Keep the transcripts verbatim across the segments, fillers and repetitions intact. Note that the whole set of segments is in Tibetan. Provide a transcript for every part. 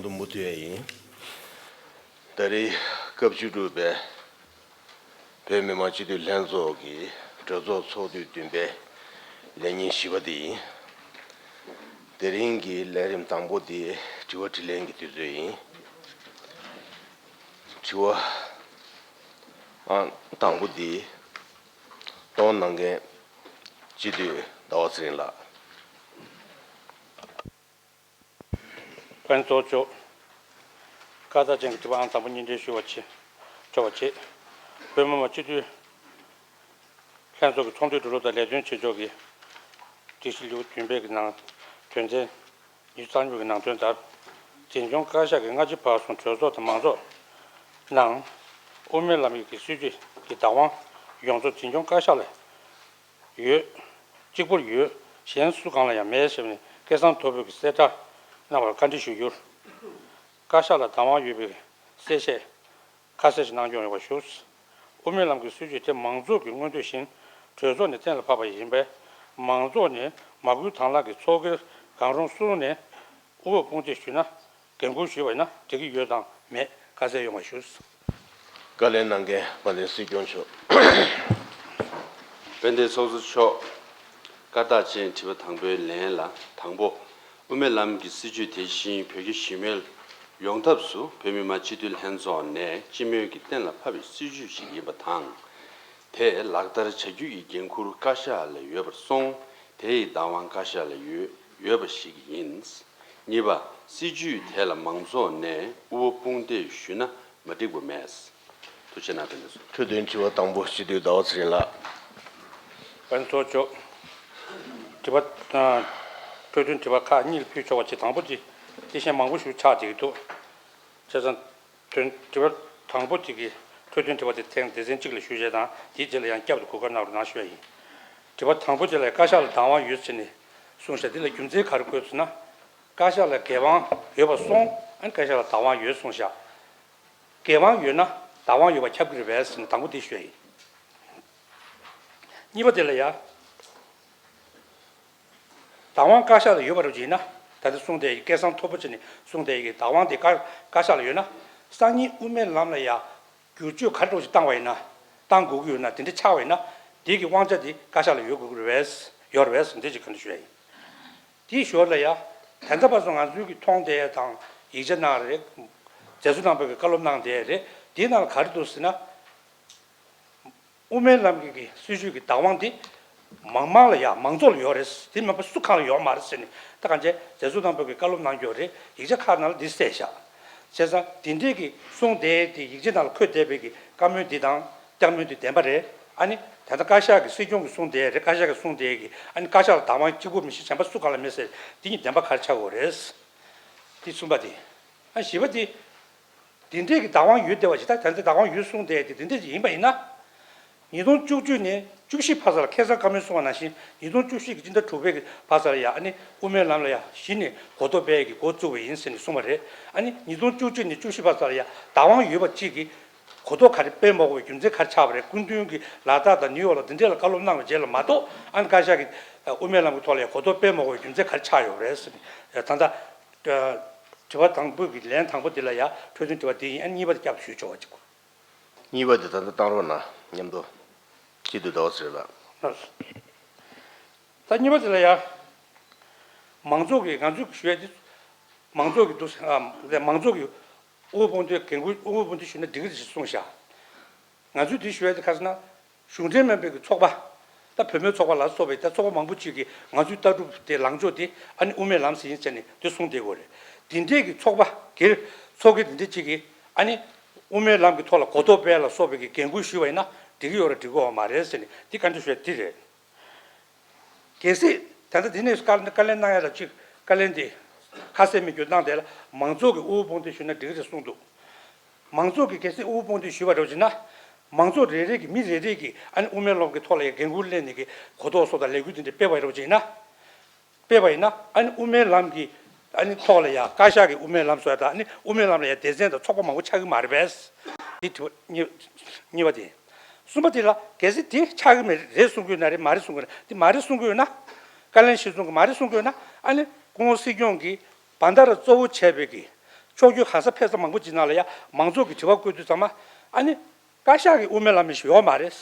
དུ་མུ་མཐུད་ཡིན། ད་རེས་སྐབས་བཅུ་དྲུག་པའི་བོད་མི་མང་སྤྱི་འཐུས་ལྷན་ཚོགས་ཀྱི་གྲོས་ཚོགས་ཚོགས་དུས་བདུན་པའི་ལས་ཉིན་བཞི་པ་དེ་ཡིན། དེ་རིང་གི་ལས་རིམ་དང་པོ་དེ་དྲི་བ་དྲིས་ལན་གྱི་དུས་ཚོད་ཡིན། དྲི་བ་ཨང་དང་པོ་དེ་གཏོང་གནང་མཁན་སྤྱི་འཐུས་ཟླ་བ་ཚེ་རིང་ལགས། བཀའ་དྲིན་ཆེ། བཀའ་རྟགས་ཅན་གྱི་དྲི་བ་ཨང་དང་པོ་སྙན་སྒྲོན་ཞུ་བ་བྱེད། ཞུ་བ་བྱེད། བོད་མི་མང་སྤྱི་འཐུས་ལྷན་ཚོགས་ཀྱི་ཚོགས་འདུའི་འགྲོ་ལུགས་དང་ལས་དོན་བྱེད་ཕྱོགས་ཀྱི་སྒྲིག་གཞི་ལེའུ་བདུན་པའི་གི་ནང་དོན་ཚན་ཉི་ཤུ་རྩ་གཉིས་པའི་གི་ནང་དོན་ལྟར། འཛིན་སྐྱོང་བཀའ་ཤག་གིས་སྔ་ཕྱི་བར་གསུམ་གྲོས་ཚོགས་དང་མང་ཚོགས་ནང་དབུ་མའི་ལམ་ཡིག་གི་སྲིད་བྱུས་ཀྱི་བདག་དབང་ཡོངས་རྫོགས་འཛིན་སྐྱོང་བཀའ་ཤག་ལ་ཡོད། གཅིག་པུར་ཡོད། གཞན་སུ་གང་ལ་ཡང་མེད་ཞེས་ནས་སྐལ་བཟང་མཐོ་པོས་གསལ་བསྒྲགས་གནང་བར་བཀའ་འདྲི་ཞུ་རྒྱུར། བཀའ་ཤག་ལ་བདག་དབང་ཡོད་པའི་གསལ་བཤད་ཁ་གསལ་ཞིག་གནང་སྐྱོང་ཡོང་བ་ཞུ། དབུ་མའི་ལམ་གྱི་སྲིད་བྱུས་དེ་མང་ཚོགས་ཀྱི་མངོན་འདོད་བཞིན་གྲོས་ཚོགས་ནས་གཏན་ལ་ཕབ་པ་ཡིན་པས། མང་ཚོགས་ནས་མ་བསྐུལ་དང་བླངས་ཀྱིས་ཚོགས་སྒེར་གང་རུང་སུ་ནས་དབུ་འོག་དཔུང་སྡེ་ཞུས་ན། འགན་འཁུར་ཞུས་པ་ཡིན་ན་འགྲིག་གི་ཡོད་དང་མེད་ཁ་གསལ་ཡོང་བ་ཞུ། བཀའ་ལན་གནང་མཁན་དཔལ་ལྡན་སྲིད་སྐྱོང་མཆོག་དཔལ་ལྡན་ཚོགས་གཙོ་མཆོག་བཀའ་རྟགས་ཅན་དྲི་བ་དང་པོའི་ལན་ལ། དང་པོ། དབུ་མའི་ལམ་གྱི་སྲིད་བྱུས་དེ་བཞིན་བོད་ཀྱི་གཞི་མེད་ཡོང་ཐབས་སུ་བོད་མི་མང་སྤྱི་འཐུས་ལྷན་ཚོགས་ནས་སྤྱི་མོས་ཀྱིས་གཏན་ལ་ཕབ་པའི་སྲིད་བྱུས་ཤིག་ཡིན་པ་དང་། དེ་ལག་བསྟར་བྱ་རྒྱུ་ཡི་འགན་འཁུར་བཀའ་ཤག་ལ་ཡོད་པར་སོང་། དེ་ཡི་བདག་དབང་བཀའ་ཤག་ལ་ཡོད་ཡོད་པ་ཞིག་ཡིན། གཉིས་པ། སྲིད་བྱུས་དེ་ལ་མང་ཚོགས་ནས་དབུ་འོག་དཔུང་སྡེ་ཞུས་ན་མ་འགྲིག་པ་མེད། ཐུགས་རྗེ་གནང་། དེ་ནས་སོ། འཕྲོས་དོན་དྲི་བ་དང་པོ་སྤྱི་འཐུས་ཟླ་བ་ཚེ་རིང་ལགས། བཀའ་དྲིན་ཆེ། དྲི་བ་དང་། འཕྲོས་དོན་དྲི་བ་ཁག་གཉིས་ལ་ཕུལ་ཆོག་པ་ཅིག་དང་པོ་དེ། དེ་བཞིན་མང་པོ་ཞིག་ཆགས་བསྡད་ཀྱི་འདུག་བྱས་ཙང་། དོན། དྲི་བ་དང་པོ་དེ་གི་འཕྲོས་དོན་དྲི་བ་དེ་ཐེངས་སྡེ་ཚན་གཅིག་ལ་ཞུས་བྱས་དང་དེའི་རྗེས་ལ་ཡང་བསྐྱར་དུ་གོ་སྐབས་གནང་རོགས་གནང་ཞུ་ཡ་ཡིན། དྲི་བ་དང་པོ་དེ་ལ་བཀའ་ཤག་ལ་བདག་དབང་ཡོད་ཟེར་ནས་གསུངས་ཤག་དེ་ལ་རྒྱུ་མཚན་ག་རེ་བཀོད་ཟེར་ན། བཀའ་ཤག་ལ་འགན་དབང་ཡོད་པ་སོང་ཨ་ནི་བཀའ་ཤག་ལ་བདག་དབང་ཡོད་གསུངས་ཤག་འགན་དབང་ཡོད་ན་བདག་དབང་ཡོད་པ་ཁྱབ་ཀྱི་རེད་པས་ཟེར་ནས་དང་པོ་དེ་ཞུ་ཡ་ཡིན། གཉིས་པ་དེ་ལ་ཡ། བདག་དབང་བཀའ་ཤག་ལ་ཡོད་པ་རུ་བྱས་ན། ད་ལྟ་གསུངས་བསྡད་ཡི་སྐལ་བཟང་མཐོ་པོ་བྱས་ནས་གསུངས་བསྡད་ཡི་བདག་དབང་དེ་བཀའ་བཀའ་ཤག་ལ་ཡོད་ན། སང་ཉིན་དབུ་མའི་ལམ་ལ་ཡ། བསྒྱུར་བཅོས་ག་རེ་འདྲ་ཞིག་བཏང་བ་ཡིན་ན། བཏང་དགོས་ཀྱི་ཡོད་ན་དེ་འདྲ་ཆགས་པ་ཡིན་ན། དེ་གི་དབང་ཆ་དེ་བཀའ་ཤག་ལ་ཡོད་དགོས་ཀྱི་རེད་པས། ཡོད་རེད་པས་འདི་ཅིག་ག་འདྲ་ཞུ་ཡ་ཡིན། དེའི་ཞོར་ལ་ཡ། ད་ལྟ་བར་དུ་ང་ཚོའི་གི་མཐོང་བསྡད་ཡ་དང་ཡིག་ཆ་ནང་རེད། མཛད་གཙོ་རྣམ་པས་གི་བཀའ་སློབ་གནང་བསྡད་ཡ་རེད། དེའི་ནང་ལ་ག་རེ་འདུག་ཟེར་ན། དབུ་མའི་ལམ་གྱི་གི་སྲིད་བྱུས་ཀྱི་བདག་དབང་འདི་མང་མང་ལ་ཡ་མང་ཚོགས་ལ་ཡོད་རེད། དེ་མིན་པ་སུ་གང་ལ་ཡོད་མ་རེད་ཟེར་ནས་ད་གང་བྱས་མཛད་གཙོ་རྣམ་པ་གི་བཀའ་སློབ་གནང་རྒྱུ་རེད། ཡིག་ཆ་ཁག་ནང་ལ་འདི་གསལ་བཞག་བྱས་ཙང་དེ་འདྲས་ཀྱི་གསུངས་བསྡད་དེ་ཡིག་ཆ་ནང་ལ་འཁོད་བསྡད་པའི་གི་བཀའ་མོལ་འདི་དང་བཀའ་མོལ་འདི་བདེན་པ་རེད། ཨ་ནི་ད་ལྟ་བཀའ་ཤག་གི་སྲིད་སྐྱོང་གིས་གསུངས་བསྡད་རེད། བཀའ་ཤག་གིས་གསུངས་བསྡད་ཀྱི་ཨ་ནི་བཀའ་ཤག་ལ་བདག་དབང་གཅིག་པུ་མི་ཤེས་གཞན་པ་སུ་གང་ལ་མེད་ཟེར་འདི་གཉིས་བདེན་པ་ག་རེ་ཆགས་ཀྱི་ཡོད་རེད། འདི་གསུམ་པ་དེ། ཨ་བཞི་པ་དེ། དེ་འདྲས་ཀྱི་བདག་དབང་ཡོད་བསྡད་པ་ཞིག་ད་ད་ལྟ་བདག་དབང་ཡོད་གསུངས་བསྡད་དེ་དེ་འདྲས་ཅིག་ཡིན་པ་ཡིན་ན། ཉིས་སྟོང་བཅུ་གཅིག་ནས་བཅུ་བཞི་བར་ས་ལ་ཁ་སང་བཀའ་མོལ་གསུངས་པ་ནང་བཞིན་ཉིས་སྟོང་བཅུ་བཞི་གི་སྤྱི་ཟླ་དྲུག་པའི་གི་བར་ས་ལ་ཡ་ཨ་ནི་དབུ་མའི་ལམ་ལ་ཡ་གཞི་ནས་གོ་རྟོགས་སྤེལ་གྱི་འགོ་བཙུགས་པ་ཡིན་ཟེར་ནས་གསུངས་པ་རེད། ཨ་ནི་ཉིས་སྟོང་བཅུ་གཅིག་ནས་བཅུ་བཞི་བར་ས་ལ་ཡ་བདག་དབང་ཡོད་པ་གཅིག་གིས་གོ་རྟོགས་ག་རེ་སྤེལ་མ་དགོས་པའི་རྒྱུ་མཚན་ག་རེ་ཆགས་པ་རེད། སྐུ་མདུན་གྱིས་ལ་དྭགས་དང་ནིའུ་ཡོག་ལ་འདི་འདྲས་ལ་བཀའ་སློབ་གནང་བའི་རྗེས་ལ་མ་གཏོགས་ཨ་ནི་བཀའ་ཤག་གིས་དབུ་མའི་ལམ་གྱི་ཐོག་ལ་ཡ་གོ་རྟོགས་སྤེལ་མ་དགོས་པའི་རྒྱུ་མཚན་ག་རེ་ཆགས་ཡོད་རེད་ཟེར་ནས་ད་ལྟ། དྲི་བ་དང་པོ་གི་ལན་དང་པོ་འདི་ལ་ཡ་འཕྲོས་དོན་དྲི་བ་འདི་ཡིན། ཨ་གཉིས་པ་དེ་བསྐྱར་དུ་ཞུས་ཆོག་པ་གཅིག་གཉིས་པ་དེ་ད་ལྟ་བཏང་རོགས་གནང་། མཉམ་དུ་སྤྱི་འཐུས་ཟླ་བ་ཚེ་རིང་ལགས། ད་གཉིས་པ་དེ་ལ་ཡ། མང་ཚོགས་ཀྱི་ང་ཚོས་ཞུ་ཡ་དེ། མང་ཚོགས་ཀྱི་འདུག་ཟེར་ཨ་མང་ཚོགས་ཀྱི་དབུ་དཔུང་སྡེ་འགན་འཁུར་དབུ་དཔུང་སྡེ་ཞུས་ན་འགྲིག་གི་རེད་ཅེས་གསུངས་ཤག་ང་ཚོས་དེ་ཞུ་ཡ་དེ་ག་རེ་ཟེར་ན། གཞུང་འབྲེལ་མིན་པའི་གི་ཚོགས་པ། ད་བུད་མེད་ཚོགས་པ་ལ་སོགས་པའི་ད་ཚོགས་པ་མང་པོ་ཅིག་གིས་ང་ཚོའི་ལྟ་གྲུབ་དེ་ལངས་ཕྱོགས་དེ་ཨ་ནི་དབུ་མའི་ལམ་ཟེར་ཡིན་ཟེར་ནས་དེ་གསུངས་བསྡད་ཡོད་རེད། དེ་འདྲས་ཀྱི་ཚོགས་པ་སྒེར་ཚོགས་སྒེར་དེ་འདྲས་ཅིག་གིས་ཨ་ནི་དབུ་མའི་ལམ་གྱི་ཐོག་ལ་གོ་རྟོགས་སྤེལ་ལ་སོགས་པའི་གི་འགན་འཁུར་ཞུས་པ་ཡིན་ན་འགྲིག་གི་ཡོད་རེད་འགྲིག་གི་ཡོད་མ་རེད་ཟེར་ནས་དེ་བཀའ་འདྲི་ཞུ་ཡ་དེ་རེད། གལ་སྲིད་ད་ལྟ་འདི་ནས་བཀའ་བཀའ་ལན་གནང་ཡ་ལ་གཅིག་བཀའ་ལན་དེ་ཁ་གསལ་མི་འགྱུར་གནང་དེ་ལ་མང་ཚོགས་ཀྱི་དབུ་དཔུང་སྡེ་ཞུས་ན་འགྲིག་གི་རེད་གསུངས་འདུག་མང་ཚོགས་ཀྱིས་གལ་སྲིད་དབུ་དཔུང་སྡེ་ཞུས་པ་རེད་བ་ཅེ་ན། མང་ཚོགས་རེ་རེ་གིས་མི་རེ་རེ་གིས་ཨ་ནི་དབུ་མའི་ལམ་གྱི་ཐོག་ལ་ཡ་འགན་འཁུར་ལེན་ནས་ཀྱི་གོ་རྟོགས་སོགས་དང་ལས་འགུལ་འདི་འདྲ་སྤེལ་བ་རེད་བ་ཅེ་ན། སྤེལ་བ་ཡིན་ན་ཨ་ནི་དབུ་མའི་ལམ་གྱི་ཨ་ནི་ཐོག་ལ་ཡ་བཀའ་ཤག་གི་དབུ་མའི་ལམ་བཟོ་ཡ་དང་ཨ་ནི་དབུ་མའི་ལམ་ལ་ཡ་སྡེ་ཚན་དང་ཚོགས་པ་མང་པོ་ཆགས་ཀྱི་མ་རེད་པས། འདི་དྲི་བ་གཉིས་གཉིས་པ་དེ། གསུམ་པ་དེ་ལ་གལ་སྲིད་དེ་ཆགས་ཀྱི་མེད་རེད་གསུང་གི་ཡོད་ན་རེད་མ་རེད་གསུང་གི་ཡོད་ན་དེ་མ་རེད་གསུང་གི་ཡོད་ན། བཀའ་བློན་གཞི་བཟུང་གི་མ་རེད་གསུང་གི་ཡོད་ན་ཨ་ནི་སྐུ་ངོ་སྲིད་སྐྱོང་གིས་བན་ད་ར་གཙོ་བོ་བྱས་པའི་གི་ ཕྱོགས་བསྐྱོད་ག་ས་ཕེབས་ས་མང་པོ་ཅིག་ནང་ལ་ཡ་མང་ཚོགས་ཀྱི་དྲི་བ་བཀོད་དུས་ཙམ་པ་ཨ་ནི་བཀའ་ཤག་གི་དབུ་མའི་ལམ་ཞིག་ཡོད་མ་རེད།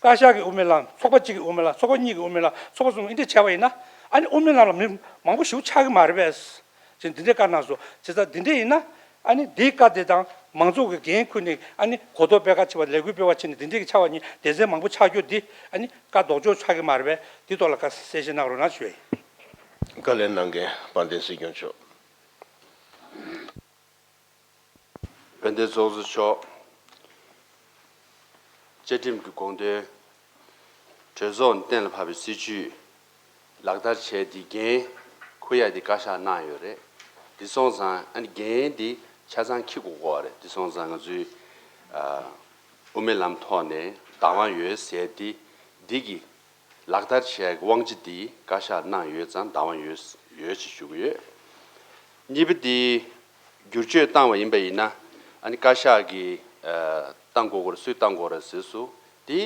བཀའ་ཤག་གི་དབུ་མའི་ལམ་ཚོགས་པ་གཅིག་གི་དབུ་མའི་ལམ་ཚོགས་པ་གཉིས་ཀྱི་དབུ་མའི་ལམ་ཚོགས་པ་གསུམ་གྱི་འདི་འདྲ་བྱས་པ་ཡིན་ན་ཨ་ནི་དབུ་མའི་ལམ་ལ་མི་མང་པོ་ཞིག་ཆགས་ཀྱི་མ་རེད་པས། ཅེས་འདི་འདྲའི་བཀའ་གནང་སོང་། བྱས་ཙང་འདི་འདྲ་ཡིན་ན་ཨ་ནི་འདིའི་བཀའ་དེ་དང་མང་ཚོགས་ཀྱི་འགན་ཁུར་ནས་ཨ་ནི་གོ་རྟོགས་སྤེལ་ག་བྱེད་པ་ལས་འགུལ་སྤེལ་བ་བྱས་ནས་འདི་འདྲའི་ཆགས་པ་ཉིད་སྡེ་ཚན་མང་པོ་ཆགས་རྒྱུ་འདི་ཨ་ནི་བཀའ་ལྡོག་ཕྱོགས་ཆགས་ཀྱི་མ་རེད་པས། འདི་ཐོག་ལ་བཀའ་གསལ་བཤད་གནང་རོགས་གནང་ཞུ་ཡ་ཡིན། བཀའ་ལན་གནང་མཁན་དཔལ་ལྡན་སྲིད་སྐྱོང་མཆོག་དཔལ་ལྡན་ཚོགས་གཙོ་མཆོག་བཅའ་ཁྲིམས་ཀྱི་དགོངས་དོན་གྲོས་ཚོགས་ནས་གཏན་ལ་ཕབ་པའི་སྲིད་བྱུས་ལག་བསྟར་བྱས་ཏེ་འགན་འཁུར་ཡ་དེ་བཀའ་ཤག་གནང་ཡོད་རེད། དེ་སོང་ཙང་ཨ་ནི་འགན་དེ་ཆ་ཚང་འཁྱེར་དགོས་ཀྱི་རེད། དེ་སོང་ཙང་ང་ཚོའི་ཨ་དབུ་མའི་ལམ་ཐོག་ནས་བདག་དབང་ཡོད་ཟེར་ཏེ་འདི་གི་ལག་བསྟར་བྱེད་ཡག་གི་དབང་ཆ་དེ་བཀའ་ཤག་གནང་ཡོད་ཙང་བདག་དབང་ཡོད་ཡོད་ཅེས་ཞུ་གི་ཡོད། གཉིས་པ་དེ་བསྒྱུར་བཅོས་བཏང་བ་ཡིན་པ་ཡིན་ན་ཨ་ནི་བཀའ་ཤག་གིས་ཨ་བཏང་དགོས་སྐོར་སུས་བཏང་དགོས་རེད་ཟེར་སུ་དེ་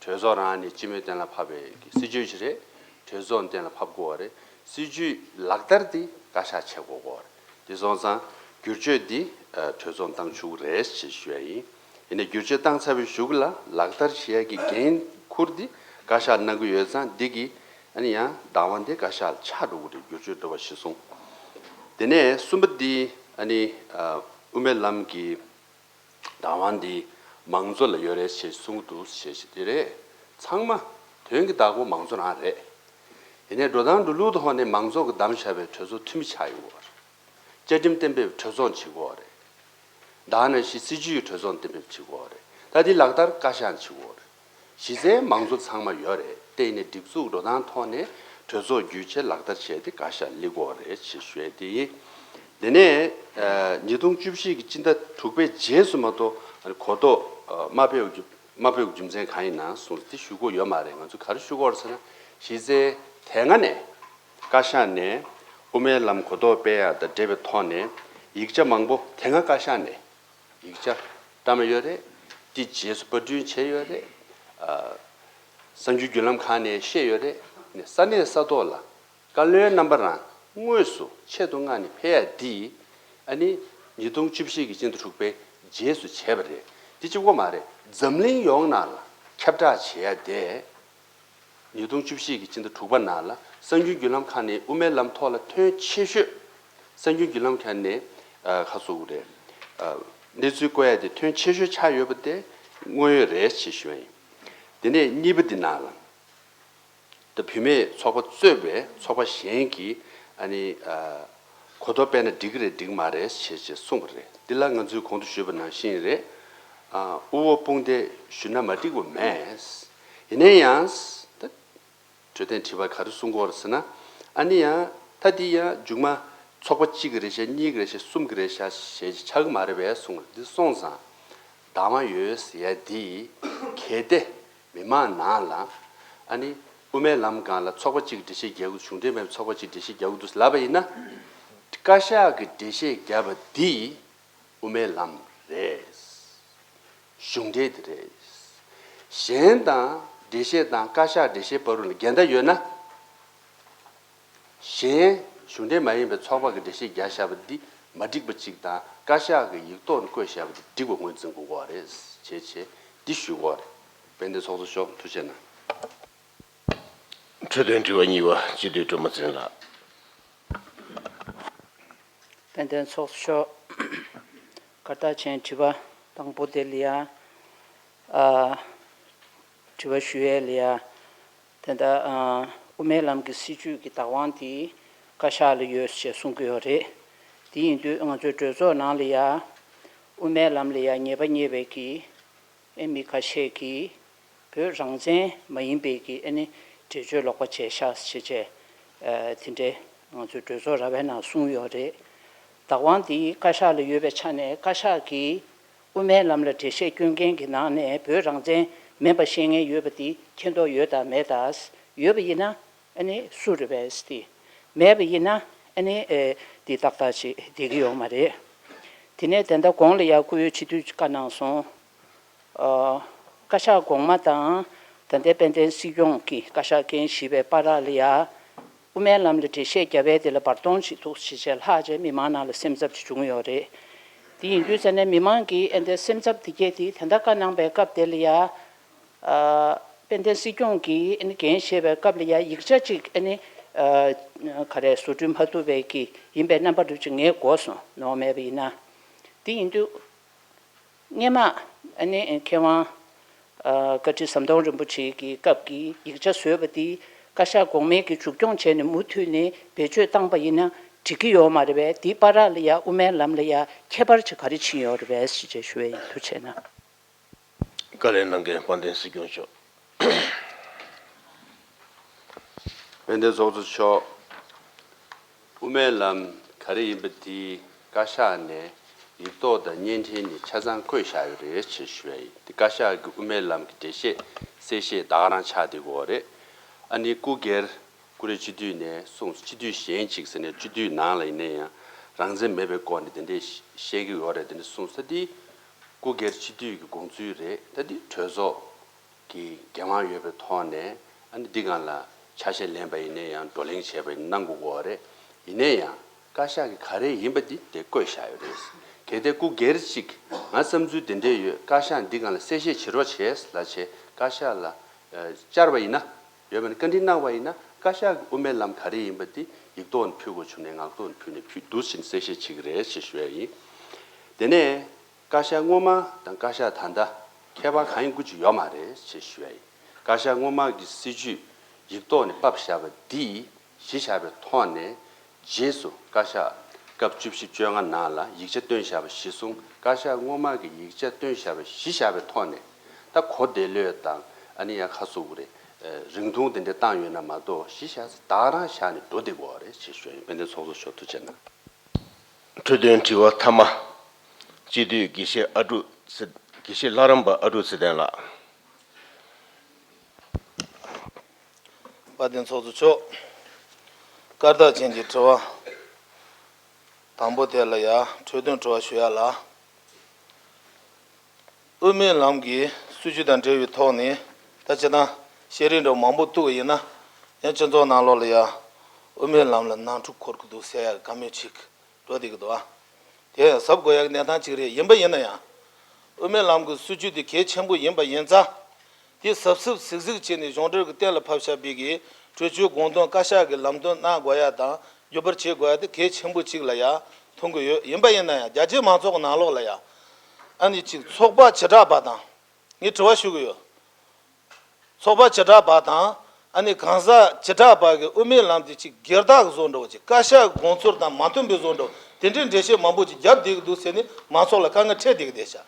གྲོས་ཚོགས་རང་ནས་སྤྱི་མོས་གཏན་ལ་ཕབ་པའི་གི་སྲིད་བྱུས་ཤིག་རེད། གྲོས་ཚོགས་ནས་གཏན་ལ་ཕབ་དགོས་པ་རེད། སྲིད་བྱུས་ལག་བསྟར་དེ་བཀའ་ཤག་བྱེད་དགོས་ཀྱི་རེད། དེ་སོང་ཙང་བསྒྱུར་བཅོས་འདི་ཨ་གྲོས་ཚོགས་བཏང་ཆོག་གི་རེད་ཅེས་ཞུ་ཡ་ཡིན། ཡིན་ནའི་བསྒྱུར་བཅོས་བཏང་ཚར་བའི་གཞུག་ལ་ལག་བསྟར་བྱེད་ཡ་གི་འགན་འཁུར་འདི་བཀའ་ཤག་གནང་གི་ཡོད་ཙང་འདི་གི་ཨ་ནི་ཡང་བདག་དབང་དེ་བཀའ་ཤག་ལ་ཆགས་འགྲོ་གི་རེད། བསྒྱུར་བཅོས་འགྲོ་བ་གཞིར་བཟུང་། དེ་ནས་གསུམ་པ་འདི་ཨ་ནི་ཨ་དབུ་མའི་ལམ་གྱི་བདག་དབང་འདི་མང་གཙོ་ལ་ཡོད་རེད་ཅེས་གསུང་གི་འདུག་ཅེས་ཞིག་དེ་རེད། ཚང་མ་དོན་གྱི་བདག་པོ་མང་གཙོ་རང་རེད། ཡིན་ནའི་འགྲོ་སྟངས་འགྲོ་ལུགས་ཐོག་ནས་མང་ཚོགས་ཀྱིས་བདམས་བཞག་པའི་གྲོས་ཚོགས་འཐུས་མི་ཆགས་ཡོད་རེད། བཅའ་ཁྲིམས་གཏན་འབེབས་གྲོས་ཚོགས་བྱེད་དགོས་རེད། ད་ནང་བཞིན་སྲིད་བྱུས་གྲོས་ཚོགས་གཏན་འབེབས་བྱེད་དགོས་རེད། ད་འདི་ལག་བསྟར་བཀའ་ཤག་བྱེད་དགོས་རེད། གཞི་རྩའི་མང་གཙོ་ཚང་མ་ཡོད་རེད། དེ་ཡིན་ནའི་སྒྲིག་འཛུགས་འགྲོ་སྟངས་ཐོག་ནས་གྲོས་ཚོགས་བརྒྱུད་བྱས་ལག་བསྟར་བྱས་ཏེ་བཀའ་ཤག་སླེབས་དགོས་རེད་ཅེས་ཞུ་ཡས་དེ་ཡིན། དེ་ནས་ཉིས་སྟོང་བཅུ་བཞི་གི་སྤྱི་ཟླ་དྲུག་པའི་རྗེས་སུ་མ་གཏོགས་གོ་རྟོགས་མ་སྤེལ་བ་རྒྱུ་མ་སྤེལ་བའི་རྒྱུ་མཚན་གང་ཡིན་ན་གསུངས་ཏེ་ཞུ་དགོས་ཡོད་མ་རེད། ང་ཚོ་ག་རེ་ཞུ་དགོས་རེད་ཟེར་ན་གཞི་རྩའི་དེ་སྔ་ནས། བཀའ་ཤག་ནས་དབུ་མའི་ལམ་གོ་རྟོགས་སྤེལ་ཡག་དང་འབྲེལ་བའི་ཐོག་ནས་ཡིག་ཆ་མང་པོ་དེ་སྔ་བཀའ་ཤག་ནས་ཡིག་ཆ་བཀྲམ་ཡོད་རེད། དེ་རྗེས་སུ་པར་སྐྲུན་བྱས་ཡོད་རེད། ཨ་གསར་འགྱུར་བརྒྱུད་ལམ་ཁག་ནས་བཤད་ཡོད་རེད། ནས་ས་གནས་ས་ཐོག་ལ་བཀའ་བློན་རྣམ་པ་རང་དངོས་སུ་ཆེད་དུ་མངགས་ནས་ཕེབས་ཡག་འདི་ཨ་ནི་ཉིས་སྟོང་བཅུ་བཞི་གི་སྤྱི་ཟླ་དྲུག་པའི་རྗེས་སུ་བྱས་པ་རེད། དེ་གཅིག་པོ་མ་རེད། འཛམ་གླིང་ཡོངས་ནང་ལ་ཁྱབ་བསྒྲགས་བྱེད་ཡག་དེ། ཉིས་སྟོང་བཅུ་བཞི་གི་སྤྱི་ཟླ་དྲུག་པ་ནང་ལ་གསར་འགྱུར་བརྒྱུད་ལམ་ཁག་ནས་དབུ་མའི་ལམ་ཐོག་ལ་ཐོན་ཆེ་ཤོས། གསར་འགྱུར་བརྒྱུད་ལམ་ཁག་ནས་ཨ་ཁ་གསོ་དགོས་རེད། ཨ་གནས་ཚུལ་བཀོད་ཡ་དེ་ཐོན་ཆེ་ཤོས་ཆགས་ཡོད་པ་དེ་དངོས་ཡོད་རེད་ཅེས་ཞུ་བ་ཡིན། དེ་ནས་གཉིས་པ་འདི་ནང་ལ། ད་བུད་མེད་ཚོགས་པ་གཙོས་པའི་ཚོགས་པ་གཞན་གྱིས་ཨ་ནི་ཨ་གོ་རྟོགས་སྤེལ་ན་འགྲིག་གི་རེད་འགྲིག་མ་རེད་ཞེས་ཞེས་གསུངས་པ་རེད། འདི་ལ་ང་ཚོས་གོང་དུ་ཞུས་པ་ནང་བཞིན་རེད། ཨ་དབུ་འོག་དཔུང་སྡེ་ཞུས་ན་མ་འགྲིག་པ་མེད། ཡིན་ན་ཡང་ད་འཕྲོད་བསྟེན་དྲི་བ་ག་རེ་གསུང་གི་ཡོད་རེད་ཟེར་ན། ཨ་ནི་ཡང་ད་འདི་ཡང་མཇུག་མ་ཚོགས་པ་གཅིག་གི་རེད་ཤག་གཉིས་ཀྱི་རེད་ཤག་གསུམ་གྱི་རེད་ཤག་ཞེས་ཆགས་ཀྱི་མ་རེད་པས་གསུངས་པ་རེད། འདི་སོང་ཙང་། བདག་དབང་ཡོད་ཟེར་ཡ་འདི་གལ་ཏེ་མི་མང་ནང་ལ་ཨ་ནི་དབུ་མའི་ལམ་སྒང་ལ་ཚོགས་པ་གཅིག་འགྲེལ་བཤད་རྒྱག་གི་འདུག་གཞུང་འབྲེལ་མེད་པའི་ཚོགས་པ་གཅིག་འགྲེལ་བཤད་རྒྱག་གི་འདུག་ལབ་པ་ཡིན་ན། བཀའ་ཤག་གིས་འགྲེལ་བཤད་བརྒྱབ་པ་འདི་དབུ་མའི་ལམ་རེད། གཞུང་འབྲེལ་དེ་རེད། གཞན་དང་འགྲེལ་བཤད་དང་བཀའ་ཤག་འགྲེལ་བཤད་བར་དུ་ལ་འགལ་ཟླ་ཡོད་ན། གཞན་གཞུང་འབྲེལ་མ་ཡིན་པའི་ཚོགས་པ་གི་འགྲེལ་བཤད་བརྒྱབ་བཞག་པ་འདི་མ་འགྲིག་པ་གཅིག་དང་བཀའ་ཤག་གི་ཡིག་ཐོག་ནས་བཀོད་བཞག་པ་འདི་འགྲིག་པ་ངོས་འཛིན་དགོས་ཀྱི་རེད་བྱས་བྱས་འདི་ཞུ་དགོས་རེད། དཔལ་ལྡན་ཚོགས་གཙོ་མཆོག་ཐུགས་རྗེ་གནང་། འཕྲོད་བསྟེན་དྲི་བ་གཉིས་པ་སྤྱི་འཐུས་སྒྲོལ་མ་འཛིན་ལགས། དཔལ་ལྡན་ཚོགས་གཙོ་མཆོག་གར་སྟེགས་ཅན་དྲི་བ་དང་པོ་དེ་ལ་ཡ། ཨ། དྲི་བ་ཞུ་ཡས་ལ་ཡ། དེ་ལྟར་ཨ། དབུ་མའི་ལམ་གྱི་སྲིད་བྱུས་ཀྱི་བདག་དབང་དེ་བཀའ་ཤག་ལ་ཡོད་ཅེས་གསུང་གི་ཡོད་རེད། དེ་ཡིན་དུས་ང་ཚོའི་གྲོས་ཚོགས་ནང་ལ་ཡ། དབུ་མའི་ལམ་ལ་ཡ་ཉེས་པ་རྙེད་པའི་གི་ཨེ་མི་ཁ་ཤས་ཀྱིས་བོད་རང་བཙན་མ་ཡིན་པའི་གི་ཨ་ནི་འགྲེལ་བརྗོད་ལོག་པ་བྱས་ཤག་ཟེར་བྱས། ཨ། དེ་འདྲའི་ང་ཚོའི་གྲོས་ཚོགས་ར་བའི་ནང་གསུངས་ཡོད་རེད། བདག་དབང་དེ་བཀའ་ཤག་ལ་ཡོད་པའི་ཆ་ནས་བཀའ་ཤག་གིས་དབུ་མའི་ལམ་ལ་འགྲེལ་བཤད་སྐྱོན་མཁན་གྱི་ནང་ནས་བོད་རང་བཙན་མིན་པ་བཤད་མཁན་ཡོད་པ་དེ་མཁྱེན་རྟོགས་ཡོད་དམ་མེད་དམ། ཡོད་པ་ཡིན་ན་ཨ་ནི་སུ་རེད་པས་ཟེར་ཏེ། མེད་པ་ཡིན་ན་ཨ་ནི་ཨེ་འདི་ཏག་ཏག་ཅིག་བསྡད་ཀྱི་ཡོད་མ་རེད། དེ་ནས་དེ་འདྲ་གོང་ལ་ཡར་སྐུ་ཡོད་སྤྱི་འཐུས་ཀྱིས་བཀའ་གནང་སོང་། ཨ། བཀའ་ཤག་གོང་མ་དང་ད་ལྟའི་དཔལ་ལྡན་སྲིད་སྐྱོང་གི་བཀའ་ཤག་རྐྱང་བཞི་པའི་བར་ལ་ཡ། དབུ་མའི་ལམ་ལ་འགྲེལ་བཤད་བརྒྱབ་པའི་དེ་ལ་བར་སྟོང་ཞིག་འདུག་ཞེས་བྱས་ལྷག་བྱས་མི་མང་ནང་ལ་སེམས་འཚབ་ཅིག་བྱུང་ཡོད་རེད། དེ་ཡིན་དུས་ཙང་ནས་མི་མང་གིས་ཨེ་འདྲའི་སེམས་འཚབ་དེ་གྱད་དེ་ད་ལྟ་བཀའ་གནང་པའི་སྐབས་དེ་ལ་ཡ། ཨ། དཔལ་ལྡན་སྲིད་སྐྱོང་གིས་ཨ་ནི་འགན་བཞེས་པའི་སྐབས་ལ་ཡ་ཡིག་ཆ་གཅིག་ཨ་ནི། ཨ། ག་རེ་བཟོ་སྐྲུན་མ་ཐུབ་པའི་གི་ཡིན་པའི་རྣམ་པ་འདྲ་ཅིག་ངས་གོ་སོང་། ནོར་མེད་པ་ཡིན་ན། དེ་ཡིན་དུས་སྔས་མ་ཨ་ནི་མཁས་དབང་ཨ་བཀའ་ཁྲི་ཟམ་གདོང་རིན་པོ་ཆེ་གི་སྐབས་ཀྱི་ཡིག་ཆ་བཟོས་པ་དེ་བཀའ་ཤག་གོང་མའི་གི་མཇུག་སྐྱོང་བྱས་ནས་མུ་མཐུད་ནས་བེད་སྤྱོད་བཏང་པ་ཡིན་ན་འགྲིག་གི་ཡོད་མ་རེད་པས། དེའི་བར་ལ་ཡ་དབུ་མའི་ལམ་ལ་ཡ་ཁྱད་པར་ཅིག་ག་རེ་ཕྱིན་ཡོད་རེད་པས་ཞེས་བྱས་ཞུ་བ་ཡིན། ཐུགས་རྗེ་གནང་། བཀའ་ལན་གནང་མཁན་དཔལ་ལྡན་སྲིད་སྐྱོང་མཆོག་དཔལ་ལྡན་ཚོགས་གཙོ་མཆོག་དབུ་མའི་ལམ་ག་རེ་ཡིན་པ་དེ་བཀའ་ཤག་ནས་ཡིག་ཐོག་དང་བརྙན་འཕྲིན་ནས་ཆ་ཚང་བཀོད་བཞག་ཡོད་རེད་ཅེས་ཞུ་ཡ་ཡིན། དེ་བཀའ་ཤག་གི་དབུ་མའི་ལམ་གྱི་འགྲེལ་བཤད་གསལ་བཤད་ད་ག་རང་ཆགས་བསྡད་ཡོད་རེད། ཨ་ནི་སྐུ་སྒེར་བཀུར་འོས་སྤྱི་འཐུས་ནས་གསུངས། སྤྱི་འཐུས་གཞན་གཅིག་ཟེར་ནས་སྤྱི་འཐུས་ནང་ལ་ཡིན་ན་ཡང་རང་བཙན་མེད་པའི་སྐོར་ནས་དེ་འདྲས་བཤད་ཀྱི་ཡོད་རེད། དེ་འདྲས་གསུངས་ས་དེ་སྐུ་སྒེར་སྤྱི་འཐུས་ཀྱི་དགོངས་ཚུལ་རེད། ད་དེ་གྲོས་ཚོགས་ཀྱི་འགན་དབང་ཡོད་པའི་ཐོག་ནས་ཨ་ནི་འདི་སྒང་ལ་ཆ་ཤས་ལེན་པ་ཡིན་ན་ཡང་བགྲོ་གླེང་བྱས་པ་ཡིན་ན་གནང་དགོས་ཀྱི་ཡོད་རེད། ཡིན་ན་ཡང་བཀའ་ཤག་གིས་ག་རེ་ཡིན་པ་འདི་དེ་བཀོད་བཞག་ཡོད་རེད། གལ་ཏེ་སྐུ་སྒེར་གཅིག་ང་བསམ་ཚུལ་དེ་འདྲས་ཡོད། བཀའ་ཤག་འདི་སྒང་ལ་གསལ་བཤད་བྱེད་རོགས་བྱས་ལབ་བྱས་བཀའ་ཤག་ལ་ཨ་བཅར་བ་ཡིན་ན། ཡོད་པ་ནི་བཀའ་འདྲི་གནང་བ་ཡིན་ན་བཀའ་ཤག་གི་དབུ་མའི་ལམ་ག་རེ་ཡིན་པ་དེ་ཡིག་ཐོག་ནས་ཕུལ་དགོས་བྱུང་ནས་ངག་ཐོག་ནས་ཕུལ་ནས་ཕུལ་འདུག་ཕྱིན་གསལ་བཤད་བྱེད་ཀྱི་རེད་ཅེས་ཞུ་ཡ་ཡིན། དེ་ནས་བཀའ་ཤག་སྔོན་མ་དང་བཀའ་ཤག་ད་ལྟ་ཁྱད་པར་གང་ཡང་ཀུ་ཅི་ཡོད་མ་རེད་ཅེས་ཞུ་ཡ་ཡིན། བཀའ་ཤག་སྔོན་མ་གི་སྲིད་བྱུས་ཡིག་ཐོག་ནས་ཕབ་བཞག་པ་འདི་གཞི་བཞག་པའི་ཐོག་ནས་རྗེས་སུ་བཀའ་ཤག་སྐབས་བཅུ་བཞི་བཅོ་ལྔ་ནང་ལ་ཡིག་ཆ་བཏོན་བཞག་པ་གཞི་བཟུང་། བཀའ་ཤག་སྔོན་མ་གི་ཡིག་ཆ་བཏོན་བཞག་པ་གཞི་བཞག་པའི་ཐོག་ནས་ད་གོ་བདེ་ལོས་དང་ཨ་ནི་ཡང་ཁ་གསོ་དགོས་རེད། རིང་ཐུང་དེ་འདྲ་བཏང་ཡོད་ན་མ་གཏོགས་གཞི་བཞག་ས་ད་རང་བཞག་ནས་འགྲོ་བསྡད་དགོས་པ་རེད་ཅེས་ཞུ་ཡ་ཡིན། དཔལ་ལྡན་ཚོགས་གཙོ་མཆོག་ཐུགས་རྗེ་གནང་། འཕྲོས་དོན་དྲི་བ་མཐའ་མ། སྤྱི་འཐུས་དགེ་བཤེས་ཨ་ཀྲུག་ཚེ་དགེ་བཤེས་ལྷ་རམས་པ་ཨ་ཀྲུག་ཚེ་བརྟན་ལགས། དཔལ་ལྡན་ཚོགས་གཙོ་མཆོག་བཀའ་རྟགས་ཅན་གྱི་དྲི་བ་དང་པོ་དེ་ལ་ཡ་འཕྲོས་དོན་དྲི་བ་ཞུ་ཡ་ལ། དབུ་མའི་ལམ་གྱི་སྲིད་བྱུས་དང་འབྲེལ་བའི་ཐོག་ནས་ད་སྤྱིར་བཏང་བཤད་རིན་འདྲ་མང་པོ་གཏུག་པ་ཡིན་ན་ཡང་སྤྱི་ཚོགས་ནང་ལོགས་ལ་ཡ་དབུ་མའི་ལམ་ལ་ནང་འཁྲུག་འཁོར་གྱི་འདུག་ཟེར་ཡ་གི་བཀའ་མོལ་ཅིག་འགྲོ་བསྡད་ཀྱི་འདུག་ཨ། དེ་ཡང་གཟབ་དགོས་ཡ་གི་གནས་སྟངས་ཅིག་རེད། ཡིན་པ་ཡིན་ན་ཡང་དབུ་མའི་ལམ་གྱི་སྲིད་བྱུས་དེ་གལ་ཆེན་པོ་ཡིན་པ་ཡིན་ཙང་། དེ་གཟབ་གཟབ་གཟིགས་གཟིགས་བྱས་ནས་གཞུང་འབྲེལ་གྱི་གཏན་ལ་ཕབ་བཞག་པའི་གི་གྲོས་ཆོད་དགོངས་དོན་བཀའ་ཤག་གི་ལམ་སྟོན་གནང་དགོས་ཡ་དང་བརྒྱུད་པར་བྱེད་དགོས་ཡ་དེ་གལ་ཆེན་པོ་གཅིག་ལ་ཡ་མཐོང་གི་ཡོད། ཡིན་པ་ཡིན་ན་ཡང་རྒྱ་ཆེའི་མང་ཚོགས་ཀྱི་ནང་ལོགས་ལ་ཡ་ཨ་ནི་གཅིག་ཚོགས་པ་བྱེ་བྲག་པ་དང་ངས་དྲི་བ་ཞུ་གི་ཡོད། ཚོགས་པ་བྱེ་བྲག་པ་དང་ཨ་ནི་གང་ཟག་བྱེ་བྲག་པ་གི་དབུ་མའི་ལམ་དེ་གཅིག་སྒེར་བདག་གི་བཟོ་འདྲ་བོ་ཅིག་བཀའ་ཤག་གི་དགོངས་ཚུལ་དང་མ་མཐུན་པའི་བཟོ་འདྲ་བོ་དེ་འདྲའི་འགྲེལ་བཤད་མང་པོ་ཅིག་བརྒྱབ་བསྡད་ཀྱི་འདུག་ཟེར་ནས་མང་ཚོགས་ལ་དཀའ་ངལ་འཕྲད་བསྡད་ཀྱི་བསྡད་ཤག་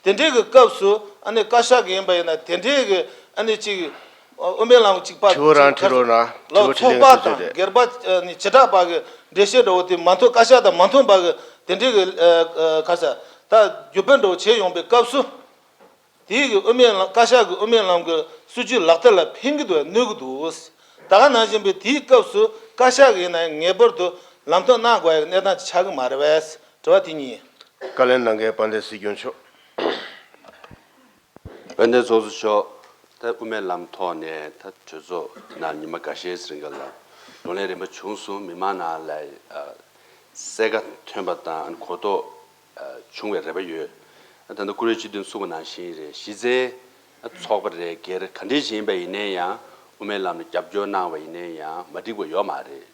དེ་འདྲའི་གི་སྐབས་སུ་ཨ་ནི་བཀའ་ཤག་གི་ཡིན་པ་ཡིན་ན་དེ་འདྲའི་གི་ཨ་ནི་གཅིག་དབུ་མའི་ལམ་གཅིག་པ་དྲི་བ་རང་དྲི་རོགས་གནང་། ལོ་དྲི་བ་དྲིས་ཚོགས་པ་ལན་དུ་དང་བརྗོད་དེ། སྒེར་པ་ཨ་ནི་བྱེ་བྲག་པ་གི་འགྲེལ་བཤད་འདྲ་བོ་དེ་མ་མཐུན། བཀའ་ཤག་དང་མ་མཐུན་པ་གི་དེ་འདྲའི་གི་ཨ་ཨ་ཁ་ཤ་ད་བརྒྱུད་སྤེལ་འདྲ་བོ་བྱས་ཡོང་པའི་སྐབས་སུ། དེའི་གི་དབུ་མའི་ལམ་བཀའ་ཤག་གི་དབུ་མའི་ལམ་གྱི་སྲིད་བྱུས་ལག་བསྟར་ལ་ཕན་གྱི་འདུག་གནོད་ཀྱི་འདུག་ད་ག་ནང་བཞིན་པའི་དེའི་སྐབས་སུ་བཀའ་ཤག་གི་ཡིན་ན་ཡང་ངེས་པར་དུ་ལམ་སྟོན་གནང་དགོས་ཡ་གི་གནས་སྟངས་ཅིག་ཆགས་ཀྱི་མ་རེད་པས། དྲི་བ་དེ་གཉིས། བཀའ་ལན་གནང་མཁན་དཔལ་ལྡན་སྲིད་སྐྱོང་མཆོག་དཔལ་ལྡན་ཚོགས་གཙོ་མཆོག་ད་དབུ་མའི་ལམ་ཐོག་ནས་ད་གྲོས་ཚོགས་ནང་ཉི་མ་འགའ་ཤས་རིང་ག་ལ་བགྲོ་གླེང་རིམ་པ་བྱུང་སོང་། མི་མང་ནང་ལ་ཨ་གསལ་ཁ་ཐོན་པ་དང་གོ་རྟོགས་ཨ་བྱུང་བའི་རེ་བ་ཡོད། ད་ལྟ་བཀུར་འོས་སྤྱི་འཐུས་གསུངས་པ་ནང་བཞིན་རེད། གཞི་རྩའི་ཚོགས་པ་རེད། སྒེར་ག་འདྲས་ཞིག་ཡིན་པ་ཡིན་ནའི་ཡང་དབུ་མའི་ལམ་ལ་རྒྱབ་སྐྱོར་གནང་བ་ཡིན་ནའི་ཡང་མ་འགྲིག་པ་ཡོད་མ་རེད།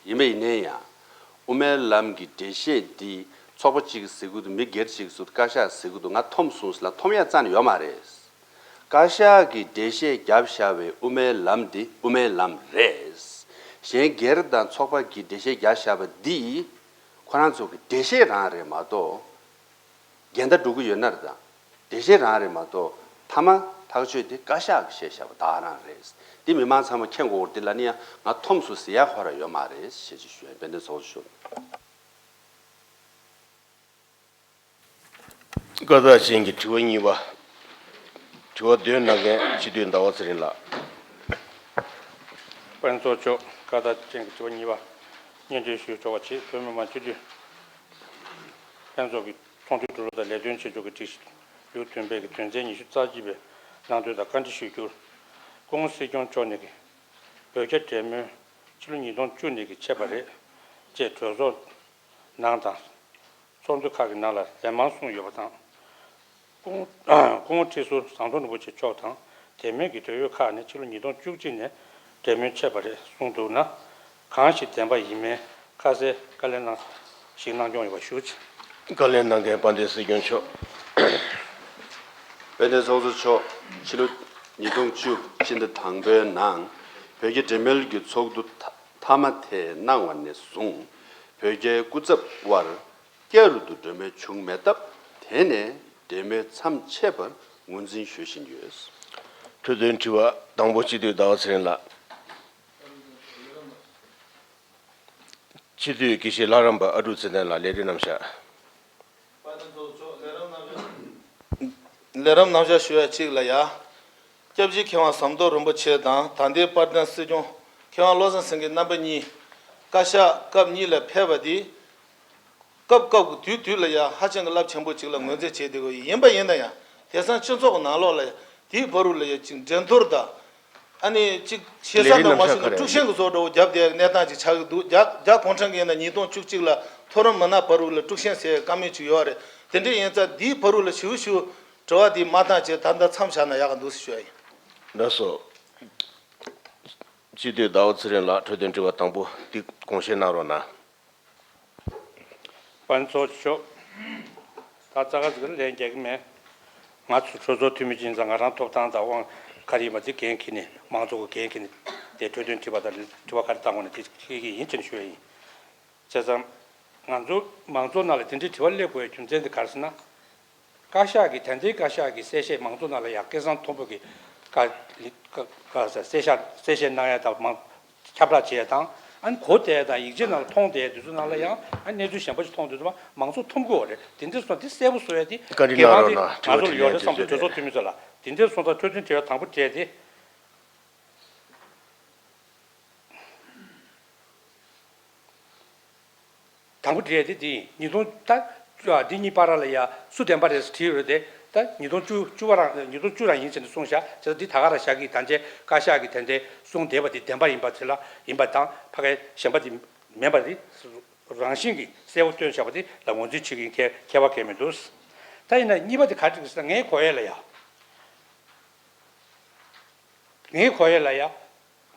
ཡིན་པ་ཡིན་ནའི་ཡང་དབུ་མའི་ལམ་གྱི་འགྲེལ་བཤད་འདི་ཚོགས་པ་གཅིག་གིས་ཟེར་གྱི་འདུག་མི་སྒེར་གཅིག་གིས་ཟེར་གྱི་འདུག་བཀའ་ཤག་གིས་ཟེར་གྱི་འདུག་ང་འཐོམ་སོང་ཟེར་ལ་འཐོམ་ཡ་རྩ་ནས་ཡོད་མ་རེད། བཀའ་ཤག་གིས་འགྲེལ་བཤད་བརྒྱབ་བཞག་པའི་དབུ་མའི་ལམ་འདི་དབུ་མའི་ལམ་རེད། གཞན་སྒེར་དང་ཚོགས་པ་གིས་འགྲེལ་བཤད་བརྒྱབ་བཞག་པ་འདི་ཁོ་རང་ཚོ་གི་འགྲེལ་བཤད་རང་རེད་མ་གཏོགས། འགལ་ཟླ་འགྲོ་གི་ཡོད་ན་རེད་དང་། འགྲེལ་བཤད་རང་རེད་མ་གཏོགས་མཐའ་མ་ཐག་གཅོད་དེ་བཀའ་ཤག་གིས་བྱས་བཞག་པ་ད་ག་རང་རེད། འདི་མི་མང་ཚང་མ་མཁྱེན་དགོས་རེད། འདི་ལ་ནི་ཡང་ང་འཐོམ་སོང་ཟེར་ཡ་ཁོ་རང་ཡོད་མ་རེད་ཞེས་ཅིག་ཞུ་ཡ་ཡིན། དཔལ་ལྡན་ཚོགས་གཙོ་མཆོག་བཀའ་རྟགས་ཅན་གྱི་དྲི་བ་གཉིས་པ། དྲི་བ་བཏོན་གནང་མཁན་སྤྱི་འཐུས་ཟླ་བ་ཚེ་རིང་ལགས། དཔལ་ལྡན་ཚོགས་གཙོ་མཆོག་བཀའ་རྟགས་ཅན་གྱི་དྲི་བ་གཉིས་པ་སྙན་སྒྲོན་ཞུ་ཆོག་པ་བྱེད། བོད་མི་མང་སྤྱི་འཐུས་ལྷན་ཚོགས་ཀྱི་ཚོགས་འདུའི་འགྲོ་ལུགས་དང་ལས་དོན་བྱེད་ཕྱོགས་ཀྱི་སྒྲིག་གཞི་ལེའུ་བདུན་པའི་གི་དོན་ཚན་ཉི་ཤུ་རྩ་གཅིག་པའི་ནང་དོན་དང་བཀའ་འདྲི་ཞུ་རྒྱུར། སྐུ་ངོ་སྲིད་སྐྱོང་མཆོག་ནས་ཀྱི་བོད་རྒྱ་འབྲེལ་མོལ་ ཕྱི་ལོ་ཉིས་སྟོང་བཅུ་ནས་ཀྱི་ཆད་པ་རེད་ཅེས་གྲོས་ཚོགས་ནང་དང་། ཚོགས་འདུ་ཁག་གི་ནང་ལ་ལན་མང་གསུངས་ཡོད་པ་དང་། སྐུ་ངོ་སྐུ་ངོ་ཁྲི་ཟུར་ཟམ་གདོང་རིན་པོ་ཆེ་མཆོག་དང་དེ་མིན་གྱི་འབྲེལ་ཡོད་ཁག་ནས་ཕྱི་ལོ་ཉིས་སྟོང་བཅུ་གཅིག་ནས་འབྲེལ་མོལ་ཆད་པ་རེད་གསུངས་འདུག་ན། གང་ཞིག་བདེན་པ་ཡིན་མིན་ཁ་གསལ་བཀའ་ལན་གནང་ཞིག་གནང་སྐྱོང་ཡོད་པ་ཞུ། བཀའ་ལན་གནང་མཁན་དཔལ་ལྡན་སྲིད་སྐྱོང་མཆོག་དཔལ་ལྡན་ཚོགས་གཙོ་མཆོག་ཕྱི་ལོ་ཉིས་སྟོང་བཅུ་སྤྱི་ཟླ་དང་པོའི་ནང་བོད་རྒྱ་འབྲེལ་མོལ་གྱི་ཚོགས་འདུ་མཐའ་མཐའ་མ་དེ་གནང་བ་ནས་བཟུང་བོད་རྒྱའི་སྐུ་ཚབ་དབར་བསྐྱར་དུ་འབྲེལ་མོལ་བྱུང་མེད་སྟབས། དེ་ནས་འབྲེལ་མོལ་མཚམས་ཆད་པར་ངོས་འཛིན་ཞུ་བཞིན་ཡོད། འཕྲོས་དོན་དྲི་བ་དང་པོ་སྤྱི་འཐུས་ཟླ་བ་ཚེ་རིང་ལགས། སྤྱི་འཐུས་དགེ་བཤེས་ལྷ་རམས་པ་ཨ་ཀྲུག་ཚེ་བརྟན་ལགས་ལས་རིམ་རྣམ་གཞག་ལས་རིམ་རྣམ་གཞག་ཞུ་ཡ་གཅིག་ལ་ཡ། སྐྱབས་རྗེ་མཁས་དབང་ཟམ་གདོང་རིན་པོ་ཆེ་དང་ད་ལྟའི་དཔལ་ལྡན་སྲིད་སྐྱོང་མཁས་དབང་བློ་བཟང་སེང་གེ་རྣམ་པ་གཉིས་བཀའ་ཤག་སྐབས་གཉིས་ལ་ཕེབས་པ་དེ། སྐབས་སྐབས་ཀྱི་དུས་དུས་ལ་ཡང་ཧ་ཅང་གི་རླབས་ཆེན་པོ་ཅིག་ལ་ངོས་འཛིན་བྱེད་བསྡད་དགོས་ཡིན་པ་ཡིན་ན་ཡང་དེང་སང་སྤྱི་ཚོགས་ཀྱི་ནང་ལོགས་ལ་དེའི་བར་དུ་ལ་ཡང་ཅིག་འགྲན་བསྡུར་དང་། ཨ་ནི་ཅིག་ཞེ་ས་ལས་རིམ་དང་མ་རྣམ་གཞག་གཞུག་ག་ལ་རེ་དཀྲུག་ཤིང་གི་བཟོ་འདྲ་བོ་བརྒྱབ་བསྡད་གནས་སྟངས་ཅིག་ཆགས་ཀྱི་འདུག་རྒྱ་རྒྱ་གུང་ཁྲན་གྱི་ཡིན་ན་ཉིས་སྟོང་བཅུ་གཅིག་ལ་མཐོ་རིམ་མི་སྣ་བར་དུ་ལ་དཀྲུག་ཤིང་ཟེར་བཀའ་མོལ་ཅིག་ཡོད་རེད། དེ་འདྲ་ཡིན་ཙང་དེའི་བར་དུ་ལ་ཞུ་ཞུ་དྲི་བ་དེ་མ་བཏང་བྱས་ད་ལྟ་མཚམས་བཞག་ན་ཡག་གི་འདུག་ཟེར་ཞུ་ཡ་ཡིན། ལགས་སོ། སྤྱི་འཐུས་ཟླ་བ་ཚེ་རིང་ལགས་འཕྲོས་དོན་དྲི་བ་དང་པོ་འདི་དགོངས་བཞེས་གནང་རོགས་གནང་། དཔལ་ལྡན་ཚོགས་གཙོ་མཆོག་ད་རྩ་ཁ་ཟིག་ལན་རྒྱག་གི་མེད། ང་ཚོ་གྲོས་ཚོགས་འཐུས་མི་ཅིག་ཡིན་ཙང་ང་རང་ཐོབ་ཐང་དང་དབང་ག་རེ་ཡིན་པ་དེ་འགན་འཁྱེར་ནས་མང་ཚོགས་ཀྱི་འགན་འཁྱེར་ནས་དེ་འཕྲོས་དོན་དྲི་བ་དང་དྲི་བ་ག་རེ་བཏང་དགོས་ན་དེ་འཁྱེར་གྱི་ཡིན་ཅེས་ཞུ་ཡ་ཡིན། བྱས་ཙང་། ང་ཚོ་མང་ཚོགས་ནང་ལ་དེ་འདྲའི་དྲི་བ་སླེབས་དགོས་པའི་རྒྱུ་མཚན་དེ་ག་རེ་ཟེར་ན། བཀའ་ཤག་གིས་ད་ལྟའི་བཀའ་ཤག་གིས་གསལ་བཤད་མང་ཚོགས་ནང་ལ་ཡང་སྐད་གསང་མཐོན་པོ་གིས་བཀའ་བཀའ་བཀའ་གསལ་བཤད་གསལ་བཤད་གནང་ཡ་དང་མང་ཁྱབ་བསྒྲགས་བྱེད་ཡ་དང་ཨ་ནི་གོ་བསྡད་ཡ་དང་ཡིག་ཆའི་ནང་ལ་མཐོང་བསྡད་ཡ་དེ་ཚོ་ནང་ལ་ཡང་ཨ་ནི་གནས་ཚུལ་གཞན་པ་ཞིག་མཐོང་དུས་ཙམ་པ་མང་ཚོགས་འཐོམ་གི་ཡོད་རེད། དེ་འདྲ་སོང་དེ་གསལ་པོ་བཟོ་ཡ་དེ་བཀའ་དྲིན་གལ་འབངས་གནང་རོགས་གནང་། དེ་ང་ཚོ་ལ་ཡོད་རེད་བསམ་འདུག་གྲོས་ཚོགས་འཐུས་མི་ཚོ་ལ་དེ་འདྲ་སོང་ཙང་འཕྲོས་དོན་དྲི་བ་དང་པོ་དྲིས་ཏེ། དང་པོ་དྲིས་ཏེ་དེ་ཡིན། ཉིས་སྟོང་ད་འདི་གཉིས་བར་ལ་ཡ་སུ་བདེན་པ་རེད་ཟེར་དྲིས་ཡོད་རེད་དེ། ད་ཉིས་སྟོང་བཅུ་བཅུ་བ་རང་ཉིས་སྟོང་བཅུ་རང་ཡིན་ཟེར་ནས་གསུངས་ཤག་བྱས་ཙང་འདི་ད་ག་རང་བཞག་གི་ད་ཆའི་བཀའ་ཤག་གིས་དེ་འདྲའི་གསུངས་བསྡད་པ་དེ་བདེན་པ་ཡིན་པ་དེ་ལ་ཡིན་པ་དང་ཕ་གའི་གཞན་པ་དེ་མིན་པ་དེ་རང་བཞིན་གྱིས་གསལ་པོ་སྟོན་བཞག་པ་དེ་ལ་ངོས་འཛིན་བྱེད་ཀྱི་ཡིན། ཁྱད་ཁྱད་པར་གང་ཡང་མི་འདུག་ད་ཡིན་ན་གཉིས་པ་དེ་ག་རེ་རེད་ཟེར་ན་ངའི་གོ་ཡ་ལ་ཡ། ངའི་གོ་ཡ་ལ་ཡ།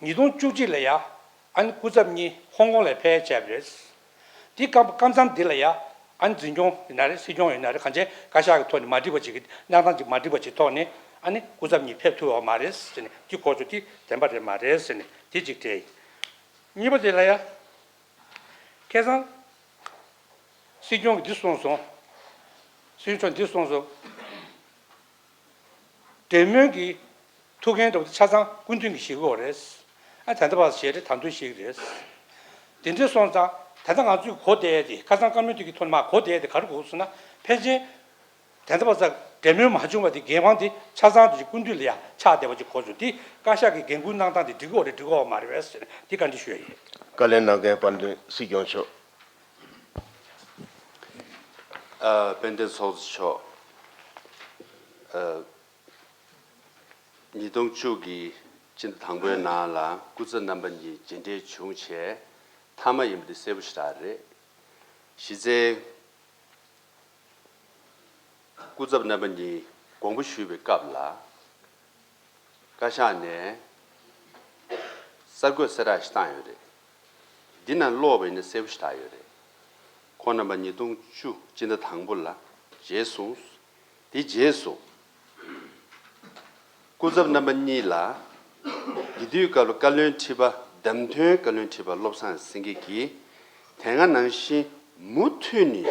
ཉིས་སྟོང་བཅུ་གཅིག་ལ་ཡ། ཨ་ནི་སྐུ་ཚབ་གཉིས་ཧོང་ཀོང་ལ་ཕེབས་བྱས་པ་རེད། དེ་སྐབས་སྐབས་མཚམས་འདི་ལ་ཡ། ཨ་ནི་འཛིན་སྐྱོང་ཡིན་ན་རེད་སྲིད་སྐྱོང་ཡིན་ན་རེད་གང་ཅི་བཀའ་ཤག་གི་ཐོག་ནས་མ་འགྲིག་པ་ཅིག་གི་གནས་སྟངས་ཅིག་མ་འགྲིག་པ་ཅིག་ཐོག་ནས་ཨ་ནི་སྐུ་ཚབ་གཉིས་ཕེབས་ཐུབ་ཡོད་མ་རེད་ཟེར་ནས་དེ་གོ་ཚོད་དེ་བདེན་པ་རེད་མ་རེད་ཟེར་ནས་དེ་གཅིག་དྲིས་ཡིན། གཉིས་པ་དེ་ལ་ཡ། ཁ་སང་། སྲིད་སྐྱོང་གིས་འདི་གསུངས་སོང་། སྲིད་སྐྱོང་འདི་གསུངས་སོང་། འབྲེལ་མོལ་གྱི་ཐུགས་འགན་འདྲ་པོ་དེ་ཆ་ཚང་སྐུ་མདུན་གྱིས་བཞེས་དགོས་རེད། ཨ་ད་ལྟ་བར་བཞེས་རེད་ད་དུང་བཞེས་ཀྱི་རེད། དེ་འདྲ་སོང་ཙང་ད་ལྟ་ང་ཚོས་གོ་བསྡད་དེ་ཁ་སང་བཀའ་མོལ་དེ་གི་ཐོག་ནས་མར་གོ་བསྡད་དེ་ག་རེ་གོ་སོང་ན་ཕལ་ཆེར། དེ་འདྲ་བ་ཚ་འབྲེལ་མོལ་མ་བྱུང་བ་དེ་འགན་དབང་དེ་ཆ་ཚང་དུ་ཅིག་སྐུ་མདུན་ལ་ཡང་ཆགས་བསྡད་པ་ཅིག་གོ་བྱུང་དེ་བཀའ་ཤག་གི་འགན་འཁུར་གནང་སྟངས་དེ་འགྲིག་གི་ཡོད་རེད་འགྲིག་གི་ཡོད་མ་རེད་པས་ཟེར་ནས་དེ་བཀའ་འདྲི་ཞུ་ཡ་ཡིན། བཀའ་ལན་གནང་མཁན་དཔལ་ལྡན་སྲིད་སྐྱོང་མཆོག་ཨ་དཔལ་ལྡན་ཚོགས་གཙོ་མཆོག་ཨ་ཉིས་སྟོང་བཅུ་གི་སྤྱི་ཟླ་དང་པོའི་ནང་ལ་སྐུ་ཚབ་རྣམ་པ་གཉིས་མཇལ་འཕྲད་བྱུང་བྱས་མཐའ་མ་ཡིན་པ་འདི་གསལ་པོ་ཞེ་དྲག་རེད། གཞི་རྩའི། སྐུ་ཚབ་རྣམ་པ་གཉིས་དགོངས་པ་ཞུས་པའི་སྐབས་ལ། བཀའ་ཤག་ནས་གསར་འགོད་གསལ་བསྒྲགས་ཤིག་བཏང་ཡོད་རེད། འདི་ནང་ཀློག་པ་ཡིན་ན་གསལ་པོ་ཞིག་ཆགས་ཡོད་རེད། ཁོང་རྣམ་པ་ཉིས་སྟོང་བཅུ་སྤྱི་ཟླ་དང་པོ་ལ་མཇལ་སོང་། དེ་རྗེས་སུ། སྐུ་ཚབ་རྣམ་པ་གཉིས་ལ། དེ་དུས་སྐབས་ལ་བཀའ་བློན་ཁྲི་པ་འདེམས་ཐོན་བཀའ་བློན་ཁྲི་པ་བློ་བཟང་སེང་གེ་གིས། དེ་སྔ་ནང་བཞིན་མུ་མཐུད་ནས་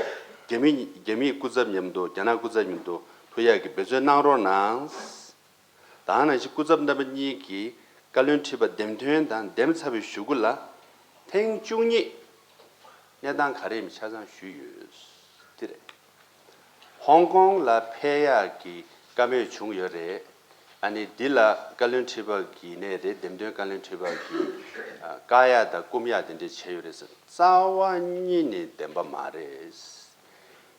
རྒྱ་མི་རྒྱ་མིའི་སྐུ་ཚབ་མཉམ་དུ་རྒྱ་ནག་སྐུ་ཚབ་མཉམ་དུ་ཐུག་ཡག་གི་འབད་བརྩོན་གནང་རོགས་གནང་། ད་ག་ནང་བཞིན་སྐུ་ཚབ་རྣམ་པ་གཉིས་ཀྱིས་བཀའ་བློན་ཁྲི་པ་འདེམས་ཐོན་དང་འདེམས་ཚར་བའི་གཞུག་གུ་ལ་ཐེངས་བཅུ་གཉིས་གནས་སྟངས་ག་རེ་ཡིན་མིན་ཆ་ཚང་ཞུས་ཡོད། དེ་རེད། ཧོང་ཀོང་ལ་ཕེབས་ཡག་གི་བཀའ་མོལ་བྱུང་ཡོད་རེད། ཨ་ནི་འདི་ལ་བཀའ་བློན་ཁྲི་པ་གི་ནས་རེད་འདེམས་ཐོན་བཀའ་བློན་ཁྲི་པ་གི་བཀག་ཡག་དང་སྐུམ་ཡག་དེ་འདྲས་བྱས་ཡོད་རེད་ཟེར་རྩ་བ་ཉིད་ནས་བདེན་པ་མ་རེད།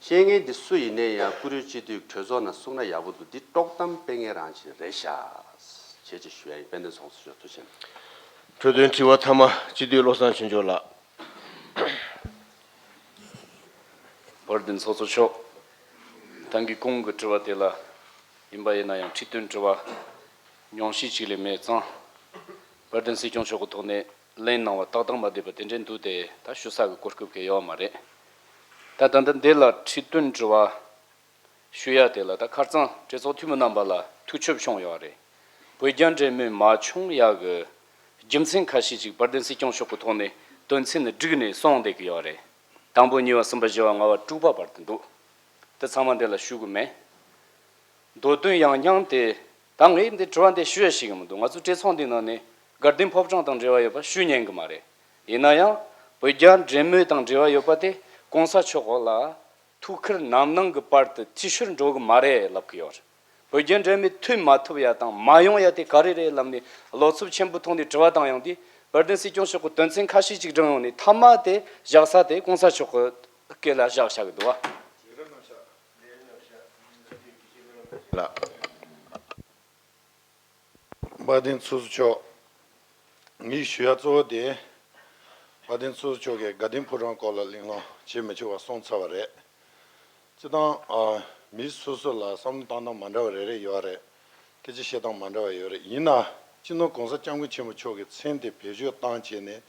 བཤད་མཁན་འདི་སུ་ཡིན་ནའི་ཡང་བཀུར་འོས་སྤྱི་འཐུས་གྲོས་ཚོགས་ནང་གསུང་ན་ཡག་པོ་འདུག་འདི་དཀྲོག་གཏམ་སྤེལ་མཁན་རང་བཞིན་རེད་ཤག་བྱས་ཅེས་ཞུ་ཡ་ཡིན། དཔལ་ལྡན་ཚོགས་གཙོ་མཆོག་ཐུགས་རྗེ་ཆེ། འཕྲོས་དོན་དྲི་བ་མཐའ་མ་སྤྱི་འཐུས་བློ་བཟང་ཆོས་འབྱོར་ལགས། དཔལ་ལྡན་ཚོགས་གཙོ་མཆོག་ད་གིན་གོང་གི་དྲི་བ་དེ་ལ་ཡིན་པ་ཡིན་ན་ཡང་ཁྲིད་སྟོན་དྲི་བ་ཉུང་ཤས་ཅིག་ལས་མེད་ཙང་། དཔལ་ལྡན་སྲིད་སྐྱོང་མཆོག་གི་ཐོག་ནས་ལན་གནང་བ་ཏག་ཏག་མ་བསྡད་པ་དེ་འདྲའི་འདུག་སྟེ། ད་ཞུ་ས་གི་གོ་སྐབས་གལ་ཡོད་མ་རེད། ད་ད་ལྟ་འདི་ལ་ཁྲིད་སྟོན་དྲི་བ་ཞུ་ཡ་དེ་ལ་ད་ཁ་རྩང་གྲོས་ཚོགས་འཐུས་མི་རྣམ་པ་ལ་ཐུགས་ཆོབ་བྱུང་ཡོད་རེད། བོད་རྒྱ་འབྲེལ་མོལ་མ་བྱུང་ཡ་གི་རྒྱུ་མཚན་ཁ་ཤས་ཅིག་དཔལ་ལྡན་སྲིད་སྐྱོང་མཆོག་གི་ཐོག་ནས་དོན་ཚན་བསྒྲིགས་ནས་གསུངས་བསྡད་ཀྱི་ཡོད་རེད། དང་པོ་གཉིས་པ་གསུམ་པ་བཞི་བ་ལྔ་བ་དྲུག་པ་བར་དུ་འདུག་དེ་ཚང་མ་འདི་ལ་ཞུ་གི་མེད། མདོ་དོན་ཡང་སྙིང་དེ། ད་ངས་འདི་དྲི་བ་འདི་ཞུ་ཡ་ཞིག་གི་མི་འདུག་ང་ཚོའི་གྲོས་ཚོགས་འདི་ནང་ནས་དགའ་ལྡན་ཕོ་བྲང་དང་འབྲེལ་བ་ཡོད་པ་ཞུ་ཉན་གི་མ་རེད། ཡིན་ན་ཡང་བོད་རྒྱ་འབྲེལ་མོལ་དང་འབྲེལ་བ་ཡོད་པ་དེ་གོང་ས་མཆོག་ལ་ཐུགས་ཁུར་ནམ་ནང་གི་བར་དུ་འཐུས་ཤོར་འགྲོ་གི་མ་རེད་ལབ་གི་ཡོད་རེད། བོད་རྒྱ་འབྲེལ་མོལ་མཐུད་མ་ཐུབ་ཡ་དང་མ་ཡོང་ཡ་དེ་ག་རེ་རེད་ལབ་ནས་བློ་འཚབ་ཆེན་པོ་ཐོག་ནས་དྲི་བ་བཏང་ཡོང་དུས། དཔལ་ལྡན་སྲིད་སྐྱོང་མཆོག་གི་དོན་ཚན་ཁ་ཤས་ཅིག་བསྒྲེངས་ཡོང་ནས་མཐའ་མ་དེ་བཞག་ས་དེ་གོང་ས་མཆོག་གི་སྐེ་ལ་བཞག་བཞག་གི་འདུག་བ། ལགས། དཔལ་ལྡན་ཚོགས་གཙོ་མཆོག་ངས་ཞུ་ཡ་གཙོ་བོ་དེ། དཔལ་ལྡན་ཚོགས་གཙོ་མཆོག་གིས་དགའ་ལྡན་ཕོ་བྲང་སྐོར་ལ་གླེང་སློང་བྱེད་མི་ཆོག་པ་གསུངས་ཚར་བ་རེད། སྤྱིར་བཏང་ཨ། མི་སོ་སོ་ལ་བསམ་བློ་བཏང་སྟངས་མ་འདྲ་བ་རེ་རེ་ཡོད་རེད། སྐད་ཆ་བཤད་སྟངས་མ་འདྲ་བ་ཡོད་རེད། ཡིན་ན་སྤྱི་ནོར་༸གོང་ས་༸སྐྱབས་མགོན་ཆེན་པོ་མཆོག་གི་མཚན་དེ་བེད་སྤྱོད་བཏང་བྱས་ནས།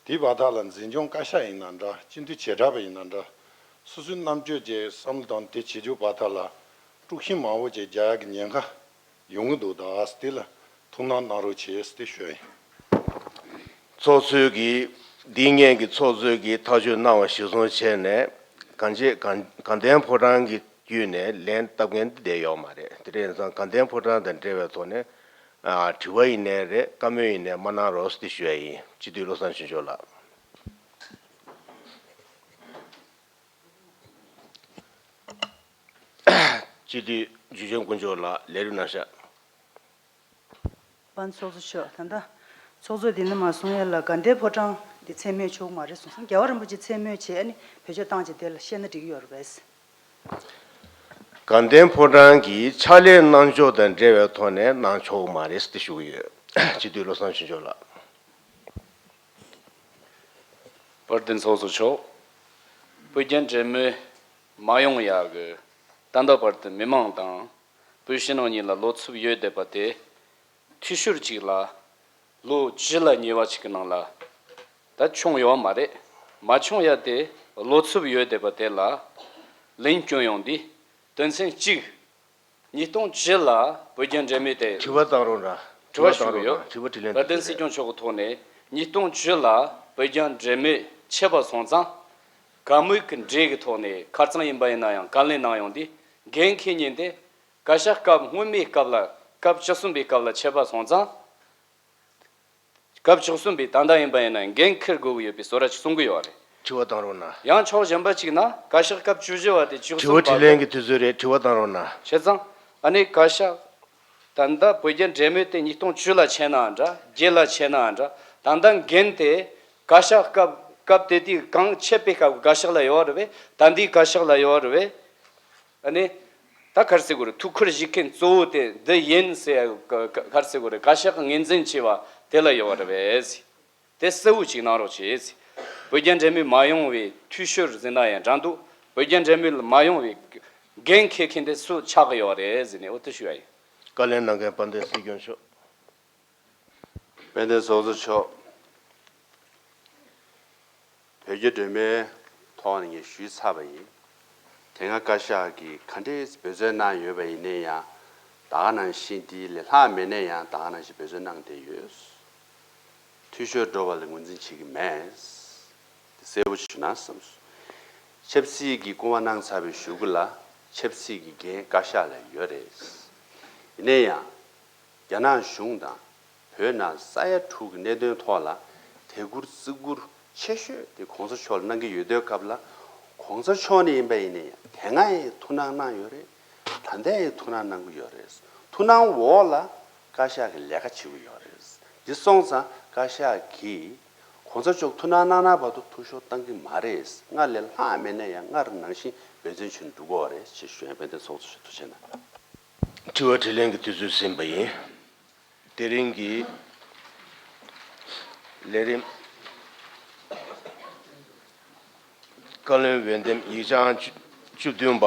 དེའི་བར་ཐག་ལ་འཛིན་སྐྱོང་བཀའ་ཤག་ཡིན་ན་འདྲ། སྤྱི་འཐུས་བྱེ་བྲག་པ་ཡིན་ན་འདྲ། སོ་སོའི་རྣམ་དཔྱོད་ཀྱི་བསམ་བློ་དང་དེ་བྱེད་རྒྱུ་བར་ཐག་ལ་དཀྲུག་ཤིང་མང་བོ་ཅིག་རྒྱག་ཡག་གི་ཉེན་ཁ་ཡོང་གི་འདུག་ད་དེ་ལ་ཐུགས་སྣང་གནང་རོགས་བྱེད་ཟེར་ཏེ་ཞུ་ཡ་ཡིན། ཚོགས་གཙོས་ཀྱིས། འདི་སྔོན་གྱི་ཚོགས་གཙོས་ཀྱིས་ཐག་གཅོད་གནང་བ་གཞིར་བཟུང་བྱས་ནས། གང་ཅི་གང་དགའ་ལྡན་ཕོ་བྲང་གི་བརྒྱུད་ནས་ལན་བཏབ་མཁན་དེ་བསྡད་ཡོད་མ་རེད། དེ་རེད་ཙང་དགའ་ལྡན་ཕོ་བྲང་དང་འབྲེལ་བའི་ཐོག་ནས། ཨ། དྲི་བ་ཡིན་ནའི་རེད། བཀའ་མོལ་ཡིན་ནའི་མ་གནང་རོགས་ཟེར་ཏེ་ཞུ་ཡ་ཡིན། སྤྱི་འཐུས་བློ་བཟང་ཆོས་འབྱོར་ལགས། སྤྱི་འཐུས་འཇུ་ཆེན་དཀོན་མཆོག་ལགས་ལས་རིམ་གནང་ཤག་དཔལ་ཚོགས་གཙོ་མཆོག་ད་ལྟ་ཚོགས་གཙོས་འདི་ནས་མར་གསུང་ཡས་ལ་དགའ་ལྡན་ཕོ་བྲང་འདི་མཚན་སྨོས་ཆོག་གི་མ་རེད་གསུངས་སོང་། རྒྱལ་བ་རིན་པོ་ཆེ་མཚན་སྨོས་བྱས་ཨ་ནི་བེད་སྤྱོད་བཏང་བྱས་དེ་ལ་བཤད་ན་འགྲིག་གི་ཡོད་རེད་པས། དགའ་ལྡན་ཕོ་བྲང་གིས་ཕྱག་ལས་གནང་ཕྱོགས་དང་འབྲེལ་བའི་ཐོག་ནས་གནང་ཆོག་གི་མ་རེད་ཟེར་ཏེ་ཞུ་གི་ཡོད། སྤྱི་འཐུས་བློ་བཟང་ཆོས་འབྱོར་ལགས། དཔལ་ལྡན་ཚོགས་གཙོ་མཆོག་བོད་རྒྱ་འབྲེལ་མོལ་མ་ཡོང་ཡག་གི་ད་ལྟ་བར་དུ་མི་མང་དང་བོད་ཕྱི་ནང་གཉིས་ལ་བློ་འཚབ་ཡོད་བསྡད་པ་དེ། འཐུས་ཤོར་གཅིག་ལ་ལོ་བཅུ་ལ་ཉེ་བ་ཅིག་གི་ནང་ལ་ད་བྱུང་ཡོད་མ་རེད། མ་བྱུང་ཡ་དེ་བློ་འཚབ་ཡོད་བསྡད་པ་དེ་ལ་ལན་སྐྱོན་ཡོང་དུས། དོན་ཚན་གཅིག་ཉིས་སྟོང་བཅུ་ལ་བོད་རྒྱ་འབྲེལ་མོལ་དེ། དྲི་བ་བཏང་རོགས་གནང་། དྲི་བ་ཞུ་གི་ཡོད། དྲི་བ་དྲིས་ལན་དེ། དཔལ་ལྡན་སྲིད་སྐྱོང་མཆོག་གི་ཐོག་ནས་ཉིས་སྟོང་བཅུ་ལ་བོད་རྒྱ་འབྲེལ་མོལ་ཆད་པ་སོང་ཙང་། བཀའ་མོལ་གྱི་འགྲེལ་གྱི་ཐོག་ནས་ཁ་རྩང་ཡིན་པ་ཡིན་ན་ཡང་བཀའ་ལན་གནང་ཡོང་དུས། འགན་འཁྱེར་མཁན་དེ་བཀའ་ཤག་སྐབས་སྔོན་མའི་སྐབས་ལ། སྐབས་བཅུ་གསུམ་པའི་སྐབས་ལ་ཆད་པ་སོང་ཙང་། སྐབས་བཅུ་གསུམ་པའི་ད་ལྟ་ཡིན་པ་ཡིན་ན་འགན་འཁུར་དགོས་ཀྱི་ཡོད་པའི་བཟོ་འདྲ་ཅིག་གསུང་གི་ཡོད་རེད། དྲི་བ་བཏང་རོགས་གནང་། ཡང་ཕྱོགས་གཞན་པ་ཅིག་ན་བཀའ་ཤག་སྐབས་བཅུ་བཞི་བ་དེ་བཅུ་གསུམ་པ་དྲི་བ་དྲིས་ལན་གྱི་དུས་ཚོད་རེད། དྲི་བ་བཏང་རོགས་གནང་། བྱས་ཙང་ཨ་ནི་བཀའ་ཤག་ད་ལྟ་བོད་རྒྱ་འབྲེལ་མོལ་དེ་ཉིས་སྟོང་བཅུ་ལ་ཆད་ནའང་འདྲ། བརྒྱད་ལ་ཆད་ནའང་འདྲ། ད་ལྟ་འགན་དེ་བཀའ་ཤག་སྐབས། སྐབས་དེ་དུས་གང་ཆད་པའི་སྐབས་བཀའ་ཤག་ལ་ཡོད་རེད་པས། ད་ལྟའི་བཀའ་ཤག་ལ་ཡོད་རེད་པས། ཨ་ནི། ད་ག་རེ་ཟེར་དགོས་རེད། ཐུགས་ཁུར་བཞེས་མཁན་གཙོ་བོ་དེ་འདི་ཡིན་ཟེར། ག་ག་ག་རེ་ཟེར་དགོས་རེད། བཀའ་ཤག་གི་ངོས་འཛིན་བྱས་པ་དེ་ལ་ཡོད་རེད་པས། དེ་གསལ་བོ་ཅིག་གནང་རོགས་བྱེད། བོད་རྒྱ་འབྲེལ་མོལ་མ་ཡོང་བའི་འཐུས་ཤོར་ཟེར་ན་ཡང་འདྲ་འདུག་བོད་རྒྱ་འབྲེལ་མོལ་མ་ཡོང་བའི་འགན་འཁྱེར་མཁན་དེ་སུ་ཆགས་ཀྱི་ཡོད་རེད་ཟེར་ནས་འོ་དེ་ཞུ་ཡ་ཡིན། བཀའ་ལན་གནང་མཁན་དཔལ་ལྡན་སྲིད་སྐྱོང་མཆོག་དཔལ་ལྡན་ཚོགས་གཙོ་མཆོག་བོད་རྒྱ་འབྲེལ་མོལ་ཐོག་ནས་ངས་ཞུས་ཚར་བ་ཡིན། དེ་སྔ་བཀའ་ཤག་གིས་ག་འདྲས་འབད་བརྩོན་གནང་ཡོད་པ་ཡིན་ནའི་ཡང་། ད་ག་ནང་བཞིན་དེ་ལས་ལྷག་མེད་ནའི་ཡང་ད་ག་ནང་བཞིན་འབད་བརྩོན་གནང་བསྡད་ཡོད། འཐུས་ཤོར་འགྲོ་བ་ལ་ངོས་འཛིན་བྱེད་ཀྱི་མེད། དེ་གསལ་པོ་ཞིག་ཞུ་ན་བསམ་སོང་། ཆབ་སྲིད་ཀྱི་སྐུལ་མ་གནང་ཚར་བའི་གཞུག་གུ་ལ་ཆབ་སྲིད་ཀྱི་འགན་བཀའ་ཤག་ལ་ཡོད་རེད། ཡིན་ནའི་ཡང་། རྒྱ་ནག་གཞུང་དང་བོད་ནང་ས་ཡ་དྲུག་གི་གནད་དོན་ཐོག་ལ་དད་བཀུར་བརྩི་བཀུར་ཆེ་ཤོས་དེ་གོང་ས་མཆོག་ལ་གནང་གི་ཡོད་དུས་སྐབས་ལ། གོང་ས་མཆོག་ནས་ཡིན་པ་ཡིན་ནའི་ཡང་དེ་སྔ་ཡང་ཐུགས་སྣང་གནང་ཡོད་རེད། ད་ལྟ་ཡང་ཐུགས་སྣང་གནང་གི་ཡོད་རེད། ཐུགས་སྣང་འོག་ལ་བཀའ་ཤག་གིས་ལས་ཀ་བྱེད་ཀྱི་ཡོད་རེད། འདི་སོང་ཙང་བཀའ་ཤག་གིས་གོང་ས་མཆོག་ཐུགས་སྣང་གནང་ན་བར་དུ་འཐུས་ཤོར་བཏང་གི་མ་རེད། སྔར་ལས་ལྷག་མེད་ན་ཡང་སྔར་ནང་བཞིན་འབད་བརྩོན་བྱེད་འགྲོ་གི་རེད་ཅེས་ཞུ་ཡ། དཔལ་ལྡན་ཚོགས་གཙོ་མཆོག་ཐུགས་རྗེ་གནང་། དྲི་བ་དྲིས་ལན་གྱི་དུས་ཚོད་ཟིན་པ་ཡིན། དེ་རིང་གི་ ལས་རིམ། བཀའ་བློན་འོས་འདེམས་ཡིག་ཆ་ཨང་བཅུ་བཅུ་བདུན་པ།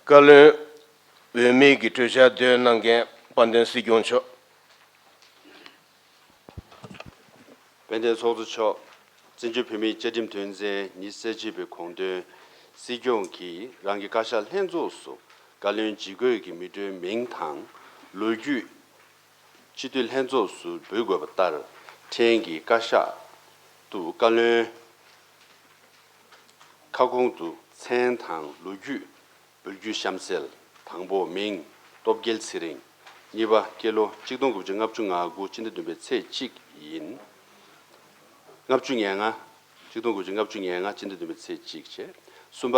བཀའ་བློན་འོས་མི་གི་གྲོས་འཆར་འདོན་གནང་མཁན་དཔལ་ལྡན་སྲིད་སྐྱོང་མཆོག་དཔལ་ལྡན་ཚོགས་གཙོ་མཆོག་བཙན་བྱོལ་བོད་མིའི་བཅའ་ཁྲིམས་དོན་ཚན་ཉི་ཤུ་རྩ་གཅིག་པའི་དགོངས་དོན། སྲིད་སྐྱོང་གིས་རང་གི་བཀའ་ཤག་ལྷན་ཚོགས་སུ་བཀའ་བློན་ཇི་དགོས་ཀྱི་མི་འགྲོའི་མིང་དང་། ལོ་རྒྱུས། སྤྱི་འཐུས་ལྷན་ཚོགས་སུ་འབུལ་དགོས་པ་ལྟར། ཕྲན་གྱི་བཀའ་ཤག་ཏུ་བཀའ་བློན་ཁ་སྐོང་དུ་མཚན་དང་ལོ་རྒྱུས་འབུལ་རྒྱུ་གཤམ་གསལ། དང་པོ་མིང་སྟོབས་རྒྱལ་ཚེ་རིང་། གཉིས་པ་སྐྱེས་ལོ་གཅིག་སྟོང་དགུ་བརྒྱ་ལྔ་བཅུ་ང་དགུ་སྤྱི་ཟླ་བདུན་པའི་ཚེས་གཅིག་ཡིན། ལྔ་བཅུ་ང་ལྔ། གཅིག་སྟོང་དགུ་བརྒྱ་ལྔ་བཅུ་ང་ལྔ་སྤྱི་ཟླ་བདུན་པའི་ཚེས་གཅིག་བྱས། གསུམ་པ་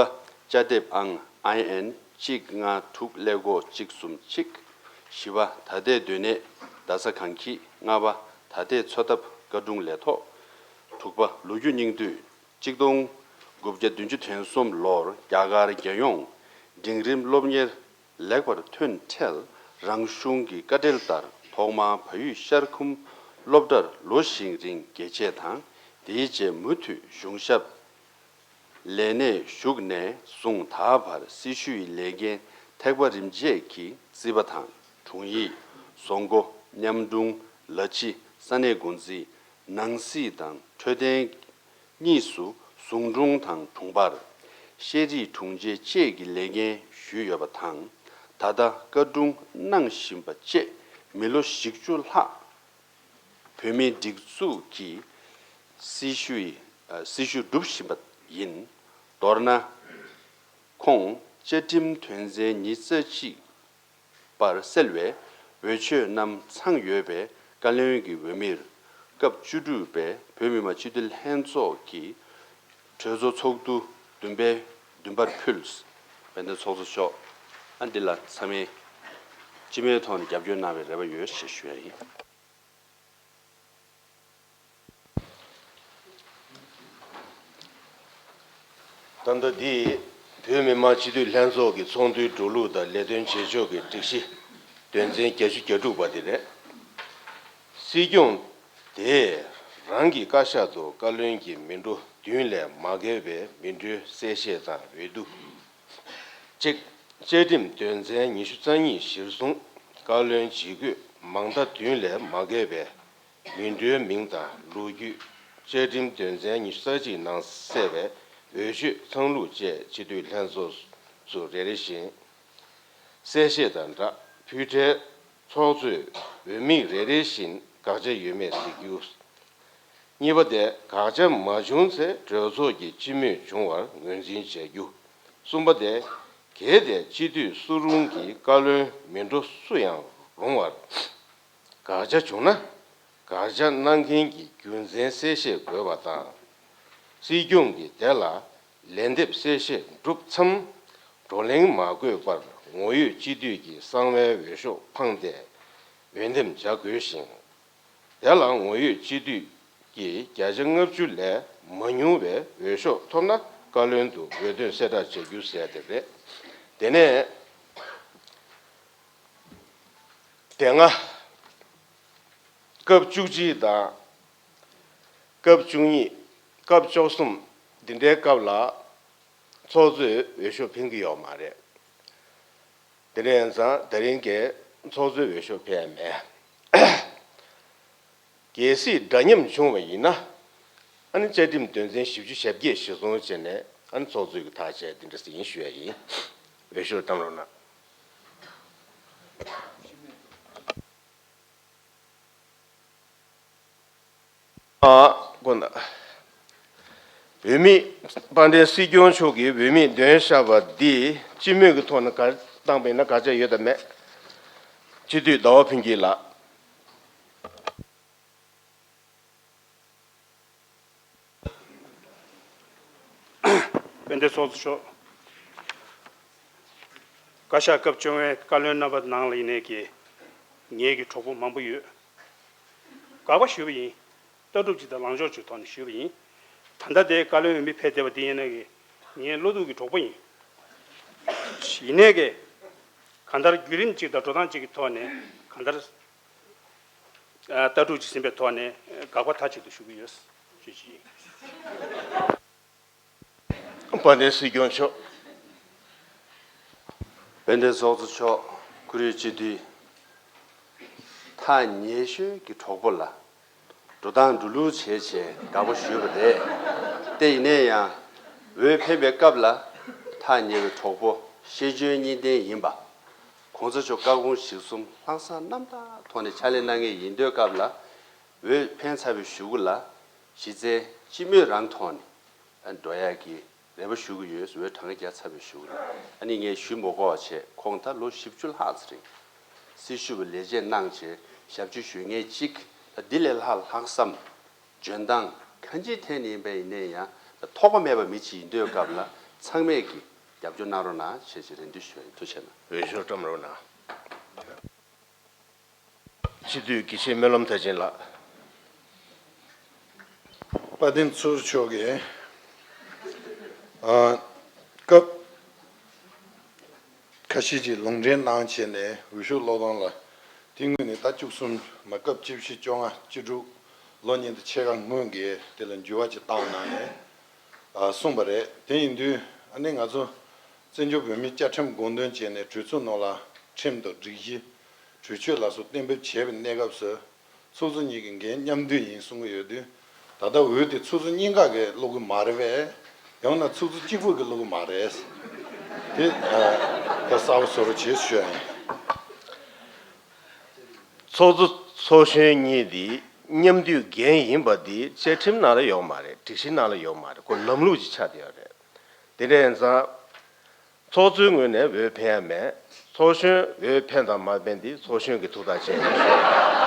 བཅའ་དེབ་ཨང་ཨའི་ཨེན་གཅིག་ལྔ་དྲུག་ཀླད་ཀོར་གཅིག་གསུམ་གཅིག་བཞི་པ་ད་ལྟའི་སྡོད་གནས་རྡ་ས་གངས་སྐྱིད། ལྔ་པ་ད་ལྟའི་འཚོ་ཐབས་ཀ་གྲུང་ལས་ཐོག་དྲུག་པ་ལོ་རྒྱུས་སྙིང་བསྡུས། གཅིག་སྟོང་དགུ་བརྒྱ་བདུན་ཅུ་དོན་གསུམ་ལོར་རྒྱ་གར་རྒྱལ་ཡོངས་འབྲིང་རིམ་སློབ་གཉེར་ལེགས་པར་ཐོན་འཕྲལ། རང་གཞུང་གི་བཀའ་འགྲེལ་ལྟར་ཐོག་མར་བལ་ཡུལ་ཤར་ཁུམ་སློབ་གྲྭར་ལོ་ཞིག་རིང་དགེ་ཆེ་དང་། དེའི་རྗེས་མུ་མཐུད་གཞུང་ཞབས་ལས་གནས་ཞུགས་ནས་བཟུང་ད་བར་སྲི་ཞུའི་ལས་འགན་ཐེག་པ་རིམ་འབྱེད་ཀྱིས་རྩིས་པ་དང་། དྲུང་ཡིག་བཟོ་འགོ། ཉམས་སྒྲུང་། ལ་ཕྱི། ས་གནས་འགོ་འཛིན། ནང་སྲིད་དང་འཕྲོད་བསྟེན་གཉིས་སུ་ཟུང་དྲུང་དང་དྲུང་འཕར། ཤེས་རིག་དྲུང་ཆེ་བཅས་ཀྱི་ལས་འགན་ཞུས་ཡོད་པ་དང་། ད་ལྟ་བཀའ་དྲུང་གནང་བཞིན་པ་བཅས་མི་ལོ་བཞི་བཅུ་ལྷག་བོད་མིའི་སྒྲིག་འཛུགས་ཀྱི་སྲི་ཞུའི་ཨ་སྲི་ཞུ་སྒྲུབ་བཞིན་པ་ཡིན། མདོར་ན། ཁོང་བཅའ་ཁྲིམས་དོན་ཚན་ཉི་ཤུ་རྩ་གཅིག་པར་གསལ་བའི་འོས་ཆོས་རྣམས་ཚང་ཡོད་པའི་བཀའ་བློན་གྱི་འོས་མིར་སྐབས་བཅུ་དྲུག་པའི་བོད་མི་མང་སྤྱི་འཐུས་ལྷན་ཚོགས་ཀྱི་གྲོས་ཚོགས་ཚོགས་འདུ་བདུན་པའི་བདུན་པར་ཕུལ། དཔལ་ལྡན་ཚོགས་གཙོ་མཆོག་ཨ་འདི་ལ་ཚང་མས་སྤྱི་མོས་ཐོག་ནས་རྒྱབ་སྐྱོར་གནང་བའི་རེ་བ་ཡོད་ཞེས་ཞུ་ཡ་ཡིན། ད་ལྟ་འདི་བོད་མི་མང་སྤྱི་འཐུས་ལྷན་ཚོགས་ཀྱི་ཚོགས་འདུའི་འགྲོ་ལུགས་དང་ལས་དོན་བྱེད་ཕྱོགས་ཀྱི་སྒྲིག་གཞི་དོན་ཚན་བརྒྱད་ཅུ་གྱ་དྲུག་པ་དེ་རེད། སྲིད་སྐྱོང་དེས་རང་གི་བཀའ་ཤག་ཏུ་བཀའ་བློན་གྱི་མི་འགྲོ་བདུན་ལས་མ་བརྒལ་བའི་མི་འགྲོའི་གསལ་བཤད་དང་འོས་བསྡུ། གཅིག་བཅའ་ཁྲིམས་དོན་ཚན་ཉི་ཤུ་རྩ་གཉིས་གཞིར་བཟུང་བཀའ་བློན་ཇི་དགོས་མང་མཐའ་བདུན་ལས་མ་བརྒལ་བའི་མི་འགྲོའི་མིང་དང་ལོ་རྒྱུས། བཅའ་ཁྲིམས་དོན་ཚན་ཉི་ཤུ་རྩ་གཅིག་ནང་གསལ་བའི་འོས་ཆོས་ཚང་ལུགས་བཅས་སྤྱི་འཐུས་ལྷན་ཚོགས་སུ་རེ་རེ་བཞིན་གསལ་བཤད་དང་སྦྲགས་ཕུལ་འཕྲལ་ཚོགས་གཙོས་འོས་མི་རེ་རེ་བཞིན་དགག་བྱ་ཡོད་མེད་གཟིགས་རྒྱུ། གཉིས་པ་དེ་དགག་བྱ་མ་བྱུང་ཚེ་གྲོས་ཚོགས་ཀྱི་སྤྱི་མོས་བྱུང་བར་ངོས་འཛིན་བྱ་རྒྱུ། གསུམ་པ་དེ་གལ་ཏེ་སྤྱི་འཐུས་སུ་རུང་གི་བཀའ་བློན་མི་འགྲོ་སུ་ཡང་རུང་བར་དགག་བྱ་བྱུང་ན། དགག་བྱ་གནང་མཁན་གྱི་རྒྱུ་མཚན་གསལ་བཤད་དགོས་པ་དང་། སྲིད་སྐྱོང་གིས་དེ་ལ་ལན་འདེབས་གསལ་བཤད་གྲུབ་མཚམས་བགྲོ་གླེང་མ་དགོས་པར་ངོ་ཡོད་སྤྱི་འཐུས་ཀྱི་གསང་བའི་འོས་ཤོག་འཕངས་ཏེ་འོས་འདེམས་བྱ་དགོས་ཤིང་། དེ་ལ་ངོ་ཡོད་སྤྱི་འཐུས་ཀྱིས་བརྒྱ་ཆ་ལྔ་བཅུ་ལས་མ་ཉུང་བའི་འོས་ཤོག་ཐོབ་ན་བཀའ་བློན་དུ་འོས་ཐོན་གསལ་བསྒྲགས་བྱ་རྒྱུ་ཟེར་དེ་རེད། དེ་ནས་དེ་སྔ་སྐབས་བཅུ་གཅིག་དང་། སྐབས་བཅུ་གཉིས། སྐབས་བཅུ་གསུམ་འདི་འདྲའི་སྐབས་ལ་ཚོགས་གཙོས་འོས་ཤོག་འཕེན་གྱི་ཡོད་མ་རེད། དེ་འདྲ་ཡིན་ཙང་དེ་རིང་གི་ཚོགས་གཙོས་འོས་ཤོག་འཕེན་ཡ་མེད། གལ་སྲིད་འདྲ་མཉམ་བྱུང་བ་ཡིན་ན། ཨ་ནི་བཅའ་ཁྲིམས་དོན་ཚན་བཞི་བཅུ་ཞེ་བརྒྱད་གཞིར་བཟུང་བྱས་ནས་ཨ་ནི་ཚོགས་གཙོས་ཀྱི་ཐག་བཅད་འདི་འདྲ་ཞིག་ཡིན་ཞུ་ཡ་ཡིན། འོས་ཤོག་བཀྲམ་རོགས་གནང་། ཨ། དགོངས་དག། འོས་མི་དཔལ་ལྡན་སྲིད་སྐྱོང་མཆོག་གིས་འོས་མི་འདོན་བཞག་པ་འདི་སྤྱི་མོས་ཀྱི་ཐོག་ནས་ག་བཏང་པ་ཡིན་ན་དགག་བྱ་ཡོད་དམ་མེད། སྤྱི་འཐུས་ཟླ་བ་ཕུན་སྐྱིད་ལགས། དཔལ་ལྡན་ཚོགས་གཙོ་མཆོག། བཀའ་ཤག་སྐབས་བཅོ་ལྔའི་བཀའ་བློན་རྣམ་པ་ནང་ལ་ཡིན་ནའི་གི་ངེད་ཀྱི་གྲོགས་པོ་མང་པོ་ཡོད། དགག་པ་ཞུས་པ་ཡིན། ལྟ་གྲུབ་ཅིག་དང་ལངས་ཕྱོགས་ཅིག་ཐོག་ནས་ཞུས་པ་ཡིན། ད་ལྟ་དེའི་བཀའ་བློན་འོས་མི་ཕེབས་བསྡད་པ་འདི་ཡིན་ནའི་གི་ངའི་བློ་ཐུག་གི་གྲོགས་པོ་ཡིན། ཡིན་ནའི་གི་གང་ལྟར་བརྒྱུད་རིམ་ཅིག་དང་འགྲོ་སྟངས་ཅིག་གི་ཐོག་ནས་གང་ལྟར། ལྟ་གྲུབ་ཅིག་ཟིན་པའི་ཐོག་ནས་དགག་པ་མཐའ་གཅིག་ཏུ་ཞུ་གི་ཡོད། ཞུ་ཞུ། དཔལ་ལྡན་སྲིད་སྐྱོང་མཆོག། དཔལ་ལྡན་ཚོགས་གཙོ་མཆོག། བཀུར་འོས་སྤྱི་འཐུས། ཐག་ཉེ་ཤོས་ཀྱི་གྲོགས་པོ་ལ་འགྲོ་སྟངས་འགྲོ་ལུགས་བྱས་བྱས་དགག་པ་ཞུས་པ་རེད། དེ་ཡིན་ནའི་ཡང་འོས་འཕེན་པའི་སྐབས་ལ་ཐག་ཉེ་བའི་གྲོགས་པོ་ཤེས་འཇོན་གཉིས་ལྡན་ཡིན་པ། གོང་ས་མཆོག་བཀའ་དགོངས་གཞིར་བཟུང་ལྷག་བསམ་རྣམ་དག་ཐོག་ནས་ཕྱག་ལས་གནང་མཁན་ཡིན་དུས་སྐབས་ལ། འོས་འཕེན་ཚར་བའི་གཞུག་གུ་ལ་གཞི་རྩའི་སྤྱི་མོས་རང་ཐོག་ནས་འགྲོ་ཡག་གི་རེ་བ་ཞུ་གི་ཡོད། འོས་གྲངས་ཀ་བརྒྱབ་ཚར་བའི་གཞུག་གུ་ལ་ཨ་ནི་ངས་ཞུ་མ་དགོས་པ་བྱས། ཁོང་ད་ལོ་བཞི་བཅུ་ལྷག་ཙམ་རིང་སྲི་ཞུ་བའི་ལས་བྱེད་གནང་བྱས་ཞབས་ཕྱི་ཞུ་མཁན་གཅིག་ད་འདི་ལས་ལྷག་ལྷག་བསམ་འཇོན་ཐང་གང་ཅིའི་ཐད་ནས་ཡིན་པ་ཡིན་ནའི་ཡང་ཐོགས་པ་མེད་པ་མི་གཅིག་ཡིན་དུས་སྐབས་ལ་ཚང་མས་ཀྱི་རྒྱབ་སྐྱོར་གནང་རོགས་གནང་བྱས་བྱས་རེ་འདུན་ཞུ་བ་ཡིན། ཐུགས་རྗེ་གནང་། འོས་ཤོག་བཀྲམ་རོགས་གནང་། སྤྱི་འཐུས་དགེ་བཤེས་སྨོན་ལམ་མཐར་ཕྱིན་ལགས། དཔལ་ལྡན་ཚོགས་གཙོ་མཆོག་གིས་ཨ་སྐབས་ཁ་ཤས་ཀྱིས་ལུང་འདྲེན་གནང་བྱས་ནས་འོས་ཤོག་ཀློག་སྟངས་ལ་དེ་སྔོན་ནས་ད་བཅུ་གསུམ་མ་སྐབས་བཅུ་བཞི་བཅོ་ལྔ་བཅུ་དྲུག་ལོ་གཉིས་དང་ཕྱེད་ཀ་སྔོན་གྱི་དེ་ལ་འགྱུར་བ་ཅིག་བཏང་གནང་ནས་ཨ་གསུངས་པ་རེད། དེ་ཡིན་དུས་ཨ་ནི་ང་ཚོ་བཙན་བྱོལ་བོད་མིའི་བཅའ་ཁྲིམས་དགོངས་དོན་བྱས་ནས་གྲོས་ཚོགས་ནང་ལ་ཁྲིམས་དང་སྒྲིག་གཞི། གྲོས་ཆོད་ལ་སོགས་གཏན་འབེབས་བྱས་པའི་གནས་སྐབས་སུ། ཚོགས་གཙོ་གཉིས་ཀྱི་འགན་མཉམ་འདུས་ཡིན་གསུང་གི་ཡོད་དུས། ད་ལྟ་འོས་དེ་ཚོགས་གཙོ་གཉིས་ཀ་གིས་ཀློག་གི་མ་རེད་པས། ཡང་ན་ཚོགས་གཙོ་གཅིག་པུ་གིས་ཀློག་གི་མ་རེད། དེ་ད་གསལ་པོ་བཟོ་རོགས་བྱེད་ཞུ་ཡ་ཡིན། ཚོགས་གཙོ་ཚོགས་གཞོན་གཉིས་དེ་མཉམ་འདུས་འགན་ཡིན་པ་དེ་བཅའ་ཁྲིམས་ནང་ལ་ཡོད་མ་རེད། སྒྲིག་གཞི་ནང་ལ་ཡོད་མ་རེད། ཁོ་ལམ་ལུགས་ཀྱི་ཆ་དེ་ཡོད་རེད། དེ་འདྲ་ཡིན་ཙང་། ཚོགས་གཙོའི་ངོས་ནས་འོས་འཕེན་ཡ་མེད། ཚོགས་གཞོན་འོས་འཕེན་དང་མ་འཕེན་དེ་ཚོགས་གཞོན་གྱི་ཐུགས་ཐག་བཅད་ནས་ཤོད།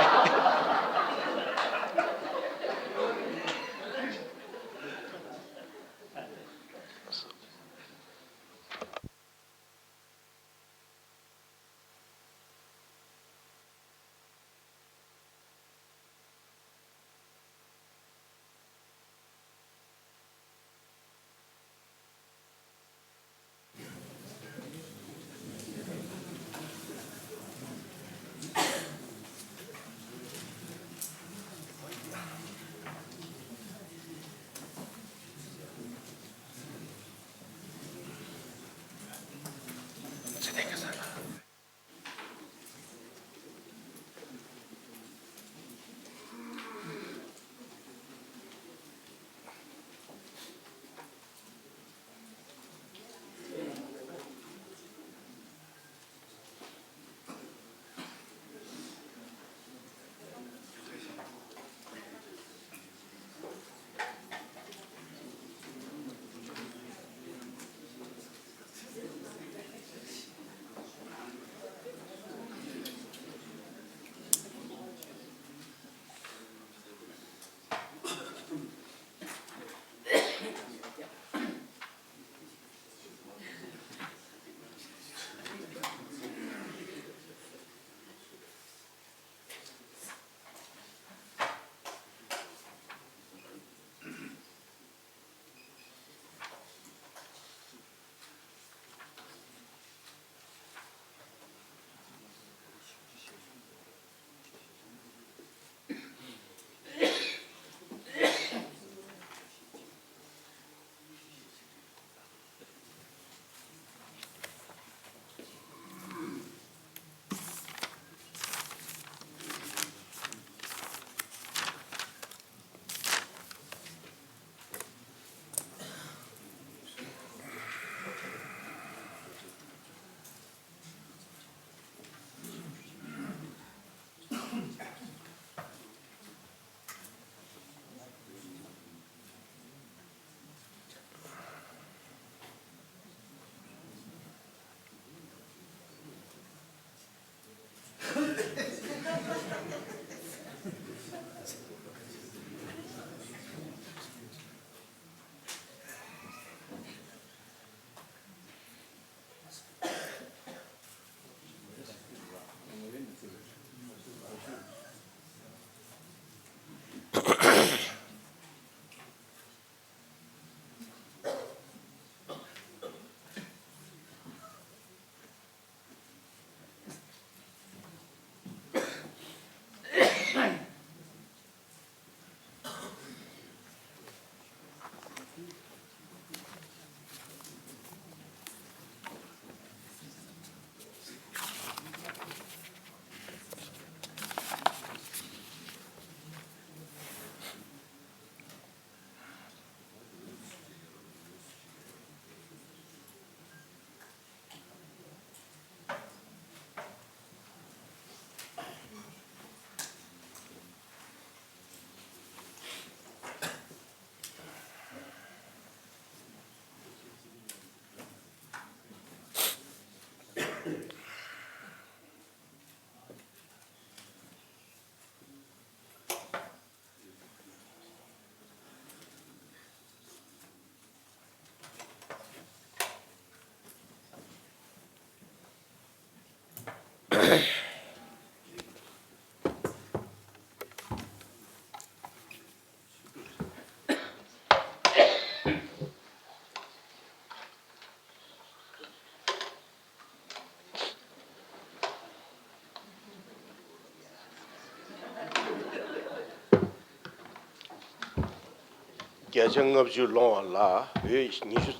བརྒྱ་ཆ་ལྔ་བཅུ་ལོངས་པ་ལ་འོས་ཉི་ཤུ།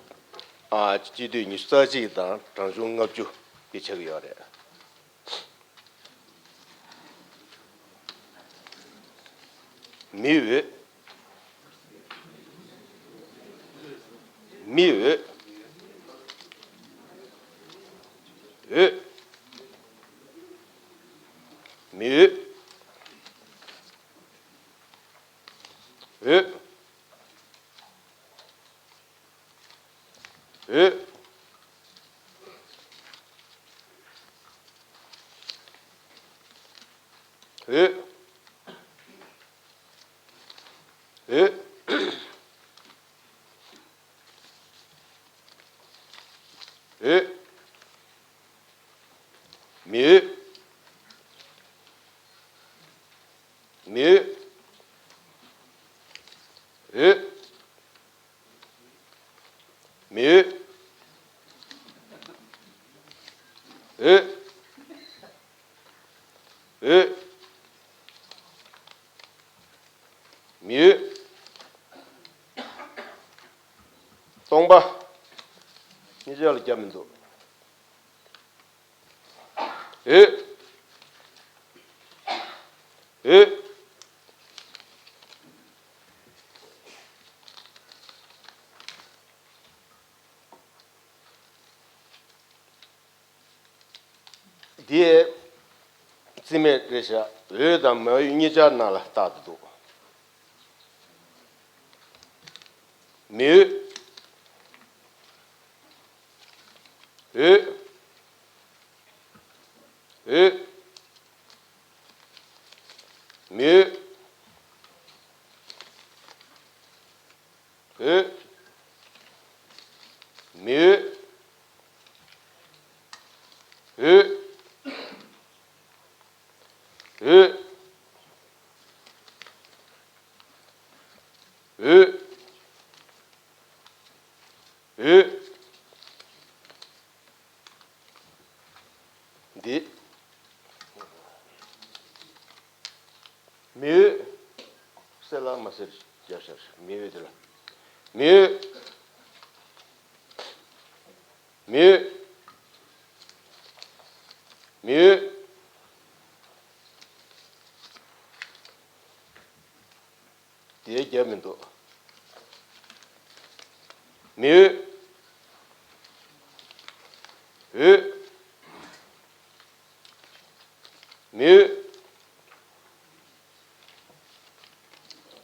ཨ། སྤྱི་འཐུས་ཉི་ཤུ་རྩ་གཅིག་དང་གྲངས་ཆུང་ལྔ་བཅུ་དེ་ཆགས་ཀྱི་ཡོད་རེད། མི་འོས། མི་འོས། འོས། མི་འོས། འོས། འོས། འོས། འོས། འོས། མི་འོས། མི་འོས། འོས། མི་འོས། འོས། འོས། མི་འོས། སྟོང་པ། ཉེ་ཆར་ལ་རྒྱབ་མི་འདུག་འོས། འོས། འདིའི་རྩིས་མེད་རེད་ཤག་འོས་དང་མ་འོས་གཉིས་ཆར་ནང་ལ་བཏགས་ཏེ་འདུག་མི་འོས། འོས། འོས། མི་འོས། འོས། མི་འོས། འོས། འོས། འོས། འོས། འདི། མི་འོས། གསལ་ལ་མ་གསལ་རྒྱབ་ཤར། མི་འོས་དེ་ལ། མི་འོས། མི་འོས། མི་འོས། དེའི་རྒྱབ་མི་འདུག་མི་འོས། འོས། མི་འོས།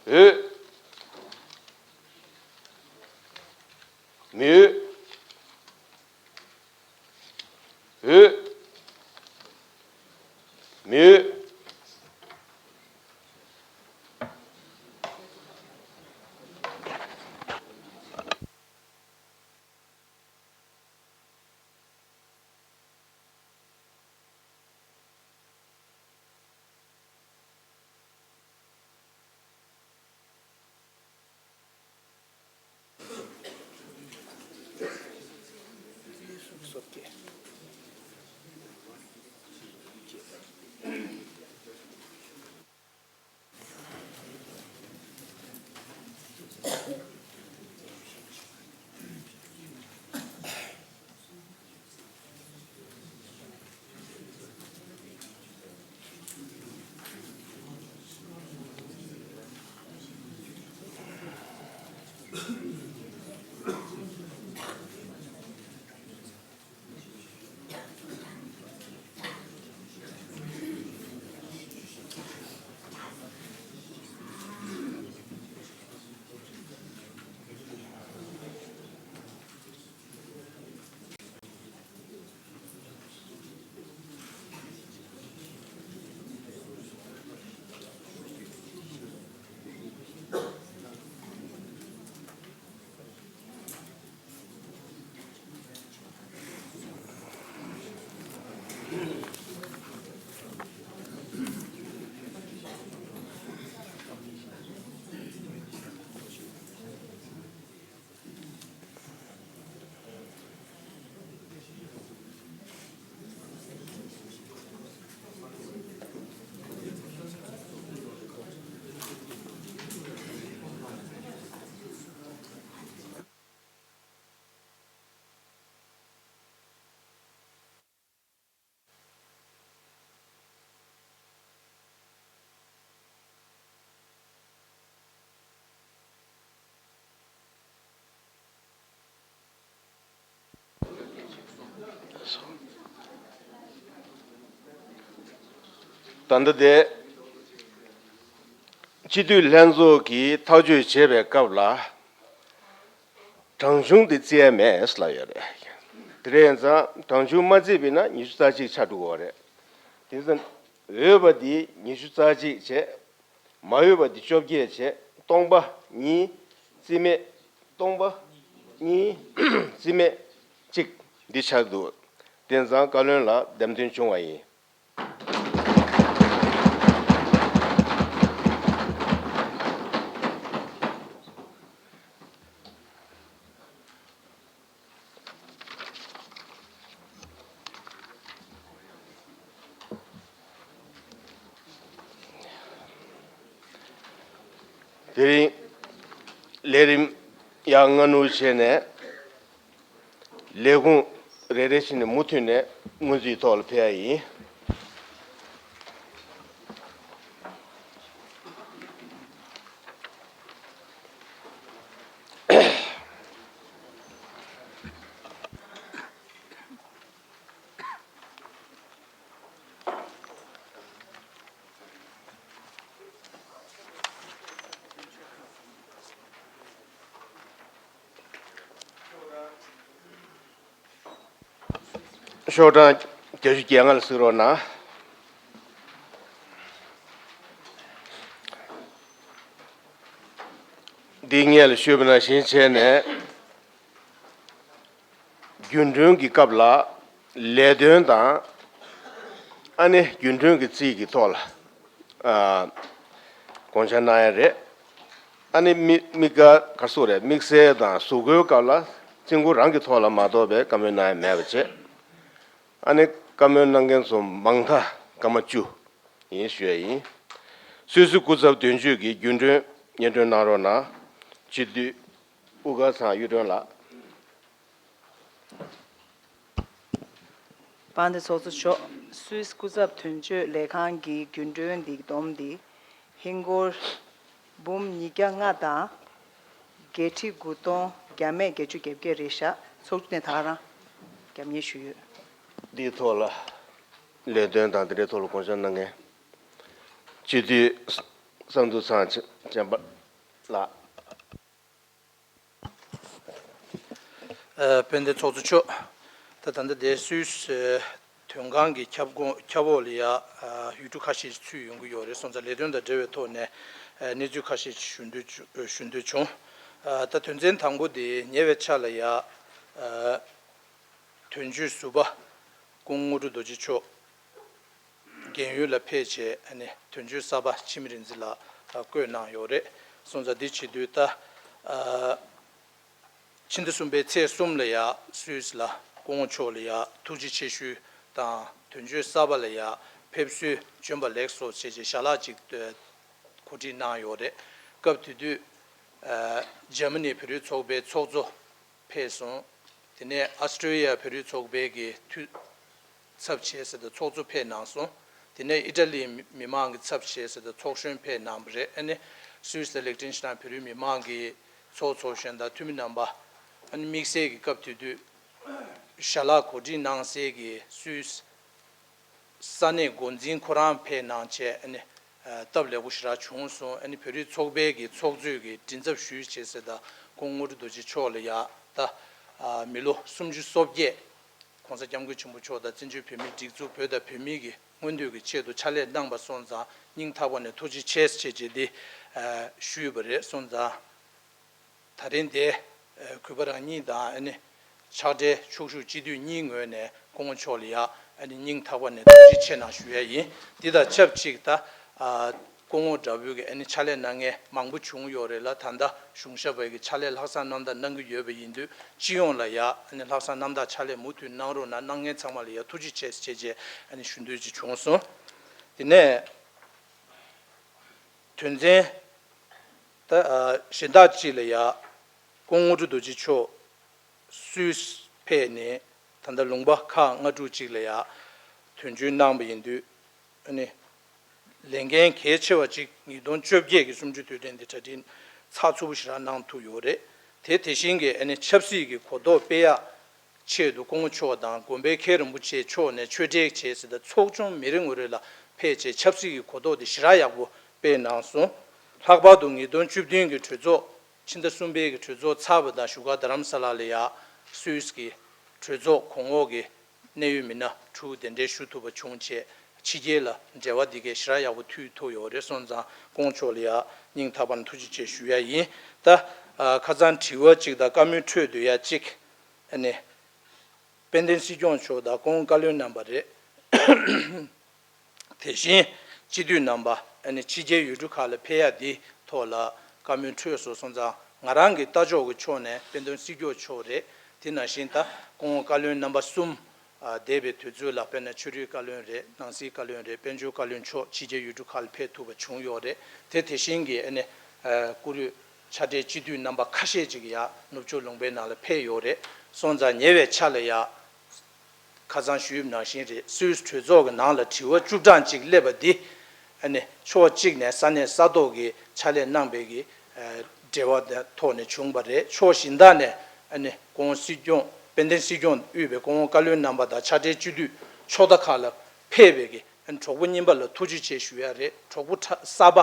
འོས། མི་འོས། འོས། མི་འོས། ད་ལྟ་དེ་སྤྱི་འཐུས་ལྷན་ཚོགས་ཀྱིས་ཐག་གཅོད་བྱེད་པའི་སྐབས་ལ་གྲངས་ཆུང་དེ་བརྩི་ཡ་མེད་ལབ་ཡོད་རེད། དེ་རེད་ཙང་གྲངས་ཆུང་མ་བརྩིས་པ་ཡིན་ན་ཉི་ཤུ་རྩ་གཅིག་ཆགས་འགྲོ་གི་ཡོད་རེད། དེ་ཙང་འོས་པ་དེ་ཉི་ཤུ་རྩ་གཅིག་བྱས། མ་འོས་པ་དེ་བཅོ་བརྒྱད་བྱས། སྟོང་པ་གཉིས་རྩིས་མེད། སྟོང་པ་གཉིས་རྩིས་མེད་གཅིག་འདི་ཆགས་འདུག་དེ་ཙང་བཀའ་བློན་ལ་འདེམས་ཐོན་བྱུང་བ་ཡིན། དེ་རིང་ལས་རིམ་ཡར་སྔ་སྣུར་བྱས་ནས། ལས་ཁུངས་རེ་རེ་བཞིན་ནས་མུ་མཐུད་ནས་སྔོན་རྩིས་ཐོག་ལ་ཕེབས་ཡ་ཡིན། ཤོག་གྲངས་བརྒྱད་ཅུ་གྱ་ལྔ་ལ་གཟིགས་རོགས་གནང་། འདི་སྔོན་ལ་ཞུས་པ་ནང་བཞིན་བྱས་ནས། རྒྱུན་གྲོན་གྱི་སྐབས་ལ་ལས་དོན་དང་། ཨ་ནི་རྒྱུན་གྲོན་གྱི་རྩིས་ཀྱི་ཐོག་ལ་ཨ་དགོངས་འཆར་གནང་ཡ་རེད། ཨ་ནི་དམིགས་དམིགས་བཀར་ག་རེ་ཟེར་དགོས་རེད། དམིགས་བསལ་དང་གཟུགས་པོའི་སྐབས་ལ་རྩིས་འགོ་རང་གི་ཐོག་ལ་མ་གཏོགས་པའི་བཀའ་མོལ་གནང་ཡ་མེད་པ་བྱས། ཨ་ནི་བཀའ་མོལ་གནང་མཁན་ཚོ་མང་མཐའ་སྐར་མ་བཅུ་ཡིན་ཞུ་ཡ་ཡིན། སུད་སི་སྐུ་ཚབ་དོན་གཅོད་ཀྱིས་རྒྱུན་གྲོན་སྙན་སྒྲོན་གནང་རོགས་གནང་། སྤྱི་འཐུས་དབུ་དཀར་ཚང་གཡུ་སྒྲོན་ལགས། དཔལ་ལྡན་ཚོགས་གཙོ་མཆོག་སུད་སི་སྐུ་ཚབ་དོན་གཅོད་ལས་ཁང་གི་རྒྱུན་གྲོན་འདི་བསྡོམས་ཏེ་ཧིན་སྒོར་འབུམ་ཉིས་བརྒྱ་ལྔ་དང་བརྒྱད་ཁྲི་དགུ་སྟོང་བརྒྱ་མེད་བརྒྱད་ཅུ་གྱ་བརྒྱད་རེད་ཤག་ཚོགས་ཆུང་ནས་ད་ག་རང་རྒྱབ་གཉེར་ཞུས་ཡོད། འདིའི་ཐོག་ལ་ལས་དོན་དང་དེ་འབྲེལ་ཐོག་ལ་དགོངས་འཆར་གནང་མཁན་སྤྱི་འཐུས་བསམ་གྲུབ་ཚང་ཆེ་ཆེན་པ་ལགས། ཨ། དཔལ་ལྡན་ཚོགས་གཙོ་མཆོག་ད་ད་ལྟ་དེ་སུད་སི་དོན་ཁང་གི་ཁྱབ་ཁོངས་ཁྱབ་འོག་ལ་ཡ་ཨ་ཡུལ་གྲུ་ཁ་ཤས་ཤིག་ཚུད་ཡོང་གི་ཡོད་རེད་སོང་ཙང་ལས་དོན་དང་འབྲེལ་བའི་ཐོག་ནས་ཨ་གནས་ཚུལ་ཁ་ཤས་ཤིག་ཞུ་འདོད་ཞུ་འདོད་བྱུང་། ཨ་ད་དོན་ཚན་དང་པོ་དེ་ཉེ་བའི་ཆར་ལ་ཡ་ཨ་དོན་གཅོད་ཟུར་པ་སྐུ་ངོ་དངོས་གྲུབ་རྡོ་རྗེ་མཆོག་རྒན་ཡོལ་ལ་ཕེབས་བྱས་ཨ་ནི་དོན་གཅོད་གསར་པ་འཆི་མེད་རིག་འཛིན་ལགས་བསྐོས་གནང་ཡོད་རེད་སོང་ཙང་འདི་བྱེད་དུས་ད་ཨ་ཕྱི་ཟླ་གསུམ་པའི་ཚེས་གསུམ་ལ་ཡ་སུད་སི་ལ་སྐུ་ངོ་མཆོག་ལ་ཡ་ཐུགས་རྗེ་ཆེ་ཞུ་དང་དོན་གཅོད་གསར་པ་ལ་ཡ་ཕེབས་བསུའི་བྱོན་པ་ལེགས་སོ་ཞེས་བྱས་ཞལ་ལག་ཅིག་གོ་སྒྲིག་གནང་ཡོད་རེད། སྐབས་དེ་དུས་ཨ་འཇར་མ་ནི་བོད་རིགས་ཚོགས་པའི་ཚོགས་གཙོ་ཕེབས་སོང་། དེ་ནས་ཨ་སི་ཀྲོ་ལི་ཡ་བོད་རིགས་ཚོགས་པའི་གི་འཐུས་ཚབ་བྱས་ཟེར་དུས་ཚོགས་གཙོ་ཕེབས་གནང་སོང་། དེ་ནས་ཨི་ཊ་ལི་མི་མང་གི་ཚབ་བྱས་ཟེར་དུས་ཚོགས་གཞོན་ཕེབས་གནང་བ་རེད། ཨ་ནི་སུད་སི་དང་ལིག་ཏེན་ཤི་ཏན་བོད་རིགས་མི་མང་གི་ཚོགས་ཚོགས་གཞོན་དང་འཐུས་མི་རྣམ་པ་ཨ་ནི་དམིགས་བསལ་གྱི་སྐབས་དེ་དུས་ཞལ་ལག་གོ་སྒྲིག་གནང་སའི་གི་སུད་སི་ས་གནས་འགོ་འཛིན་ཁོ་རང་ཕེབས་གནང་བྱས་ཨ་ནི་སྟབས་ལེགས་པོ་ཞེ་དྲག་བྱུང་སོང་། ཨ་ནི་བོད་རིགས་ཚོགས་པའི་གི་ཚོགས་གཙོས་གི་མགྲིན་ཚབ་ཞུས་བྱས་ཟེར་ད་སྐུ་ངོ་དངོས་གྲུབ་རྡོ་རྗེ་མཆོག་ལ་ཡ་ད་མི་ལོ་སུམ་ཅུ་སོ་བརྒྱད་༸གོང་ས་༸སྐྱབས་མགོན་ཆེན་པོ་མཆོག་དང་བཙན་བྱོལ་བོད་མིའི་སྒྲིག་འཛུགས་བོད་དང་བོད་མིའི་གི་མངོན་འདོད་ཀྱི་ཆེད་དུ་ཕྱག་ལས་གནང་བ་སོང་ཙང་སྙིང་ཐག་པ་ནས་ཐུགས་རྗེ་ཆེ་ཞེས་བྱས་འདི་ཞུས་པ་རེད་སོང་ཙང་། ད་རིང་འདིར་གུས་པ་རང་ཉིད་དང་ཨ་ནི་ཕྱག་སྦྲེལ་ཕྱོགས་བཞུགས་སྤྱི་འཐུས་གཉིས་ངོས་ནས་སྐུ་ངོ་མཆོག་ལ་ཡ་ཨ་ནི་སྙིང་ཐག་པ་ནས་ཐུགས་རྗེ་ཆེ་གནང་ཞུ་ཡ་ཡིན། འདི་དང་ཆབས་ཅིག་ད་སྐུ་ངོ་འདྲ་བོའི་གི་ཨ་ནི་ཕྱག་ལས་གནང་མཁན་མང་པོ་བྱུང་ཡོད་རེད་ལ། ད་ལྟ་གཞུང་ཞབས་པའི་གི་ཕྱག་ལས་ལྷག་བསམ་རྣམ་དག་གནང་གི་ཡོད་པ་ཡིན་དུས་སྤྱི་ཡོངས་ལ་ཡ་ཨ་ནི་ལྷག་བསམ་རྣམ་དག་ཕྱག་ལས་མུ་མཐུད་གནང་རོགས་གནང་། གནང་མཁན་ཚང་མ་ལ་ཡ་ཐུགས་རྗེ་ཆེ་ཞེས་བྱས་ཨ་ནི་ཞུ་འདོད་ཅིག་བྱུང་སོང་། དེ་ནས། དོན་ཚན་ད་གཞན་དག་ཅིག་ལ་ཡ་སྐུ་ངོ་དངོས་གྲུབ་རྡོ་རྗེ་མཆོག་སུད་སི་ཕེབས་ནས་ད་ལྟ་ལུང་པ་ཁག་ལྔ་དྲུག་ཅིག་ལ་ཡ་དོན་གཅོད་གནང་བ་ཡིན་དུས་ཨ་ནི་ལས་འགན་གལ་ཆེ་བ་ཅིག་ཉིས་སྟོང་བཅོ་བརྒྱད་ཀྱི་གསུམ་བཅུའི་དུས་དྲན་འདི་གྲ་སྒྲིག་ཚགས་ཚུད་པོ་ཞེ་དྲག་གནང་ཐུབ་ཡོད་རེད། དེ་དེ་བཞིན་གྱི་ཨ་ནི་ཆབ་སྲིད་ཀྱི་གོ་རྟོགས་སྤེལ་ཡག་ ཆེད་དུ་སྐུ་ངོ་མཆོག་དང་དགོན་པའི་མཁན་རིན་པོ་ཆེ་མཆོག་ནས་ཆོས་འབྲེལ་བྱས་ཟིན། ད་ཚོགས་ཆུང་མི་རེ་ངོ་རེ་ལ་ཕེབས་བྱས་ཆབ་སྲིད་ཀྱི་གོ་རྟོགས་དེ་ཞེ་དྲག་ཡག་པོ་སྤེལ་གནང་སོང་། ལྷག་པར་དུ་ཉིས་སྟོང་བཅུ་བདུན་གྱི་གྲོས་ཚོགས་ཕྱི་ཟླ་གསུམ་པའི་གི་གྲོས་ཚོགས་ཚར་བ་དང་བཞུགས་སྒར་རྡ་རམ་ས་ལ་ལ་ཡ་སུད་སི་གི་གྲོས་ཚོགས་གོང་འོག་གི་གནད་ཡོད་མི་སྣ་དྲུག་གདན་འདྲེན་ཞུ་ཐུབ་པ་བྱུང་བྱས་ཕྱི་རྒྱལ་ལ་འབྲེལ་བ་འདི་གའི་ཞེ་དྲག་ཡག་པོ་མཐུད་ཐུབ་ཡོད་རེད་སོང་ཙང་སྐུ་ངོ་མཆོག་ལ་ཡ་སྙིང་ཐག་པ་ནས་ཐུགས་རྗེ་ཆེ་ཞུ་ཡ་ཡིན། ད་ཨ་ཁ་སང་དྲི་བ་གཅིག་དང་བཀའ་མོལ་འཕྲོད་དུ་ཡ་གཅིག་ཨ་ནི། དཔལ་ལྡན་སྲིད་སྐྱོང་མཆོག་དང་སྐུ་ངོ་བཀའ་བློན་རྣམ་པ་རེད། དེ་བཞིན་སྤྱི་འཐུས་རྣམ་པ་ཨ་ནི་ཕྱི་རྒྱལ་ཡུལ་གྲུ་ཁག་ལ་ཕེབས་ཡ་འདི་ཐོག་ལ་བཀའ་མོལ་འཕྲོད་སོང་སོང་ཙང་ང་རང་གི་ལྟ་ཕྱོགས་ཀྱི་ཕྱོགས་ནས་དཔལ་ལྡན་སྲིད་སྐྱོང་མཆོག་རེད། དེ་ནང་བཞིན་ད་སྐུ་ངོ་བཀའ་བློན་རྣམ་པ་གསུམ་ཨ་འདས་པའི་དུས་ཚོད་ལ་དཔེར་ན་ཆོས་རིག་བཀའ་བློན་རེད། ནང་སྲིད་བཀའ་བློན་རེད། དཔལ་འབྱོར་བཀའ་བློན་མཆོག་ཕྱི་རྒྱལ་ཡུལ་གྲུ་ཁག་ལ་ཕེབས་ཐུབ་པ་བྱུང་ཡོད་རེད། དེ་དེ་བཞིན་གྱི་ཨ་ནི་ཨ་བཀུར་འོས་ཕྱག་སྦྲེལ་སྤྱི་འཐུས་རྣམ་པ་ཁ་ཤས་ཅིག་ཡང་ནུབ་ཕྱོགས་ལུང་པའི་ནང་ལ་ཕེབས་ཡོད་རེད་སོང་ཙང་ཉེ་བའི་ཆར་ལ་ཡང་ཁ་སང་ཞུས་པ་ནང་བཞིན་རེད། སུད་སི་གྲོས་ཚོགས་ཀྱི་ནང་ལ་དྲི་བ་བཅུ་གྲངས་ཅིག་སླེབས་པ་འདི་ཨ་ནི་ཕྱོགས་གཅིག་ནས་ས་གནས་ས་ཐོག་གི་ཕྱག་ལས་གནང་པའི་གི་ཨ་འབྲེལ་བ་དང་ཐོག་ནས་བྱུང་བ་རེད། ཕྱོགས་གཞན་དག་ནས་ཨ་ནི་སྐུ་ངོ་སྲིད་སྐྱོང་དཔལ་ལྡན་སྲིད་སྐྱོང་དབུས་པའི་སྐུ་ངོ་བཀའ་བློན་རྣམ་པ་དང་ཕྱག་སྦྲེལ་སྤྱི་འཐུས་ཕྱོགས་མཐའ་ཁག་ལ་ཕེབས་པའི་གི་ཨ་ནི་གྲོགས་པོ་རྙིང་པ་ལ་ཐུགས་རྗེ་ཆེ་ཞུ་ཡ་རེད། གྲོགས་པོ་གྲ་གསར་པ་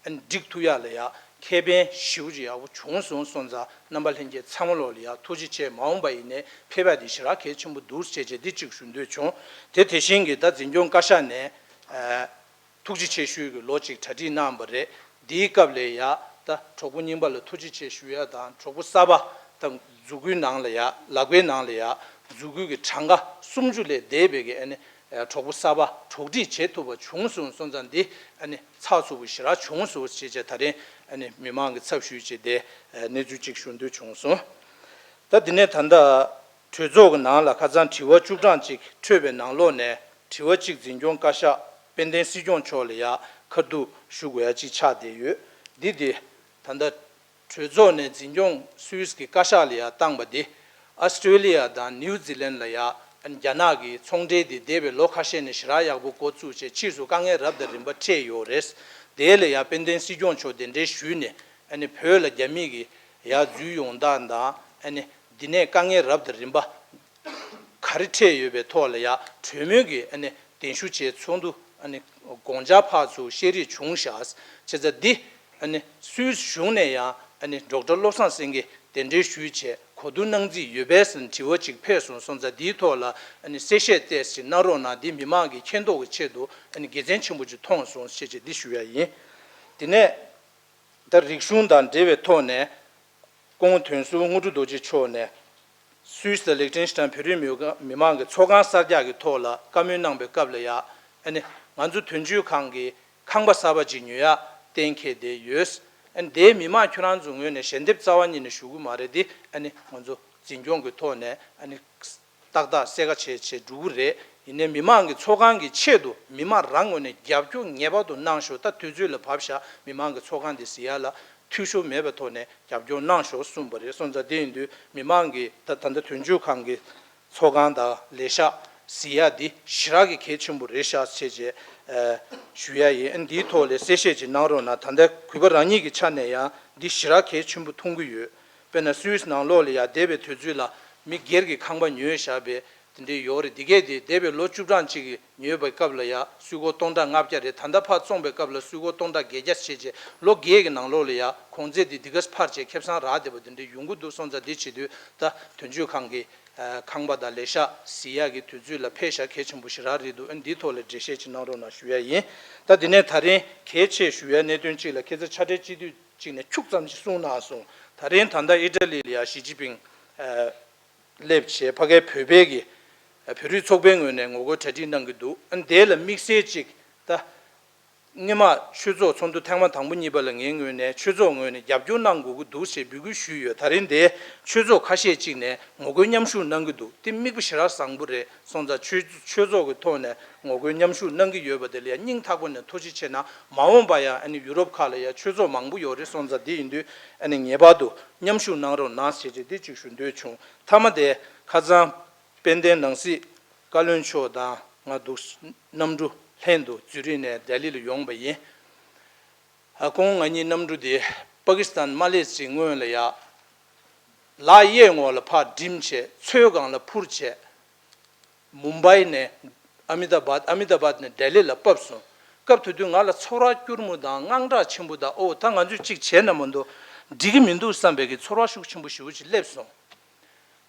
ཨ་ནི་སྒྲིག་ཐུབ་ཡ་ལ་ཡ་ཁེ་ཕན་ཞེ་པོ་ཅིག་ཡག་པོ་བྱུང་སོང་སོང་ཙང་རྣམ་པ་ལྷན་རྒྱས་ཚང་མ་ལོག་ལ་ཡ་ཐུགས་རྗེ་ཆེ། མ་འོངས་པ་ཡིན་ནའི་ཕེབས་པ་དེ་ཞེ་དྲག་གལ་ཆེན་པོ་འདུག་ཟེར་བྱས་འདི་གཅིག་ཞུ་འདོད་བྱུང་། དེ་དེ་བཞིན་གྱི་ད་འཛིན་སྐྱོང་བཀའ་ཤག་ནས་ཨ་ཐུགས་རྗེ་ཆེ་ཞུ་གི་ལོ་གཅིག་གྲ་སྒྲིག་གནང་བ་རེད། འདིའི་སྐབས་ལ་ཡ་ད་གྲོགས་པོ་རྙིང་པ་ལ་ཐུགས་རྗེ་ཆེ་ཞུ་ཡ་དང་གྲོགས་པོ་གསར་པ་དང་མཛུབ་གུའི་ནང་ལ་ཡ་ལག་པའི་ནང་ལ་ཡ་མཛུབ་གུ་གི་གྲངས་ཀ་སུམ་ཅུ་ལས་འདས་པའི་གི་ཨ་ནི་གྲོགས་པོ་གསར་པ་གྲོགས་སྒྲིག་བྱེད་ཐུབ་པ་བྱུང་སོང་སོང་ཙང་འདི་ཨ་ནི་ཚགས་ཚུད་པོ་ཞེ་དྲག་བྱུང་སོང་ཞེས་བྱས་ད་རིང་ཨ་ནི་མི་མང་གི་ཚབ་ཞུས་བྱས་དེ་གནས་ཚུལ་གཅིག་ཞུ་འདོད་བྱུང་སོང་། ད་འདི་ནས་ད་ལྟ་གྲོས་ཚོགས་ཀྱི་ནང་ལ་ཁ་སང་དྲི་བ་བཅུ་གྲངས་ཅིག་འཕྲོད་པའི་ནང་ལོགས་ནས་དྲི་བ་གཅིག་འཛིན་སྐྱོང་བཀའ་ཤག་དཔལ་ལྡན་སྲིད་སྐྱོང་མཆོག་ལ་ཡ་ཁ་ཐུག་ཞུ་དགོས་ཡ་གཅིག་ཆགས་བསྡད་ཡོད། འདི་དེ་ད་ལྟ་གྲོས་ཚོགས་ནས་འཛིན་སྐྱོང་སུད་སི་གི་བཀའ་ཤག་ལ་ཡ་བཏང་པ་དེ་ཨ་སི་ཀྲེ་ལི་ཡ་དང་ནིའུ་ཛི་ལན་ལ་ཡ་རྒྱ་ནག་གི་ཚོང་འབྲེལ་དེ་འདས་པའི་ལོ་ཁ་ཤས་ནས་ཞེ་དྲག་ཡག་པོ་འགོ་བཙུགས་བྱས་ཕྱིས་སུ་དཀའ་ངལ་རབ་དང་རིམ་པ་འཕྲད་ཡོད་རེད། དེ་ལ་ཡ་དཔལ་ལྡན་སྲིད་སྐྱོང་མཆོག་གདན་འདྲེན་ཞུས་ནས་ཨ་ནི་བོད་ལ་རྒྱ་མི་གི་ཡ་འཛུལ་ཡོང་སྟངས་དང་ཨ་ནི་འདི་ནས་དཀའ་ངལ་རབ་དང་རིམ་པ་ག་རེ་འཕྲད་ཡོད་པའི་ཐོག་ལ་ཡ་གྲོས་མོལ་གྱི་ཨ་ནི་གདན་ཞུ་བྱས་ཚོགས་འདུ་ཨ་ནི་དགོངས་འཆར་ཕར་ཚུར་བཤད་རེས་བྱུང་ཤག་བྱས་ཙང་འདི་ཨ་ནི་སུད་སི་གཞུང་ནས་ཡང་ཨ་ནི་ཌོག་ཊར་བློ་བཟང་སེང་གེ་གདན་འདྲེན་ཞུས་བྱས་གོ་བསྡུར་གནང་རྩིས་ཡོད་པས་ཟེར་དྲི་བ་ཅིག་ཕེབས་སོང་སོང་ཙང་འདིའི་ཐོག་ལ་ཨ་ནི་གསལ་བཤད་ཏོག་ཙམ་གནང་རོགས་གནང་། འདི་མི་མང་གི་མཁྱེན་རྟོགས་ཀྱི་ཆེད་དུ་ཨ་ནི་དགེ་མཚན་ཆེན་པོ་ཅིག་མཐོང་སོང་ཞེས་བྱས་འདི་ཞུ་ཡ་ཡིན། དེ་ནས། ད་རིག་གཞུང་དང་འབྲེལ་བའི་ཐོག་ནས་སྐུ་ངོ་དོན་ཟུར་དངོས་གྲུབ་རྡོ་རྗེ་མཆོག་ནས་སུད་སི་དང་ལིག་ཏེན་ཤི་ཏན་བོད་རིགས་མི་མི་མང་གི་ཚོགས་ཁང་གསར་རྒྱག་གི་ཐོག་ལ་བཀའ་མོལ་གནང་པའི་སྐབས་ལ་ཡ་ཨ་ནི་ང་ཚོ་དོན་གཅོད་ཁང་གི་ཁང་པ་གསར་པ་ཅིག་ཉོ་ཡ་གཏན་འཁེལ་བསྡད་ཡོད། ཨ་ནི་དེའི་མི་མང་ཁྱོད་རང་ཚོའི་ངོས་ནས་ཞལ་འདེབས་རྩ་བ་ཉིད་ནས་ཞུ་གི་མ་རེད་དེ་ཨ་ནི་ང་ཚོ་འཛིན་སྐྱོང་གི་ཐོག་ནས་ཨ་ནི། ཏག་ཏག་གསལ་ཁ་བྱས་བྱས་འགྲོ་གི་རེད། ཡིན་ནའི་མི་མང་གི་ཚོགས་ཁང་གི་ཆེད་དུ་མི་མང་རང་ངོས་ནས་རྒྱབ་སྐྱོར་ངེས་པར་དུ་གནང་ཤོག་ད་དུས་ཚོད་ལ་བབས་ཤག་མི་མང་གི་ཚོགས་ཁང་འདི་ཟིན་ཡ་ལ་འཐུས་ཤོར་མེད་པའི་ཐོག་ནས་རྒྱབ་སྐྱོར་གནང་ཤོག་གསུངས་པ་རེད། སོང་ཙང་དེ་ཡིན་དུས་མི་མང་གི་ད་ད་ལྟ་དོན་གཅོད་ཁང་གི་ཚོགས་ཁང་དང་ལས་ཤག་ཟིན་ཡ་འདི་ཞེ་དྲག་གི་གལ་ཆེན་པོ་རེད་ཤག་བྱས་བྱས་ཨ་ཞུ་ཡ་ཡིན། འདིའི་ཐོག་ལ་གསལ་བཤད་ཅིག་གནང་རོགས་གནང་། ད་ལྟ་གུས་པ་རང་ཉིད་ཀྱི་ཆ་ནས་ཡང་འདི་ཞེ་དྲག་གལ་ཆེན་པོ་མཐོང་གི་ཡོད། དཔེར་ན་སུད་སི་ནང་ལོགས་ལ་ཡ་འདས་པའི་དུས་ཚོད་ལ་མི་སྒེར་གྱི་ཁང་པ་ཉོས་བཞག་པའི་དེ་འདྲའི་ཡོད་རེད། འདི་གས་དེ་འདས་པའི་ལོ་བཅུ་གྲངས་གཅིག་གི་ཉོས་པའི་སྐབས་ལ་ཡ་སུད་སྒོར་སྟོང་ཕྲག་ལྔ་བརྒྱ་རེད། ད་ལྟ་ཕར་བཙོངས་པའི་སྐབས་ལ་སུད་སྒོར་སྟོང་ཕྲག་བརྒྱད་བརྒྱ་བྱས་རྗེས་ལོ་བརྒྱད་ཀྱི་ནང་ལོགས་ལ་ཡ་གོང་ཚད་དེ་འདི་གས་འཕར་བྱས་ཁེ་བཟང་རག་བསྡད་པ་དེ་འདྲའི་ཡོང་གི་འདུག་སོང་ཙང་འདི་བྱེད་དུས་ད་དོན་གཅོད་ཁང་གི་ཁང་པ་དང་ལས་ཤག་ཟིན་ཡག་གི་དུས་ཚོད་ལ་ཕེབས་ཤག་གལ་ཆེན་པོ་ཞེ་དྲག་རེད་འདུག་ཨ་འདིའི་ཐོག་ལ་འགྲེལ་བཤད་ཅིག་གནང་རོགས་གནང་ཞུ་ཡ་ཡིན། ད་འདི་ནས་ད་རིང་གལ་ཆེ་ཞུ་ཡ་གནད་དོན་གཅིག་ལ་ཁྱེད་ཚོ་ཕྱག་སྦྲེལ་སྤྱི་འཐུས་གཅིག་ནས་ཁྱུག་ཙམ་ཞིག་གསུངས་གནང་སོང་། ད་རིང་ད་ལྟ་ཨི་ཊ་ལི་ལ་ཡ་ཞི་ཅིན་ཕིང་ཨ་སླེབས་བྱས་ཕ་གའི་བོད་པའི་གི་ཨ་བོད་རིགས་ཚོགས་པའི་ངོས་ནས་ངོ་རྒོལ་གྲ་སྒྲིག་གནང་གི་འདུག་ཨ་དེ་ལ་དམིགས་བསལ་ཅིག་ད་སྔོན་མ་ཆོས་ཚོགས་ཚོགས་འདུ་ཐེངས་མ་དང་པོ་གཉིས་པ་ལ་ངའི་ངོས་ནས་ཆོས་ཚོགས་ངོས་ནས་རྒྱབ་སྐྱོར་གནང་དགོས་ཀྱི་འདུག་ཞེས་འབོད་སྐུལ་ཞུས་ཡོད། ད་རིང་དེ་ཆོས་ཚོགས་ཁ་ཤས་ཅིག་ནས་ངོ་རྒོལ་མཉམ་ཞུགས་གནང་གི་འདུག་དེ་དམིགས་པ་ཞེ་དྲག་བཟང་པོ་རེད། སོང་ཙང་ཆོས་ཆོས་ཚོགས་ཀྱི་ཐོག་ནས་ངོ་རྒོལ་མཉམ་ཞུགས་གནང་གི་ཡོད་པ་དེ་ལ་ཡང་སྙིང་ཐག་པ་ནས་ཐུགས་རྗེ་ཆེ་གནང་། མ་འོངས་པ་ཡང་ཨ་ནི་ཡུ་རོབ་ཁག་ལ་ཡང་ཆོས་ཚོགས་མང་པོ་ཡོད་རེད། སོང་ཙང་དེ་ཡིན་དུས་ཨ་ནི་ངེས་པར་དུ་མཉམ་ཞུགས་གནང་རོགས་གནང་ཞེས་དེ་གཅིག་ཞུ་འདོད་བྱུང་། མཐའ་མ་དེ་ཁ་སང་དཔལ་ལྡན་ནང་སྲིད་བཀའ་བློན་མཆོག་དང་ང་འདུག་གནམ་གྲུ་ལྷན་དུ་ཛུ་རིག་ནས་ལྡི་ལི་ལ་ཡོང་བ་ཡིན། ཨ་ཁོང་ང་གཉིས་གནམ་གྲུ་དེ་པ་ཀི་སི་ཐན་མ་སླེབས་ཀྱི་སྔོན་ལ་ཡ་ ལག་གཡས་ངོས་ལ་ཕར་འགྲིམས་བྱས། མཚོའི་སྒང་ལ་འཕུར་བྱས། མུམ་བྷའི་ནས་ཨ་མི་ད་བཱད། ཨ་མི་ད་བཱད་ནས་ལྡི་ལི་ལ་བབས་སོང་། སྐབས་དེ་དུས་ང་ལ་ཚོར་བ་སྐྱུར་མོ་དང་དངངས་སྐྲག་ཆེན་པོ་དང་། ཨོ་ད་ང་ཚོས་གཅིག་བྱས་ན་མ་གཏོགས་འགྲིག་གི་མི་འདུག་བསམ་པའི་གི་ཚོར་བ་ཤུགས་ཆེན་པོ་ཞེ་པོ་ཅིག་སླེབས་སོང་།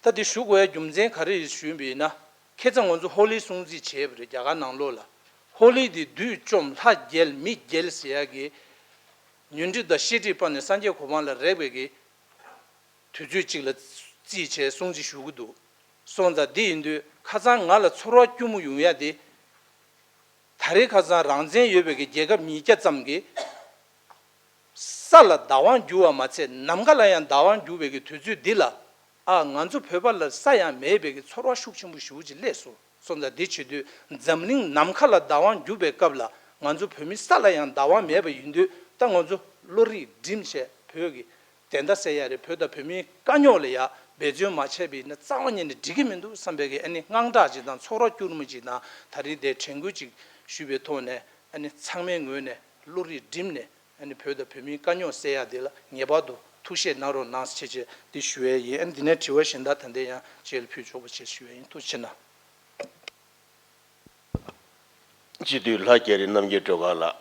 ད་དེ་ཞུ་དགོས་ཡ་རྒྱུ་མཚན་ག་རེ་ཡིན་ཞུས་པ་ཡིན་ན། ཁ་སང་ང་ཚོ་ཧོ་ལི་སྲུང་བརྩི་བྱས་པ་རེད། རྒྱ་གར་ནང་ལོགས་ལ། ཧོ་ལི་དེ་བདུད་བཅོམ་ལྷ་རྒྱལ་མི་རྒྱལ་ཟེར་ཡ་གི་ཉོན་སྒྲིབ་དང་ཤེས་སྒྲིབ་སྤངས་ནས་སངས་རྒྱས་གོ་འཕང་ལ་རེག་པའི་གི་དུས་ཚོད་ཅིག་ལ་བརྩིས་བྱས་སྲུང་བརྩི་ཞུ་གི་འདུག་སོང་ཙང་འདི་ཡིན་དུས་ཁ་སང་ང་ལ་ཚོར་བ་སྐྱུར་མོ་ཡོང་ཡ་དེ། ད་རེས་ཁ་སང་རང་བཙན་ཡོད་པའི་གི་རྒྱལ་ཁབ་ཉིས་བརྒྱ་ཙམ་གིས་ས་ལ་བདག་དབང་བསྒྱུར་བ་མ་ཚད་ནམ་མཁའ་ལ་ཡང་བདག་དབང་བསྒྱུར་བའི་གི་དུས་ཚོད་འདི་ལ། ཨ་ང་ཚོ་བོད་པ་ལ་ས་ཡང་མེད་པའི་གི་ཚོར་བ་ཤུགས་ཆེན་པོ་ཞེ་པོ་ཅིག་སླེབས་སོང་། སོང་ཙང་འདི་བྱེད་དུས་འཛམ་གླིང་ནམ་མཁའ་ལ་བདག་དབང་བསྒྱུར་བའི་སྐབས་ལ་ང་ཚོ་བོད་མི་ས་ལ་ཡང་བདག་དབང་མེད་པ་ཡིན་དུས། ད་ང་ཚོ་བློ་རིག་སྒྲིམ་བྱས་བོད་ཀྱི་བདེན་མཐའ་གསལ་ཡ་རེད། བོད་དང་བོད་མིའི་དཀའ་རྙོག་ལ་ཡ་འབད་བརྩོན་མ་བྱས་པ་ཡིན་ན་རྩ་བ་ཉིད་ནས་འགྲིག་གི་མི་འདུག་བསམ་པའི་གི་ཨ་ནི་དངངས་སྐྲག་ཅིག་དང་ཚོར་བ་སྐྱུར་མོ་ཅིག་དང་། ད་རིང་དེ་དྲན་སྐུལ་ཅིག་ཞུས་པའི་ཐོག་ནས་ཨ་ནི་ཚང་མའི་ངོས་ནས་བློ་རིག་བསྒྲིམས་ནས་ཨ་ནི་བོད་དང་བོད་མིའི་དཀའ་རྙོག་སེལ་ཡ་དེ་ལ་ངེས་པར་དུ་ཐུགས་ཞིབ་གནང་རོགས་གནང་ཞེས་བྱས་འདི་ཞུ་ཡས་ཡིན། ཨ་ནི་འདི་ནས་དྲི་བ་གཞན་དག་ད་ལྟ་ཡང་རྗེས་ལ་ཕུལ་ཆོག་པ་བྱས་ཞུ་ཡས་ཡིན། ཐུགས་རྗེ་གནང་། སྤྱི་འཐུས་ལྷ་རྒྱ་རི་རྣམ་རྒྱལ་སྒྲོལ་དཀར་ལགས།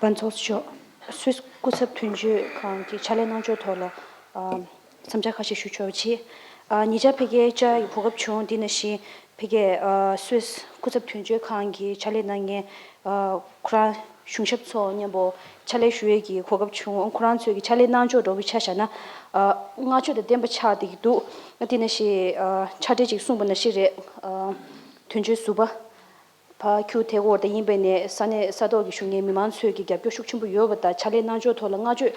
པན་ཚོགས་གཙོ་མཆོག་སུད་སི་སྐུ་ཚབ་དོན་གཅོད་ཁང་གི་ཕྱག་ལས་གནང་ཕྱོགས་ཐོག་ལ། ཨ། བསམ་འཆར་ཁ་ཤས་ཞུ་ཆོག་པ་བྱས། ཨ། ཉེ་ཆར་ཕ་གིར་བཅར་ཡག་གོ་སྐབས་བྱུང་། དེ་ནང་བཞིན་ཕ་གིར། ཨ། སུད་སི་སྐུ་ཚབ་དོན་གཅོད་ཁང་གི་ཕྱག་ལས་གནང་མཁན། ཨ། ཁོ་རང་གཞུང་ཞབས་ཚོ་མཉམ་པོ་ཕྱག་ལས་ཞུ་ཡས་ཀྱི་གོ་སྐབས་བྱུང་། ཁོ་རང་ཚོས་ཀྱི་ཕྱག་ལས་གནང་ཕྱོགས་འདྲ་བོ་ཆ་བཞག་ན། ཨ། བསྔགས་བརྗོད་དང་ལྡན་པ་ཆགས་བསྡད་ཀྱི་འདུག་དེ་ནང་བཞིན། ཨ། ཕྱག་བྲིས་ཅིག་གསུངས་པ་ནང་བཞིན་རེད། ཨ། དོན་གཅོད་ཟུར་པ། ཕར་ཁྱུ་ཐེ་གོར་དང་ཡིན་པ་ནས་ས་གནས་ས་ཐོག་གི་བཞུགས་མཁན་མི་མང་ཚོས་ཀྱི་རྒྱབ་སྐྱོར་ཤུགས་ཆེན་པོ་ཡོད་པ་དང་། ཕྱག་ལས་གནང་ཕྱོགས་ཐོག་ལ་བསྔགས་བརྗོད་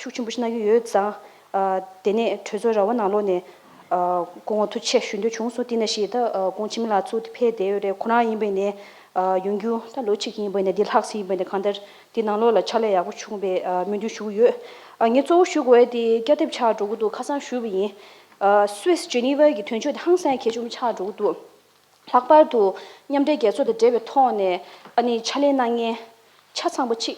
ཤུགས་ཆེན་པོ་ཞིག་གནང་གི་ཡོད་ཙང་། ཨ། དེ་ནས་གྲོས་ཚོགས་ར་བ་ནང་ལོགས་ནས། ཨ། སྐུ་ངོ་ཐུགས་རྗེ་ཆེ་ཞུ་འདོད་བྱུང་སོང་། དེ་ནང་བཞིན་ད། ཨ། སྐུ་ངོ་འཆི་མེད་ལགས་ཚུར་ཕེབས་བསྡད་ཡོད་རེད། ཁོ་རང་ཡིན་པ་ནས། ཨ། ཡོང་རྒྱུ་ད་ལོ་གཅིག་ཡིན་པ་ནས་འདི་ལྷག་ཙམ་ཡིན་པ་ནས། གང་ལྟར་འདི་ནང་ལོགས་ལ་ཕྱག་ལས་ཡག་པོ་བྱུང་བའི། ཨ། སྨོན་འདུན་ཞུ་གི་ཡོད། ཨ། ངས་གཙོ་བོ་ཞུ་དགོས་ཡ་དེ་བསྐྱར་ལྡབ་ཆགས་འགྲོ་གི་འདུག་ཁ་སང་ཞུས་པ་ཡིན། ཨ། སུད་སི་ཇི་ནི་ཝ་གི་དོན་གཅོད་དེ་ཧང་སང་གལ་ཆེན་པོ་ཆགས་འགྲོ་གི་འདུག་ལྷག་པར་དུ་མཉམ་འབྲེལ་རྒྱལ་ཚོགས་དང་འབྲེལ་བའི་ཐོག་ནས་ཨ་ནི་ཕྱག་ལས་གནང་མཁན་ཆ་ཚང་པོ་ཅིག་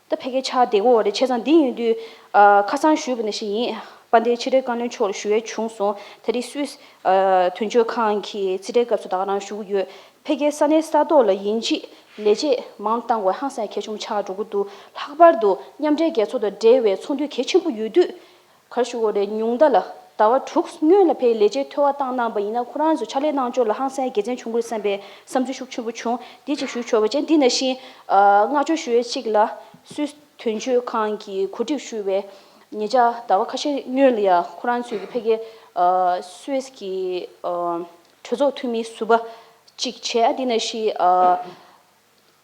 ད་ཕ་གིར་ཆགས་བསྡད་ཀྱི་ཡོད་རེད། བྱས་ཙང་འདི་ཡིན་དུས། ཨ། ཁ་སང་ཞུས་པ་ནང་བཞིན་ཡིན། དཔལ་ལྡན་ཕྱི་དྲིལ་བཀའ་བློན་མཆོག་ལ་ཞུ་ཡས་བྱུང་སོང་། ད་རེས་སུད་སི། ཨ། དོན་གཅོད་ཁང་གི་རྩིས་ཁྲའི་སྐབས་སུ་ད་ག་རང་ཞུ་གི་ཡོད། ཕ་གིའི་ས་གནས་ས་ཐོག་ལ་ཡིན་གཅིག་ལས་བྱེད་མང་བཏང་དགོས་ཧང་སང་གལ་ཆེན་པོ་ཆགས་འགྲོ་གི་འདུག་ལྷག་པར་དུ་མཉམ་འབྲེལ་རྒྱལ་ཚོགས་དང་འབྲེལ་བའི་ཚོགས་འདུ་གལ་ཆེན་པོ་ཡོད་དུས། ག་རེ་ཞུ་དགོས་རེད། ཉུང་མཐའ་ལ་ཟླ་བ་དྲུག་སྔོན་ལ་ཕ་གིར་ལས་བྱེད་ཐོས་པ་བཏང་གནང་པ་ཡིན་ན། ཁོ་རང་ཚོ་ཕྱག་ལས་གནང་ཕྱོགས་ལ་ཧང་སང་དགེ་མཚན་བྱུང་གི་རེད་བསམ་པའི་བསམ་ཚུལ་ཤུགས་ཆེན་པོ་བྱུང་། འདི་གཅིག་ཞུ་ཆོག་པ་བྱས། འདི་ནང་བཞིན། ཨ། བསྔགས་བརྗོད་ཞུ་ཡས་གཅིག་ལ། སུད་སི་དོན་གཅོད་ཁང་གི་གོ་སྒྲིག་ཞུས་པའི་ཉེ་ཆར་ཟླ་བ་ཁ་ཤས་སྔོན་ལ་ཡ་ཁོ་རང་ཚོས་ཀྱི་ཕ་གིར། ཨ། སུད་སི་གི། ཨ། གྲོས་ཚོགས་འཐུས་མི་ཟུར་པ་གཅིག་བྱས། འདི་ནང་བཞིན། ཨ།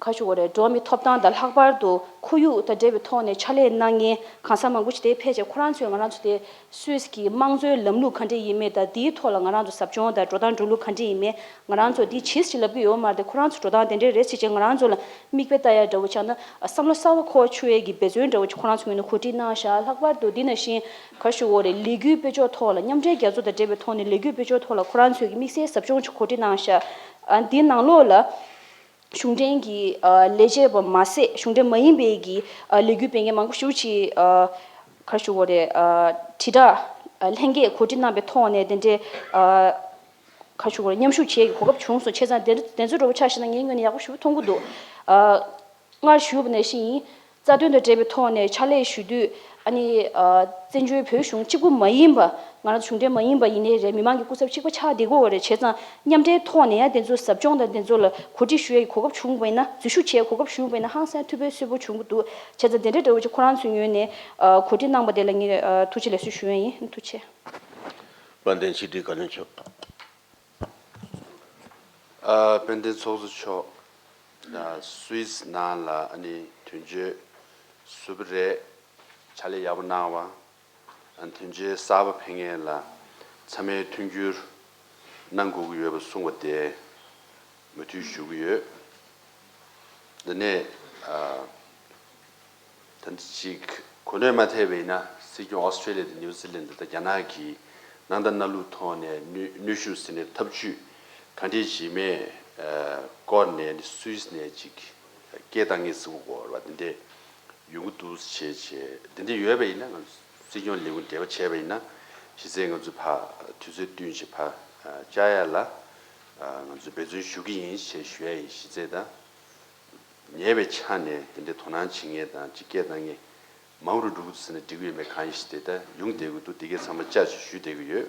ག་རེ་ཞུ་དགོས་རེད། འགྲོ་བ་མིའི་ཐོབ་ཐང་དང་། ལྷག་པར་དུ་ཁོར་ཡུག་དང་འབྲེལ་བའི་ཐོག་ནས་ཕྱག་ལས་གནང་མཁན་གང་ཟག་མང་པོ་ཞིག་དེ་ཕེབས་བྱས། ཁོ་རང་ཚོས་ང་རང་ཚོ་དེ་སུད་སི་གི་དམངས་གཙོའི་ལམ་ལུགས་ག་འདྲ་ཡིན་མིན་དང་། དེའི་ཐོག་ལ་ང་རང་ཚོ་ཟབ་སྦྱོང་དང་འགྲོ་སྟངས་འགྲོ་ལུགས་ག་འདྲ་ཡིན་མིན། ང་རང་ཚོ་འདི་བྱེད་ཟེར་ལབ་ཀྱི་ཡོད་མ་རེད་དེ། ཁོ་རང་ཚོ་འགྲོ་སྟངས་དེ་འདྲ་རེད་ཟེར་བྱས་ང་རང་ཚོ་ལ་མིག་དཔེ་ལྟ་ཡ་འདྲ་བོ་ཆགས་ན། བསམ་བློ་གསར་པ་འཁོར་བ་ཆུད་ཡས་ཀྱི་འབད་བརྩོན་འདྲ་བོ་ཅིག་ཁོ་རང་ཚོའི་ངོས་ནས་གོ་སྒྲིག་གནང་ཤག་ལྷག་པར་དུ་འདི་ནང་བཞིན་ག་རེ་ཞུ་དགོས་རེད། ལས་འགུལ་སྤེལ་ཕྱོགས་ཐོག་ལ། མཉམ་འབྲེལ་རྒྱལ་ཚོགས་དང་འབྲེལ་བའི་ཐོག་ནས་ལས་འགུལ་སྤེལ་ཕྱོགས་ཐོག་ལ་ཁོ་རང་ཚོས་ཀྱི་དམིགས་བསལ་ཟབ་སྦྱོང་ཅིག་གོ་སྒྲིག་གནང་ཤག་ཨ། འདིའི་ནང་ལོགས་ལ། གཞུང་འབྲེལ་གྱི། ཨ། ལས་བྱེད་པ་མ་ཟད། གཞུང་འབྲེལ་མ་ཡིན་པའི་གི། ཨ། ལས་འགུལ་སྤེལ་མཁན་མང་པོ་ཞེ་པོ་ཅིག་ཨ། ག་རེ་ཞུ་དགོས་རེད། ཨ། དྲིལ་བསྒྲགས། ཨ། ལྷན་རྒྱས་གོ་སྒྲིག་གནང་པའི་ཐོག་ནས་དེ་འདྲའི། ཨ། ག་རེ་ཞུ་དགོས་རེད། མཉམ་ཞུགས་བྱེད་ཡས་ཀྱི་གོ་སྐབས་བྱུང་སོང་། བྱས་ཙང་དེ་དེ་ཚོ་འདྲ་བོ་ཆ་བཞག་ན་ངའི་ངོས་ནས་ཡག་པོ་ཞེ་པོ་མཐོང་གི་འདུག་ཨ། སྔར་ཞུས་པ་ནང་བཞིན་ཡིན། རྩ་དོན་དང་འབྲེལ་བའི་ཐོག་ནས་ཕྱག་ལས་ཞུ་དུས། ཨ་ནི། ཨ། བཙན་བྱོལ་བོད་གཞུང་གཅིག་པུ་མ་ཡིན་པ། ང་རང་ཚོ་གཞུང་འབྲེལ་མ་ཡིན་པ་ཡིན་ནའི་རེད། མི་མང་གི་སྐུ་ཚབ་གཅིག་པ་ཆགས་བསྡད་ཀྱི་ཡོད་རེད། བྱས་ཙང་མཉམ་འབྲེལ་ཐོག་ནས་ཡང་དེ་ཚོ་ཟབ་སྦྱོང་དང་དེ་ཚོ་ལ་གོ་སྒྲིག་ཞུ་ཡས་ཀྱི་གོ་སྐབས་བྱུང་བ་ཡིན་ན། འཛུལ་ཞུགས་བྱེད་ཡས་གོ་སྐབས་བྱུང་བ་ཡིན་ན། ཧང་སང་ཐུགས་ཕན་གསོས་པོ་བྱུང་གི་འདུག་བྱས་ཙང་དེ་འདྲ་འདྲ་བོ་ཅིག་ཁོ་རང་ཚོའི་ངོས་ནས། ཨ། གོ་སྒྲིག་གནང་པ་དེ་ལ་ངས། ཨ། ཐུགས་རྗེ་ལེགས་གསོལ་ཞུ་ཡས་ཡིན། ཐུགས་རྗེ་ཆེ། དཔལ་ལྡན་ཕྱི་དྲིལ་བཀའ་བློན་མཆོག་ཨ། དཔལ་ལྡན་ཚོགས་གཙོ་མཆོག་ཨ། སུད་སི་ནང་ལ་ཨ་ནི་དོན་གཅོད་ཟུར་པ་རེད། ཕྱག་ལས་ཡག་པོ་གནང་བ། ཨ། དོན་གཅོད་གསར་པ་ཕེབས་མཁན་ལ་ཚང་མས་མཐུན་འགྱུར་གནང་དགོས་ཀྱི་ཡོད་པ་གསུངས་པ་དེ་མོས་མཐུན་ཞུ་གི་ཡོད། འདི་ནས། ཨ། ད་ཅིག་གོ་གནས་མ་ཐེབས་པ་ཡིན་ན། སྲིད་སྐྱོང་ཨོ་སི་ཀྲི་ལི་ཡ་དང་ནིའུ་ཛི་ལན་དང་རྒྱ་ནག་གིས་ནང་དང་གནའ་ལུགས་ཐོག་ནས་གནོན་གནོན་ཤུགས་ཟེར་ནས་ཐབས་ཇུས་ག་འདྲས་བྱེད་མེད། ཨ། སྐོར་ནས་ནི་སུད་སི་ནས་ཅིག་སྐད་བཏང་མཁན་ཟེར་དགོས་རེད་པ། དེ་འདྲས་ཡོང་གི་འདུག་བྱས་བྱས། དེ་འདྲས་ཡོད་པ་ཡིན་ན་ང་ སྲིད་སྐྱོང་ལས་ཁུངས་འབྲེལ་བ་བྱས་པ་ཡིན་ན་གཞི་རྩའི་ང་ཚོས་ཕར་དུས་ཚོད་བསྟུན་བྱས་ཕར་བཅར་ཡ་ལ་ང་ཚོས་འབད་བརྩོན་ཞུ་གི་ཡིན་ཞེས་ཞུ་ཡ་ཡིན། གཞི་རྩའི་ད། ཉེ་བའི་ཆ་ནས་དེ་འདྲའི་དོ་སྣང་བྱེད་མཁན་དང་སྤྱི་སྐད་གཏོང་མཁན་མང་རུ་འགྲོ་གི་འདུག་ཟེར་ན་འགྲིག་གི་ཡོད་མེད་གང་ཡིན་ཞིག་དེ་ལྟར་ཡོང་བསྡད་ཀྱི་འདུག་དེ་གའི་ཚང་མ་བཅར་ཅིག་ཞུས་བསྡད་ཀྱི་ཡོད།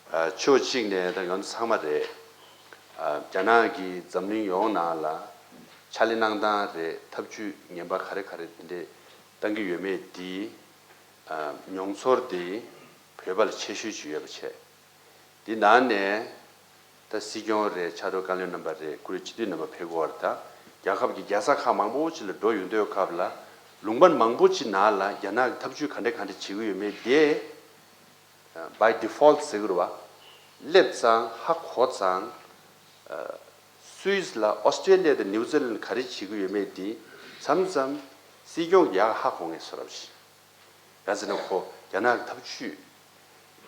ཨ། ཕྱོགས་གཅིག་ནས་ད་ང་ཚོ་ཚང་མ་རེད། ཨ། རྒྱ་ནག་གིས་འཛམ་གླིང་ཡོངས་ནང་ལ་ཕྱག་ལས་གནང་སྟངས་རེད། ཐབས་ཇུས་ངན་པ་ག་རེ་ག་རེ་དེ་འདྲས་བཏང་གི་ཡོད་མེད་འདི། ཨ། མྱོང་ཚོར་འདི་བོད་པ་ལ་ཆེ་ཤོས་ཅིག་ཡོད་པ་བྱས། འདི་ནང་ནས་ད་སྲིད་སྐྱོང་རེད། ཕྱག་རོགས་བཀའ་བློན་རྣམ་པ་རེད། ཁོ་རེ་སྤྱི་འཐུས་རྣམ་པ་ཕེབས་དགོས་པ་རེད། ད་རྒྱལ་ཁབ་ཀྱི་རྒྱལ་ས་ཁག་མང་པོ་ཅིག་ལ་འགྲོ་ཡོང་དུས་སྐབས་ལ་ལུང་པ་མང་པོ་ཅིག་ནང་ལ་རྒྱ་ནག་གི་ཐབས་ཇུས་ག་འདྲ་ག་འདྲ་བྱེད་ཀྱི་ཡོད་མེད་དེ་by default ཟེར་གྱི་རེད་བ། སླེབས་ཙང་ཧ་གོ་ཙང་། སུད་སི་ལ་ཨོ་སི་ཀྲེ་ལི་ཡ་དང་ནིའུ་ཛི་ལན་ག་རེ་བྱེད་ཀྱི་ཡོད་མེད་དེ་མཚམས་མཚམས་སྲིད་སྐྱོང་གིས་ཡག་ཧ་གོ་མཁན་བཟོ་འདྲ་ཞིག་ག་ཟེར་ན་ཁོ་རྒྱ་ནག་གི་ཐབས་ཇུས་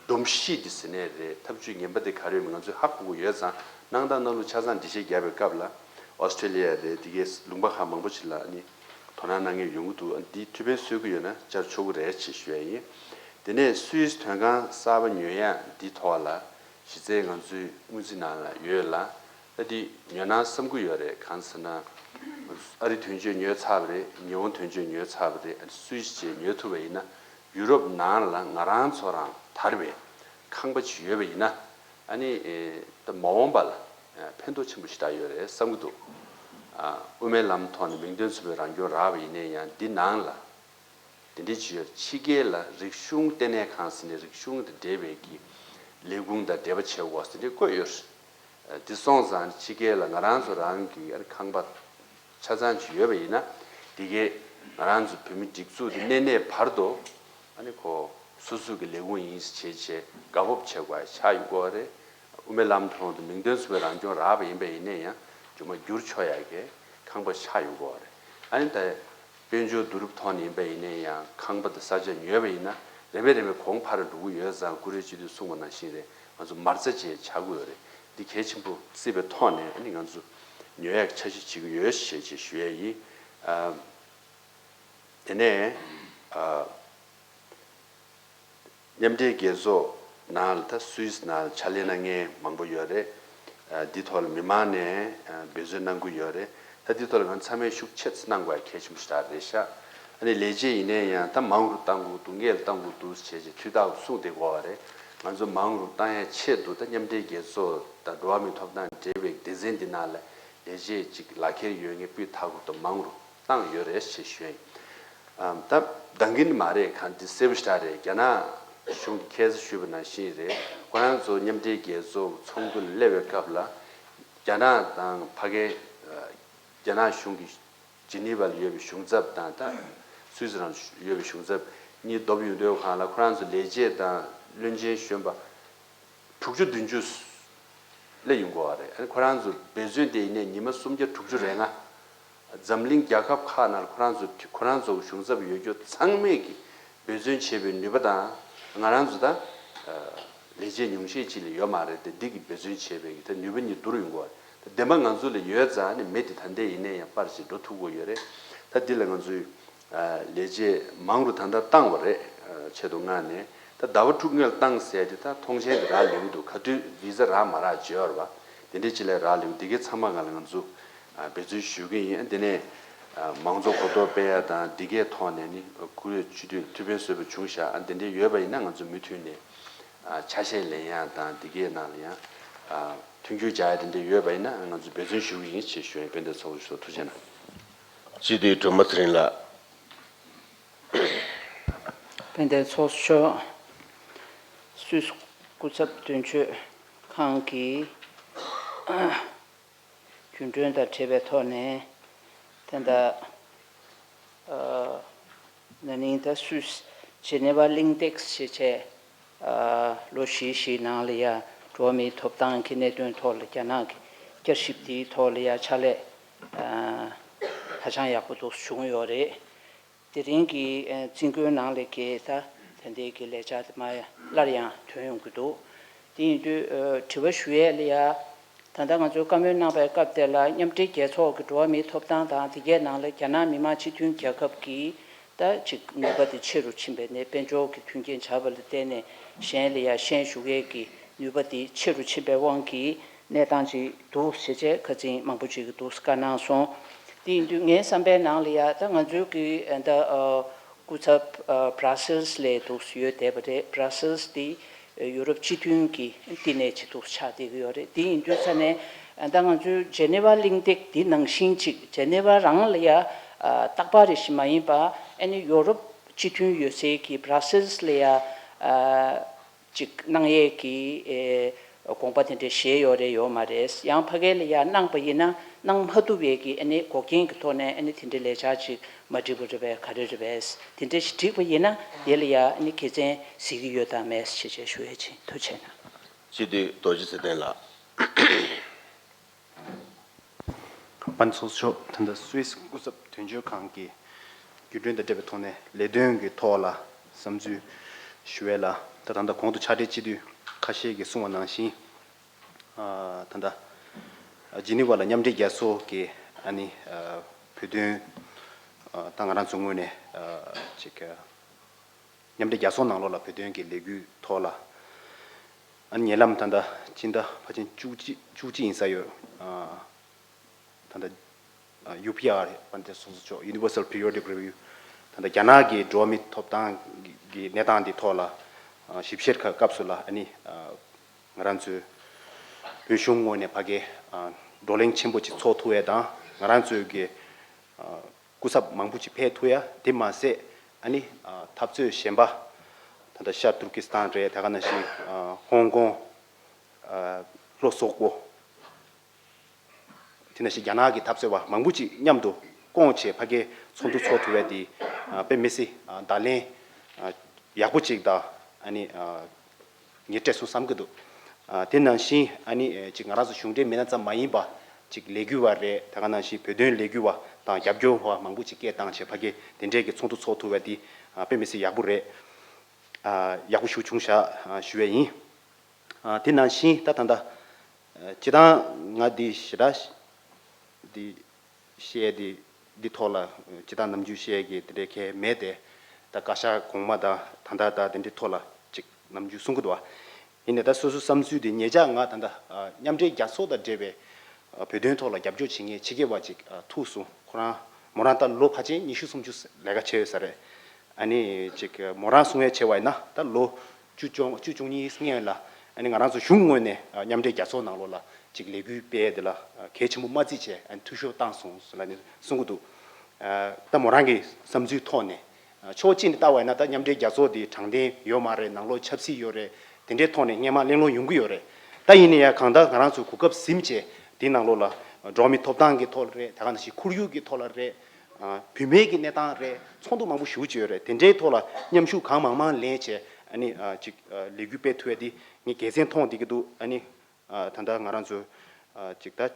སྡོམ་གཞི་འདི་ཟེར་ནའི་རེད། ཐབས་ཇུས་ངན་པ་འདི་ག་རེ་ཡོད་མེད་ང་ཚོས་ཧ་གོ་གི་ཡོད་ཙང་། གནང་སྟངས་གནང་ལུགས་ཆ་ཚང་འགྲེལ་བཤད་རྒྱག་པའི་སྐབས་ལ་ཨོ་སི་ཀྲེ་ལི་ཡ་རེད། འདི་གའི་ལུང་པ་ཁག་མང་པོ་ཞིག་ལ་ནི་དོ་སྣང་གནང་མཁན་ཡོང་གི་འདུག་འདི་ཐུགས་ཕན་གསོས་ཀྱི་ཡོད་ན་བཅར་ཆོག་གི་རེད་ཅེས་ཞུ་ཡ་ཡིན། དེ་ནས་སུད་སི་དོན་ཁང་གསར་པ་ཉོ་ཡ་འདི་ཐོག་ལ་གཞི་རྩའི་ང་ཚོའི་སྔོན་རྩིས་ནང་ལ་ཡོད་ལ། ད་འདི་ཉོ་ན་བསམ་གྱི་ཡོད་རེད། གང་ཟེར་ན་ཨ་རི་དོན་གཅོད་ཉོས་ཚར་བ་རེད། ཉི་ཧོང་དོན་གཅོད་ཉོས་ཚར་བ་རེད། སུད་སི་བཅས་ཉོ་ཐུབ་པ་ཡིན་ན་ཡུ་རོབ་ནང་ལ་ང་རང་ཚོ་རང་དར་བའི་ཁང་པ་ཅིག་ཡོད་པ་ཡིན་ན་ཨ་ནི་ད་མ་འོངས་པ་ལ་ཕན་ཐོགས་ཆེན་པོ་ཞེ་དྲག་ཡོད་རེད་བསམ་གྱི་འདུག་དབུ་མའི་ལམ་ཐོག་ནས་མིང་དོན་མཚུངས་པའི་རང་སྐྱོང་རག་པ་ཡིན་ན་ཡང་འདི་ནང་ལ། དེ་འདྲའི་ཅིག་ཡོད། ཕྱི་རྒྱལ་ལ་རིག་གཞུང་ལྟེ་གནས་ཁང་ཟེར་ནས་རིག་གཞུང་དང་འབྲེལ་བའི་གི་ལས་ཁུངས་དང་འབྲེལ་བ་བྱེད་དགོས་ཟེར་འདྲའི་བཀོད་ཡོད་རེད། དེ་སོང་ཙང་ཕྱི་རྒྱལ་ལ་ང་རང་ཚོ་རང་གི་ཁང་པ་ཆ་ཚང་ཅིག་ཡོད་པ་ཡིན་ན་དེ་གས་ང་རང་ཚོ་བོད་མི་སྒྲིག་འཛུགས་དེ་གནས་གནས་བར་དུ་ཨ་ནི་ཁོ་སོ་སོ་གི་ལས་ཁུངས་ཡིན་ཟེར་བྱས་བྱས་དགའ་སྤོབས་བྱེད་དགོས་ཆགས་ཡོང་གི་རེད། དབུ་མའི་ལམ་ཐོག་ཏུ་མིང་དོན་མཚུངས་པའི་རང་སྐྱོང་རག་པ་ཡིན་པ་ཡིན་ན་ཡང་རྒྱུ་མ་འགྱུར་ཆོག་ཡག་གི་ཁང་པ་ཆགས་ཡོང་གི་རེད། ཨ་ནི་ད། དཔལ་འབྱོར་བསྡུ་རུབ་ཐོག་ནས་ཡིན་པ་ཡིན་ན་ཡང་ཁང་པ་དང་ས་ཆ་ཉོས་པ་ཡིན་ན་རེ་བས་རེ་བས་གོང་འཕར་འགྲོ་གི་ཡོད་ཙང་། ཀུ་རེ་སྤྱི་འཐུས་གསུངས་པ་ནང་བཞིན་རེད། ང་ཚོ་མ་རྩ་བཅས་བྱ་དགོས་རེད། འདི་གལ་ཆེན་པོ་བརྩིས་པའི་ཐོག་ནས་ཨ་ནི་ང་ཚོ་ཉོ་ཡག་འཆར་གཞི་བྱེད་ཀྱི་ཡོད་ཞེས་ཅིག་ཞུ་ཡས་ཡིན། ཨ། དེ་ནས་ཨ། མཉམ་འབྲེལ་རྒྱལ་ཚོགས་ནང་ལ་ད་སུད་སི་ནང་ལ་ཕྱག་ལས་གནང་མཁན་མང་པོ་ཡོད་རེད། ཨ། འདི་ཐོག་ལ་མི་མང་ནས་ཨ། འབད་བརྩོན་གནང་གི་ཡོད་རེད། ད་འདི་ཐོག་ལ་ང་ཚང་མས་ཤུགས་ཆེ་ཙམ་གནང་དགོས་ཡ་གལ་ཆེན་པོ་ཞིག་རེད་ཤག་ཨ་ནི་ལས་བྱེད་ཡིན་ནའི་ཡང་ད་མང་རུ་གཏང་དགོས་འདུག་སྔོན་ལ་གཏང་དགོས་འདུག་བྱས་བྱས་དུས་རྟག་ཏུ་གསུངས་བསྡད་དགོས་པ་རེད། ང་ཚོ་མང་རུ་གཏང་ཡ་ཆེད་དུ་ད་མཉམ་འབྲེལ་རྒྱལ་ཚོགས་དང་འགྲོ་བ་མིའི་ཐོབ་ཐང་འབྲེལ་བའི་སྡེ་ཚན་འདི་ནང་ལ་ལས་བྱེད་ཅིག་ལག་ཁྱེར་ཡོད་མཁན་སྤུས་དག་པོ་དང་མང་རུ་བཏང་ཡོད་རེད་ཞེས་ཞུ་ཡ་ཡིན། ཨམ། ད་འདང་གི་ནི་མ་རེད། གང་འདི་གསལ་པོ་ཞེ་དྲག་རེད། རྒྱ་ནག་གཞུང་གིས་ཁ་སང་ཞུས་པ་ནང་བཞིན་རེད། ཁོ་རང་ཚོ་མཉམ་འབྲེལ་རྒྱལ་ཚོགས་ཚོགས་འདུ་ལ་སླེབས་པའི་སྐབས་ལ་རྒྱ་ནག་དང་ཕ་གི། རྒྱ་ནག་གཞུང་གི་ཇི་ནི་ཝ་ལ་ཡོད་པའི་གཞུང་ཚབ་དང་ད་སུད་སི་རང་ཡོད་པའི་གཞུང་ཚབ་གཉིས་བསྡོམས་ཡོང་དུས་སྒང་ལ་ཁོ་རང་ཚོ་ལས་བྱེད་དང་བློན་ཆེན་གཞོན་པ་དྲུག་ཅུ་བདུན་ཅུ་སླེབས་ཡོང་གི་ཡོད་རེད། ཨ་ནི་ཁོ་རང་ཚོ་འབད་བརྩོན་དེ་ཡིན་ནའི་ཉི་མ་སུམ་བརྒྱ་དྲུག་ཅུ་རེ་ལྔ། འཛམ་གླིང་རྒྱལ་ཁབ་ཁག་ནང་ལ་ཁོ་རང་ཚོ་ཁོ་རང་ཚོ་གི་གཞུང་ཚབ་ཡོད་རྒྱུ་ཚང་མས་ཀྱི་འབད་བརྩོན་བྱེད་པའི་ནུས་པ་དང་། ང་རང་ཚོ་ད་ལས་བྱེད་ཉུང་ཤས་ཅིག་ལ་ཡོད་མ་རེད་དེ། འདི་གི་འབད་བརྩོན་བྱེད་པའི་གི་ད་ནུས་པ་གཉིས་བསྡུར་ཡོང་གི་ཡོད་རེད། ད་བདེན་པ་ང་ཚོ་ལ་ཡོད་ཙང་ནི་མི་དེ་ད་ལྟ་ཡིན་ནའི་ཡང་པར་ཞིག་འགྲོ་ཐུབ་ཀྱི་ཡོད་རེད། ད་འདི་ལ་ང་ཚོས་ལས་བྱེད་མང་རུ་ད་ལྟ་བཏང་བ་རེད། ཆེད་དུ་མངགས་ནས་ད་ཟླ་བ་དྲུག་སྔོན་ལ་བཏང་ཟེར་དེ་ད་མཐོང་མཆན་དེ་རག་ལས་ཀྱི་འདུག་ག་དུས་བི་ཛ་རག་མ་རག་བརྗོད་པ་དེ་འདྲའི་ཅིག་ལ་རག་ལས་ཀྱི་འདུག་འདི་གའི་ཚང་མ་ང་ལ་ང་ཚོ་འབད་བརྩོན་ཞུ་གི་ཡིན། དེ་ནས་མང་གཙོ་གོ་རྟོགས་སྤེལ་ཡ་དང་འདི་གའི་ཐོག་ནས་ནི་ཀུ་རེ་སྤྱི་འཐུས་ཐུགས་ཕན་གསོས་པ་བྱུང་ཤག་འདི་འདྲའི་ཡོད་པ་ཡིན་ན་ང་ཚོ་མུ་མཐུད་ནས་ཆ་ཤས་ལེན་ཡ་དང་འདི་གའི་ནང་ལ་ཡང་མཐུན་འགྱུར་སྦྱར་ཡ་དེ་འདྲའི་ཡོད་པ་ཡིན་ན་ང་ཚོ་འབད་བརྩོན་ཞུ་གི་ཡིན་ཞེས་ཞུ་ཡིན། དཔལ་ལྡན་ཚོགས་གཙོ་མཆོག་ཐུགས་རྗེ་གནང་། སྤྱི་འཐུས་སྒྲོལ་མ་ཚེ་རིང་ལགས། དཔལ་ལྡན་ཚོགས་གཙོ་མཆོག་སུད་སི་སྐུ་ཚབ་དོན་གཅོད་ཁང་གི་རྒྱུན་གྲོན་དང་འབྲེལ་བའི་ཐོག་ནས་ད་ལྟ་ན་ནིང་ད་སུད་སི་ཇི་ནི་ཝ་གླེང་སྟེགས་ཞེས་བྱས། ལོ་བཞི་བཞིའི་ནང་ལ་ཡ་འགྲོ་བ་མིའི་ཐོབ་ཐང་གི་གནད་དོན་ཐོག་ལ་རྒྱ་ནག་གི་བསྐྱར་ཞིབ་དེའི་ཐོག་ལ་ཡ་ཕྱག་ལས་ཧ་ཅང་ཡག་པོ་འདུག་བྱུང་ཡོད་རེད། དེ་རིང་གི་རྩིས་འགོའི་ནང་ལ་གས་ད་ད་ལྟའི་གི་ལས་འཆར་དེ་མ་སླར་ཡང་ཐོན་ཡོང་གི་འདུག་དེ་ཡིན་དུས་དྲི་བ་ཞུ་ཡས་ལ་ཡ། ད་ལྟ་ང་ཚོས་བཀའ་མོལ་གནང་བའི་སྐབས་དེ་ལ་མཉམ་འབྲེལ་རྒྱལ་ཚོགས་ཀྱི་འགྲོ་བ་མིའི་ཐོབ་ཐང་དང་དེ་གའི་ནང་ལ་རྒྱ་ནག་མི་དམངས་སྤྱི་མཐུན་རྒྱལ་ཁབ་ཀྱི་ ད་ཅིག་ནུས་པ་དེ་ཆེ་རུ་ཕྱིན་པའི་ནས་དཔལ་འབྱོར་གྱི་མཐུན་རྐྱེན་སྦྱར་བ་ལ་བརྟེན་ནས་གཞན་ལ་ཡ་ཤན་ཞུགས་ཡས་ཀྱི་ནུས་པ་དེ་ཆེ་རུ་ཕྱིན་པའི་དབང་གིས་གནས་སྟངས་ཅིག་འདུག་ཟེར་བྱས་ཁ་སང་མང་པོ་ཅིག་གིས་འདུག་བཀའ་གནང་སོང་། དེ་ཡིན་དུས་ངའི་བསམ་པའི་ནང་ལ་ཡ་ད་ང་ཚོའི་གི་ད་སྐུ་ཚབ་Brussels་ལ་འདུག་ཡོད་བསྡད་པ་རེད། Brussels་དེ་ཡུ་རོབ་སྤྱི་མཐུན་གྱི་བསྟི་གནས་ཅིག་འདུག་ཆགས་བསྡད་ཀྱི་ཡོད་རེད། དེ་ཡིན་དུས་ས་ནས་ད་ང་ཚོའི་Geneva་གླེང་སྟེགས་འདི་ནང་བཞིན་ཅིག་Geneva་རང་ལ་ཡ་རྟག་པར་རེ་ཞིག་མ་ཡིན་པ་ཨ་ནི་ཡུ་རོབ་སྤྱི་མཐུན་ཡོད་སའི་གི་Brussels་ལ་ཡ་ཅིག་གནང་ཡས་ཀྱི་དགོངས་པ་དེ་འདྲ་བཞེས་ཡོད་རེད་ཡོད་མ་རེད། ཡང་ཕ་གི་ལ་ཡ་གནང་པ་ཡིན་ན་གནང་མ་ཐུབ་པའི་གི་ཨ་ནི་འགོག་རྐྱེན་གྱི་ཐོག་ནས་ཨ་ནི་དེ་འདྲའི་ལས་འཆར་ཅིག་མ་འགྲིག་པ་རེད་པས་ག་རེ་རེད་པས་དེ་འདྲ་ཞིག་འགྲིག་པ་ཡིན་ན་དེ་ལ་ཡ་ཨ་ནི་དགེ་མཚན་གཟིགས་ཀྱི་ཡོད་དམ་མེད་ཅེས་བྱས་ཞུ་ཡས་ཅིག་ཐུགས་རྗེ་གནང་། སྤྱི་འཐུས་རྡོ་རྗེ་ཚེ་བརྟན་ལགས། དཔལ་ཚོགས་གཙོ་མཆོག་ད་ལྟ་སུད་སི་སྐུ་ཚབ་དོན་གཅོད་ཁང་གི་བརྒྱུད་འཕྲིན་དང་འབྲེལ་བའི་ཐོག་ནས་ལས་དོན་གྱི་ཐོག་ལ་བསམ་ཚུལ་ཞུ་བས་ལ་ད་ད་ལྟ་གོང་དུ་ཕྱག་སྦྲེལ་སྤྱི་འཐུས་ཁ་ཤས་ཀྱིས་གསུངས་པ་ནང་བཞིན་ད་ལྟ་ཇི་ནི་ཝ་ལ་མཉམ་འབྲེལ་རྒྱལ་ཚོགས་ཀྱི་ཨ་ནི་བོད་དོན་ད་ང་རང་ཚོའི་ངོས་ནས་ཅིག་མཉམ་འབྲེལ་རྒྱལ་ཚོགས་ནང་ལོགས་ལ་བོད་དོན་གྱི་ལས་འགུལ་ཐོག་ལ་ཨ་ནི་ཉེ་ལམ་ད་ལྟ་སྤྱི་ཟླ་ཕལ་ཆེར་བཅུ་གཅིག་བཅུ་གཅིག་ཡིན་ས་ཡོད། ད་ལྟ་ཡུ་པི་ཨར་དཔལ་ལྡན་ཚོགས་གཙོ་མཆོག་Universal Periodic Review་ད་ལྟ་རྒྱ་ནག་གི་འགྲོ་བ་མིའི་ཐོབ་ཐང་གི་གནས་སྟངས་འདི་ཐོག་ལ་ཞིབ་བཤེར་ཁག་སྐབས་སུ་ལ་ཨ་ནི་ང་རང་ཚོའི་བོད་གཞུང་ངོས་ནས་ཕ་གིའི་བགྲོ་གླེང་ཆེན་པོ་ཅིག་ཚོགས་ཐུབ་ཡས་དང་ང་རང་ཚོའི་གི་སྐུ་ཚབ་མང་པོ་ཅིག་ཕེབས་ཐུབ་ཡ་དེ་མ་ཟད་ཨ་ནི་འཐབ་རྩོད་གཞན་པ་ད་ལྟ་ཤར་ཏུར་ཀི་སི་ཐན་རེད། ད་ག་ནང་བཞིན་ཧོང་ཀོང་ལྷོ་སོག་པོ་དེ་ནང་བཞིན་རྒྱ་ནག་གི་འཐབ་རྩོད་པ་མང་པོ་ཅིག་མཉམ་དུ་བསྐོང་བྱས་ཕ་གིའི་ཚོགས་འདུ་ཚོགས་ཐུབ་ཡ་དེ་དཔེ་མི་སྲིད་བརྡ་ལན་ཡག་པོ་ཅིག་དང་ཨ་ནི། ངས་སྤྲད་སོང་བསམ་གྱི་འདུག་ཨ་དེ་ནང་བཞིན་ཨ་ནི་ཅིག་ང་རང་ཚོ་གཞུང་འབྲེལ་མི་སྣ་ཙམ་མ་ཡིན་པ་ཅིག་ལས་འགུལ་བ་རེད། ད་ག་ནང་བཞིན་བོད་དོན་ལས་འགུལ་བ་དང་རྒྱབ་སྐྱོར་བ་མང་པོ་ཅིག་སྐད་བཏང་བྱས་ཕ་གི་དེ་འདྲའི་གི་ཚོགས་འདུ་ཚོགས་ཐུབ་པ་འདི་དཔེ་མི་སྲིད་ཡག་པོ་རེད། ཨ་ཡག་པོ་ཞེ་པོ་བྱུང་ཤག་ཞུ་བ་ཡིན། ཨ་དེ་ནང་བཞིན་ད་ད་ལྟ་སྤྱི་བཏང་ང་འདི་ཞེ་དྲག་འདི། བཤད་དེ་འདི་ཐོག་ལ་ཇི་ལྟར་ནམ་རྒྱུན་བཤད་ཀྱི་དེ་འདྲའི་གལ་མེད་དེ། ད་བཀའ་ཤག་གོང་མ་དང་ད་ལྟ་ད་དེ་འདྲའི་ཐོག་ལ་ཅིག་ནམ་རྒྱུན་གསུང་གི་འདུག་བ། ཡིན་ནའི་ད་སོ་སོའི་བསམ་ཚུལ་དེ་ཉེ་ཆར་ང་ད་ལྟ་མཉམ་འབྲེལ་རྒྱལ་ཚོགས་དང་འབྲེལ་བའི་བོད་དོན་ཐོག་ལ་རྒྱབ་སྐྱོར་བྱེད་མཁན་ཕྱི་རྒྱལ་བ་ཅིག་ཐུག་སོང་། ཁོ་རང་མོ་རང་ད་ལོ་ཕལ་ཆེར་ཉི་ཤུ་སུམ་ཅུ་ལས་ཀ་བྱས་ཡོད་ས་རེད། ཨ་ནི་ཅིག་མོ་རང་གསུང་ཡས་བྱས་པ་ཡིན་ན་ད་ལོ་བཅུ་བཅོ་བཅུ་བཅུ་གཉིས་སྔོན་ལ་ཨ་ནི་ང་རང་ཚོ་གཞུང་ངོས་ནས་མཉམ་འབྲེལ་རྒྱལ་ཚོགས་ནང་ལོགས་ལ་ཅིག་ལས་འགུལ་སྤེལ་ཡས་དེ་ལ་གལ་ཆེན་པོ་མ་བརྩིས་བྱས་ཨ་ནི་འཐུས་ཤོར་བཏང་སོང་ཟེར་ལབ་ནས་གསུང་གི་འདུག་ད་མོ་རང་གི་བསམ་ཚུལ་ཐོག་ནས་ཕྱོགས་གཅིག་ནས་ལྟ་བ་ཡིན་ན་ད་མཉམ་འབྲེལ་རྒྱལ་ཚོགས་འདི་དྲང་བདེན་ཡོད་མ་རེད། ནང་ལོགས་ཆབ་སྲིད་ཡོད་རེད། དེ་འདྲའི་ཐོག་ནས་སྔོན་མ་གླེང་སློང་ཡོང་གི་ཡོད་རེད། ད་ཡིན་ན་ཡང་གང་ལྟར་ང་རང་ཚོ་གོ་སྐབས་ཟིན་བྱས་དེའི་ནང་ལོགས་ལ་འགྲོ་བ་མིའི་ཐོབ་ཐང་གི་ཐོག་ལ་རེད། ད་ག་ནང་བཞིན་ཁོར་ཡུག་གི་ཐོག་ལ་རེད། བུད་མེད་ཀྱི་གནས་སྟངས་རེད། ཚོགས་འདུ་མང་པོ་ཞེ་པོ་ཅིག་ཡོད་རེད། དེ་འདྲའི་ཐོག་ལ་མཉམ་ཞུགས་གང་མང་མང་ལེན་བྱས་ཨ་ནི་ཅིག་ལས་འགུལ་སྤེལ་ཐུབ་ཡ་དེ་ངས་དགེ་མཚན་མཐོང་བསྡད་ཀྱི་འདུག་ཨ་ནི་ད་ལྟ་ང་རང་ཚོ་ཅིག་ད་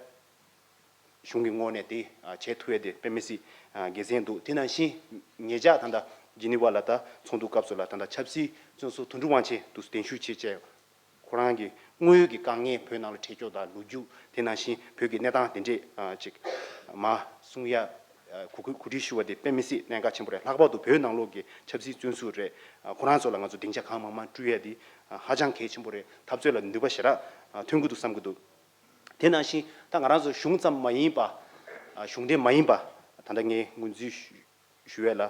གཞུང་གི་ངོས་ནས་དེ་བྱེད་ཐུབ་ཡ་དེ་དཔེ་མི་སྲིད་དགེ་མཚན་འདུག་དེ་ནང་བཞིན་ཉེ་ཆར་ད་ལྟ་ཇི་ནི་ཝ་ལ་ད་ཚོགས་འདུ་སྐབས་སུ་ལ་ད་ལྟ་ཆབ་སྲིད་བཙོན་ཟུར་དོན་གྲུབ་དབང་ཆེན་དུ་གདན་ཞུ་བྱས་བྱས། ཁོ་རང་གི་དངོས་ཡོད་ཀྱི་དཀའ་ངལ་བོད་ནང་ལ་འཕྲད་ཕྱོགས་དང་ལོ་རྒྱུས་དེ་ནང་བཞིན་བོད་ཀྱི་གནས་སྟངས་དེ་འདྲས་ཅིག་མ་གསུང་ཡ་གོ་སྐབས་གོ་སྒྲིག་ཞུ་བ་དེ་དཔེ་མི་སྲིད་གནད་འགག་ཆེན་པོ་རེད། ལྷག་པར་དུ་བོད་ནང་ལོགས་ཀྱི་ཆབ་སྲིད་བཙོན་ཟུར་རེད། ཁོ་རང་ཚོ་ལ་ང་ཚོ་སྡིངས་ཆ་གང་མང་མང་སྤྲོད་ཡ་དེ་ཧ་ཅང་གལ་ཆེན་པོ་རེད། འཐབ་རྩོད་ལ་ནུས་པ་ཞེ་དྲག་ཐོན་གྱི་འདུག་བསམ་གྱི་འདུག་དེ་ནང་བཞིན་ད་ང་རང་ཚོ་གཞུང་ཙམ་མ་ཡིན་པ་གཞུང་འབྲེལ་མ་ཡིན་པ་ད་ལྟ་ངས་ངོས་འཛིན་ཞུ་ཞུ་བས་ལ།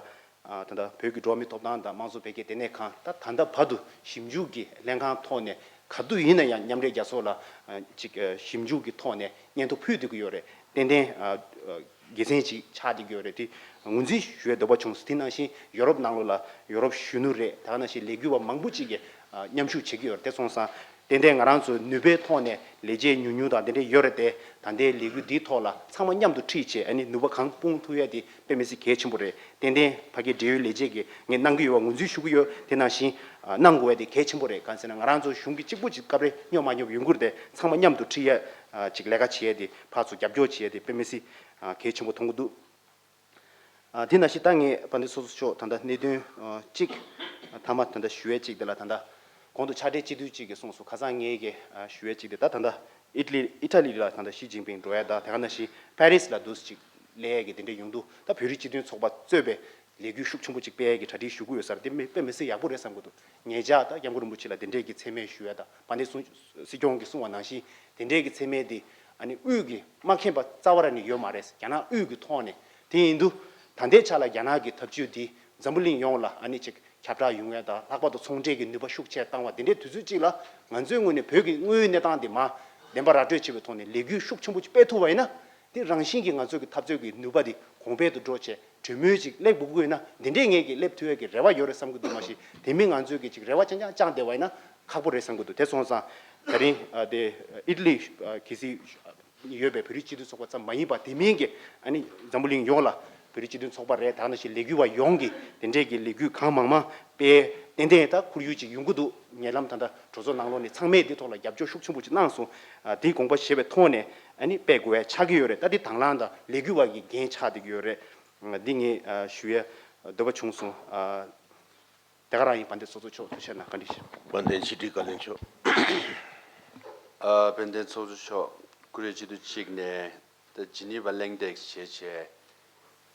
ད་ལྟ་བོད་ཀྱི་འགྲོ་བ་མིའི་ཐོབ་ཐང་དང་དམངས་གཙོ་འཕེལ་རྒྱས་ལྟེ་གནས་ཁང་ད་ད་ལྟ་བར་དུ་ཞིབ་འཇུག་གི་ལྷན་ཁང་ཐོག་ནས་ག་དུས་ཡིན་ན་ཡང་མཉམ་འབྲེལ་རྒྱལ་ཚོགས་ལ་ཅིག་ཞིབ་འཇུག་གི་ཐོག་ནས་སྙན་ཐོ་ཕུལ་བསྡད་ཀྱི་ཡོད་རེད། ཏན་ཏན་དགེ་མཚན་ཅིག་ཆགས་བསྡད་ཀྱི་ཡོད་རེད། དེ་ངོས་འཛིན་ཞུ་བའི་འདོད་པ་བྱུང་སོང་། དེ་ནང་བཞིན་ཡོ་རོབ་ནང་ལོགས་ལ་ཡོ་རོབ་གཞོན་ནུ་རེད། ད་ག་ནང་བཞིན་ལས་འགུལ་བ་མང་པོ་ཅིག་གིས་མཉམ་ཞུགས་བྱེད་ཀྱི་ཡོད་རེད། དེ་སོང་ཙང་ཏན་ཏན་ང་རང་ཚོའི་ནུས་པའི་ཐོག་ནས་ལས་བྱེད་ཉུང་ཉུང་དང་དེ་འདྲས་ཡོད་རེད་དེ། ད་ལྟའི་ལས་འགུལ་འདིའི་ཐོག་ལ་ཚང་མ་མཉམ་དུ་ཁྲིད་བྱས་ཨ་ནི་ནུས་པ་གང་སྤུངས་ཐུབ་ཡ་དེ་དཔེ་མི་སྲིད་གལ་ཆེན་པོ་རེད། ཏན་ཏན་ཕ་གིའི་འབྲེལ་ཡོད་ལས་བྱེད་ཀྱིས་ངས་གནང་གི་ཡོད་པ་ངོས་འཛིན་ཞུ་གི་ཡོད། དེ་ནང་བཞིན་གནང་དགོས་ཡ་དེ་གལ་ཆེན་པོ་རེད། གང་ཟེར་ན་ང་རང་ཚོ་གཞུང་གི་གཅིག་པུ་ཅིག་སྐབས་རེ་སྙོབ་མ་སྙོབ་ཡོང་གི་རེད་དེ། ཚང་མ་མཉམ་དུ་ཁྲིད་ཡ་ཅིག་ལས་ཀ་བྱེད་ཡ་དེ་ཕར་ཚུར་རྒྱབ་སྐྱོར་བྱེད་ཡ་དེ་དཔེ་མི་སྲིད་གལ་ཆེན་པོ་མཐོང་གི་འདུག་ཨ་དེ་ནང་བཞིན་ད་ངས་དཔལ་ལྡན་ཚོགས་གཙོ་མཆོག་ད་ལྟ་གནད་དོན་ཨ་གཅིག་མཐའ་མ་ད་ལྟ་ཞུ་ཡས་གཅིག་དེ་ལ་ད་ལྟ་གོང་དུ་ཕྱག་སྦྲེལ་སྤྱི་འཐུས་གཅིག་གིས་གསུངས་སོང་། ཁ་སང་ངས་ཀྱི་ཨ་ཞུ་ཡས་གཅིག་དེ་ད་ད་ལྟ་ཨི་ཊ་ལི་ཨི་ཊ་ལི་ལ་ད་ལྟ་ཞི་ཅིན་ཕིང་འགྲོ་ཡས་དང་དེ་ག་ནང་བཞིན་པེ་རིས་ལ་འདུག་སེ་ཅིག་སླེབས་ཡས་ཀྱི་དེ་འདྲ་ཡོང་དུས་ད་བོད་རིགས་སྤྱི་མཐུན་ཚོགས་པ་གཙོས་པའི་ ལས་འགུལ་ཤུགས་ཆེན་པོ་ཅིག་སྤེལ་ཡས་ཀྱི་གྲ་སྒྲིག་ཞུ་གི་ཡོད་ས་རེད། དེ་དཔེ་མི་སྲིད་ཡག་པོ་རེད་བསམ་གྱི་འདུག་ངེད་ཅག་ད་སྐྱབས་མགོན་རིན་པོ་ཆེ་ལ་དེ་འདྲས་ཀྱི་མཚན་སྨད་ཞུ་ཡས་དང་། དཔལ་ལྡན་སྲིད་སྐྱོང་གིས་གསུངས་པ་ནང་བཞིན་དེ་འདྲས་ཀྱི་མཚན་སྨད་དེ་ཨ་ནི་དབུས་ཀྱི་མ་མཁྱེན་པ་རྩ་བ་ར་ནས་ཡོད་མ་རེད། རྒྱ་ནག་དབུས་ཀྱི་ཐོག་ནས། དེ་ཡིན་དུས་ད་ལྟའི་ཆ་ལ་རྒྱ་ནག་གི་འཐབ་ཇུས་འདི་འཛམ་བུ་གླིང་ཡོངས་ལ་ཨ་ནི་ཅིག་ཁྱབ་བསྒྲགས་ཡོང་ཡས་དང་། ལྷག་པར་དུ་ཚོང་འབྲེལ་གྱི་ནུས་པ་ཤུགས་ཆེ་བཏང་བ་འདི་འདྲའི་དུས་ཚོད་ཅིག་ལ། ང་ཚོའི་ངོས་ནས་བོད་ཀྱི་དངོས་ཡོད་གནས་སྟངས་འདི་མར་བདེན་པ་ར་སྤྲོད་བྱེད་པའི་ཐོག་ནས་ལས་འགུལ་ཤུགས་ཆེན་པོ་ཅིག་སྤེལ་ཐུབ་པ་ཡིན་ན། དེ་རང་བཞིན་གྱིས་ང་ཚོ་གི་འཐབ་རྩོད་ཀྱི་ནུས་པ་དེ་གོང་འཕེལ་དུ་འགྲོ་བྱས། གྲོས་མོལ་ཅིག་སླེབས་དགོས་ཀྱི་ཡོད་ན། འདི་འདྲའི་ངེད་ཀྱིས་སླེབས་ཐུབ་ཡས་ཀྱི་རེ་བ་ཡོད་རེད་བསམ་གྱི་འདུག་མ་གཞི་དེ་མིན་ང་ཚོས་ཀྱི་ཅིག་རེ་བ་རྐྱང་རྐྱང་བཅངས་བསྡད་པ་ཡིན་ན་ཁག་པོ་རེད་བསམ་གྱི་འདུག་དེ་སོང་ཙང་ད་རིང་ཨ་དེ་ཨིཊ་ལི་ཨ་གལ་སྲིད་ཡོད་པའི་བོད་རིགས་སྤྱི་མཐུན་ཚོགས་པ་ཙམ་མ་ཡིན་པ། དེ་མིན་གྱི་ཨ་ནི་འཛམ་བུ་གླིང་ཡོངས་ལ་བོད་རིགས་སྤྱི་མཐུན་ཚོགས་པ་རེད། ད་ནང་བཞིན་ལས་འགུལ་བ་ཡོངས་ཀྱིས་དེ་འདྲས་ཀྱི་ལས་འགུལ་གང་མང་མང་སྤེལ། ཏན་ཏན་ད་ཁོར་ཡུག་ཅིག་ཡོང་གི་འདུག་ཉེ་ལམ་ད་ལྟ་གྲོས་ཚོགས་ནང་ལོགས་ནས་ཚང་མས་འདི་ཐོག་ལ་རྒྱབ་སྐྱོར་ཤུགས་ཆེན་པོ་ཅིག་གནང་སོང་། ཨ་དེའི་དགོངས་པ་བཞེས་པའི་ཐོག་ནས་ཨ་ནི་སྤེལ་དགོས་ཡ་ཆགས་ཀྱི་ཡོད་རེད། ད་འདི་དང་བླངས་དང་ལས་འགུལ་བ་གི་འགན་ཆགས་བསྡད་ཀྱི་ཡོད་རེད། འདི་ངས་ཨ་ཞུ་ཡ་འདོད་པ་བྱུང་སོང་། ཨ་དེ་ག་རང་ཡིན། དཔལ་ལྡན་ཚོགས་གཙོ་མཆོག་ཐུགས་རྗེ་གནང་། བཀའ་འདྲི་ཞུ། དཔལ་ལྡན་ཕྱི་དྲིལ་བཀའ་བློན་མཆོག་ཨ་དཔལ་ལྡན་ཚོགས་གཙོ་མཆོག་ཀུ་རེ་སྤྱི་འཐུས་གཅིག་ནས་ད་ཇི་ནི་ཝ་གླེང་སྟེགས་བྱས་བྱས་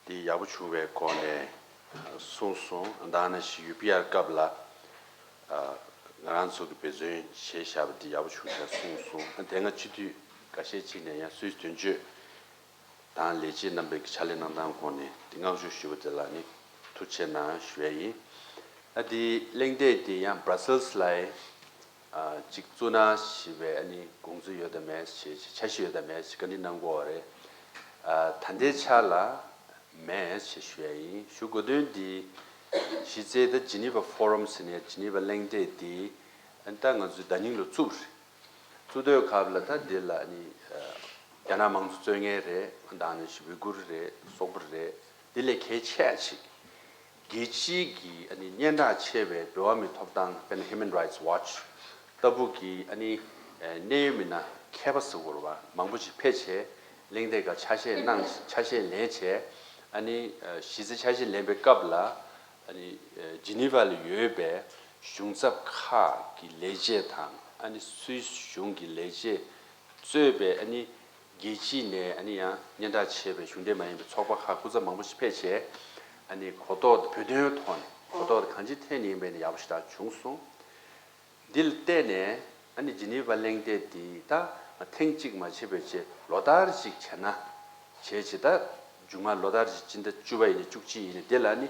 འདི་ཡག་པོ་བྱུང་བའི་སྐོར་ནས་གསུངས་སོང་། ད་ནང་བཞིན་ཡུ་པི་ཨར་སྐབས་ལ་ཨ་ང་རང་ཚོ་གི་འབད་བརྩོན་བྱས་བཞག་པ་འདི་ཡག་པོ་བྱུང་བྱས་གསུངས་སོང་། ཨ་དེ་སྔ་སྤྱི་འཐུས་འགའ་ཤས་ཅིག་ནས་ཡང་སུད་སི་དོན་གཅོད་དང་ལས་བྱེད་རྣམ་པས་ཀྱི་ཕྱག་ལས་གནང་སྟངས་སྐོར་ནས་འདི་བསྔགས་བརྗོད་ཞུས་པ་དེ་ལ་ནི་ཐུགས་རྗེ་གནང་ཞུ་ཡ་ཡིན། ཨ་འདི་གླེང་སྟེགས་འདི་ཡང་Brussels་ལ་ཨ་གཅིག་བཙུགས་གནང་ཞེས་པའི་ཨ་ནི་དགོངས་ཚུལ་ཡོད་དམ་མེད་ཞེས། འཆར་གཞི་ཡོད་དམ་མེད་ཞེས་བཀའ་འདྲི་གནང་དགོས་པ་རེད། ཨ་ད་ལྟའི་ཆ་ལ་མེད་ཞེས་ཞུ་ཡ་ཡིན། ཞུ་དགོས་དོན་འདི་གཞི་རྩའི་ད་Geneva Forum་ཟེར་ནས་ཇི་ནི་ཝ་གླེང་སྟེགས་འདི་ཨ་ནི་ད་ང་ཚོས་ཟླ་ཉིན་ལ་བཙུགས་རེད། བཙུགས་དུས་སྐབས་ལ་ད་འདི་ལ་ནི་ཨ་རྒྱ་ནག་མང་གཙོ་རྩོད་མཁན་རེད། ད་ནི་ཝི་གུར་རེད། སོག་པོ་རེད། འདི་ལས་གལ་ཆེ་ཅིག་རྒྱལ་སྤྱིའི་གི་ཨ་ནི་སྙན་གྲགས་ཆེ་བའི་འགྲོ་བ་མིའི་ཐོབ་ཐང་དཔེར་ན་Human Rights Watch་ལྟ་བུ་གི་ཨ་ནི་ཨ་གནད་ཡོད་མི་སྣ་མཁས་པ་ཟེར་དགོས་རེད་པ། མང་པོ་ཞིག་ཕེབས་བྱས་གླེང་སྟེགས་སྒང་ཆ་ཤས་གནང་། ཆ་ཤས་ལེན་བྱས་ཨ་ནི་ཨ་གཞི་རྩའི་ཆ་ཤས་ལེན་པའི་སྐབས་ལ། ཨ་ནི་ཨ་ཇི་ནི་ཝ་ལ་ཡོད་པའི་གཞུང་ཚབ་ཁག་གི་ལས་བྱེད་དང་། ཨ་ནི་སུད་སི་གཞུང་གི་ལས་བྱེད་གཙོས་པའི་ཨ་ནི་རྒྱལ་སྤྱིའི་ནས་ཨ་ནི་ཡང་སྙན་གྲགས་ཆེ་བའི་གཞུང་འབྲེལ་མ་ཡིན་པའི་ཚོགས་པ་ཁག་སྐུ་ཚབ་མང་པོ་ཞིག་ཕེབས་བྱས། ཨ་ནི་གོ་རྟོགས་བོད་དོན་ཐོག་ནས་གོ་རྟོགས་གང་ཅིའི་ཐད་ནས་ཡིན་པའི་ནི་ཡག་པོ་ཞེ་དྲག་བྱུང་སོང་། འདི་ལ་བརྟེན་ནས་ཨ་ནི་ཇི་ནི་ཝ་གླེང་སྟེགས་འདི་ད་ཐེངས་གཅིག་མ་བྱས་པའི་ཆེད་ལོ་ལྟར་ཅིག་བྱས་ན་བྱས་བྱས། ད་མཇུག་མ་ལོ་ལྟར་ཅིག་སྤྱི་ཟླ་བཅུ་པ་ཡིན་ནའི་བཅུ་གཅིག་ཡིན་ནའི་འདི་ལ་ནི་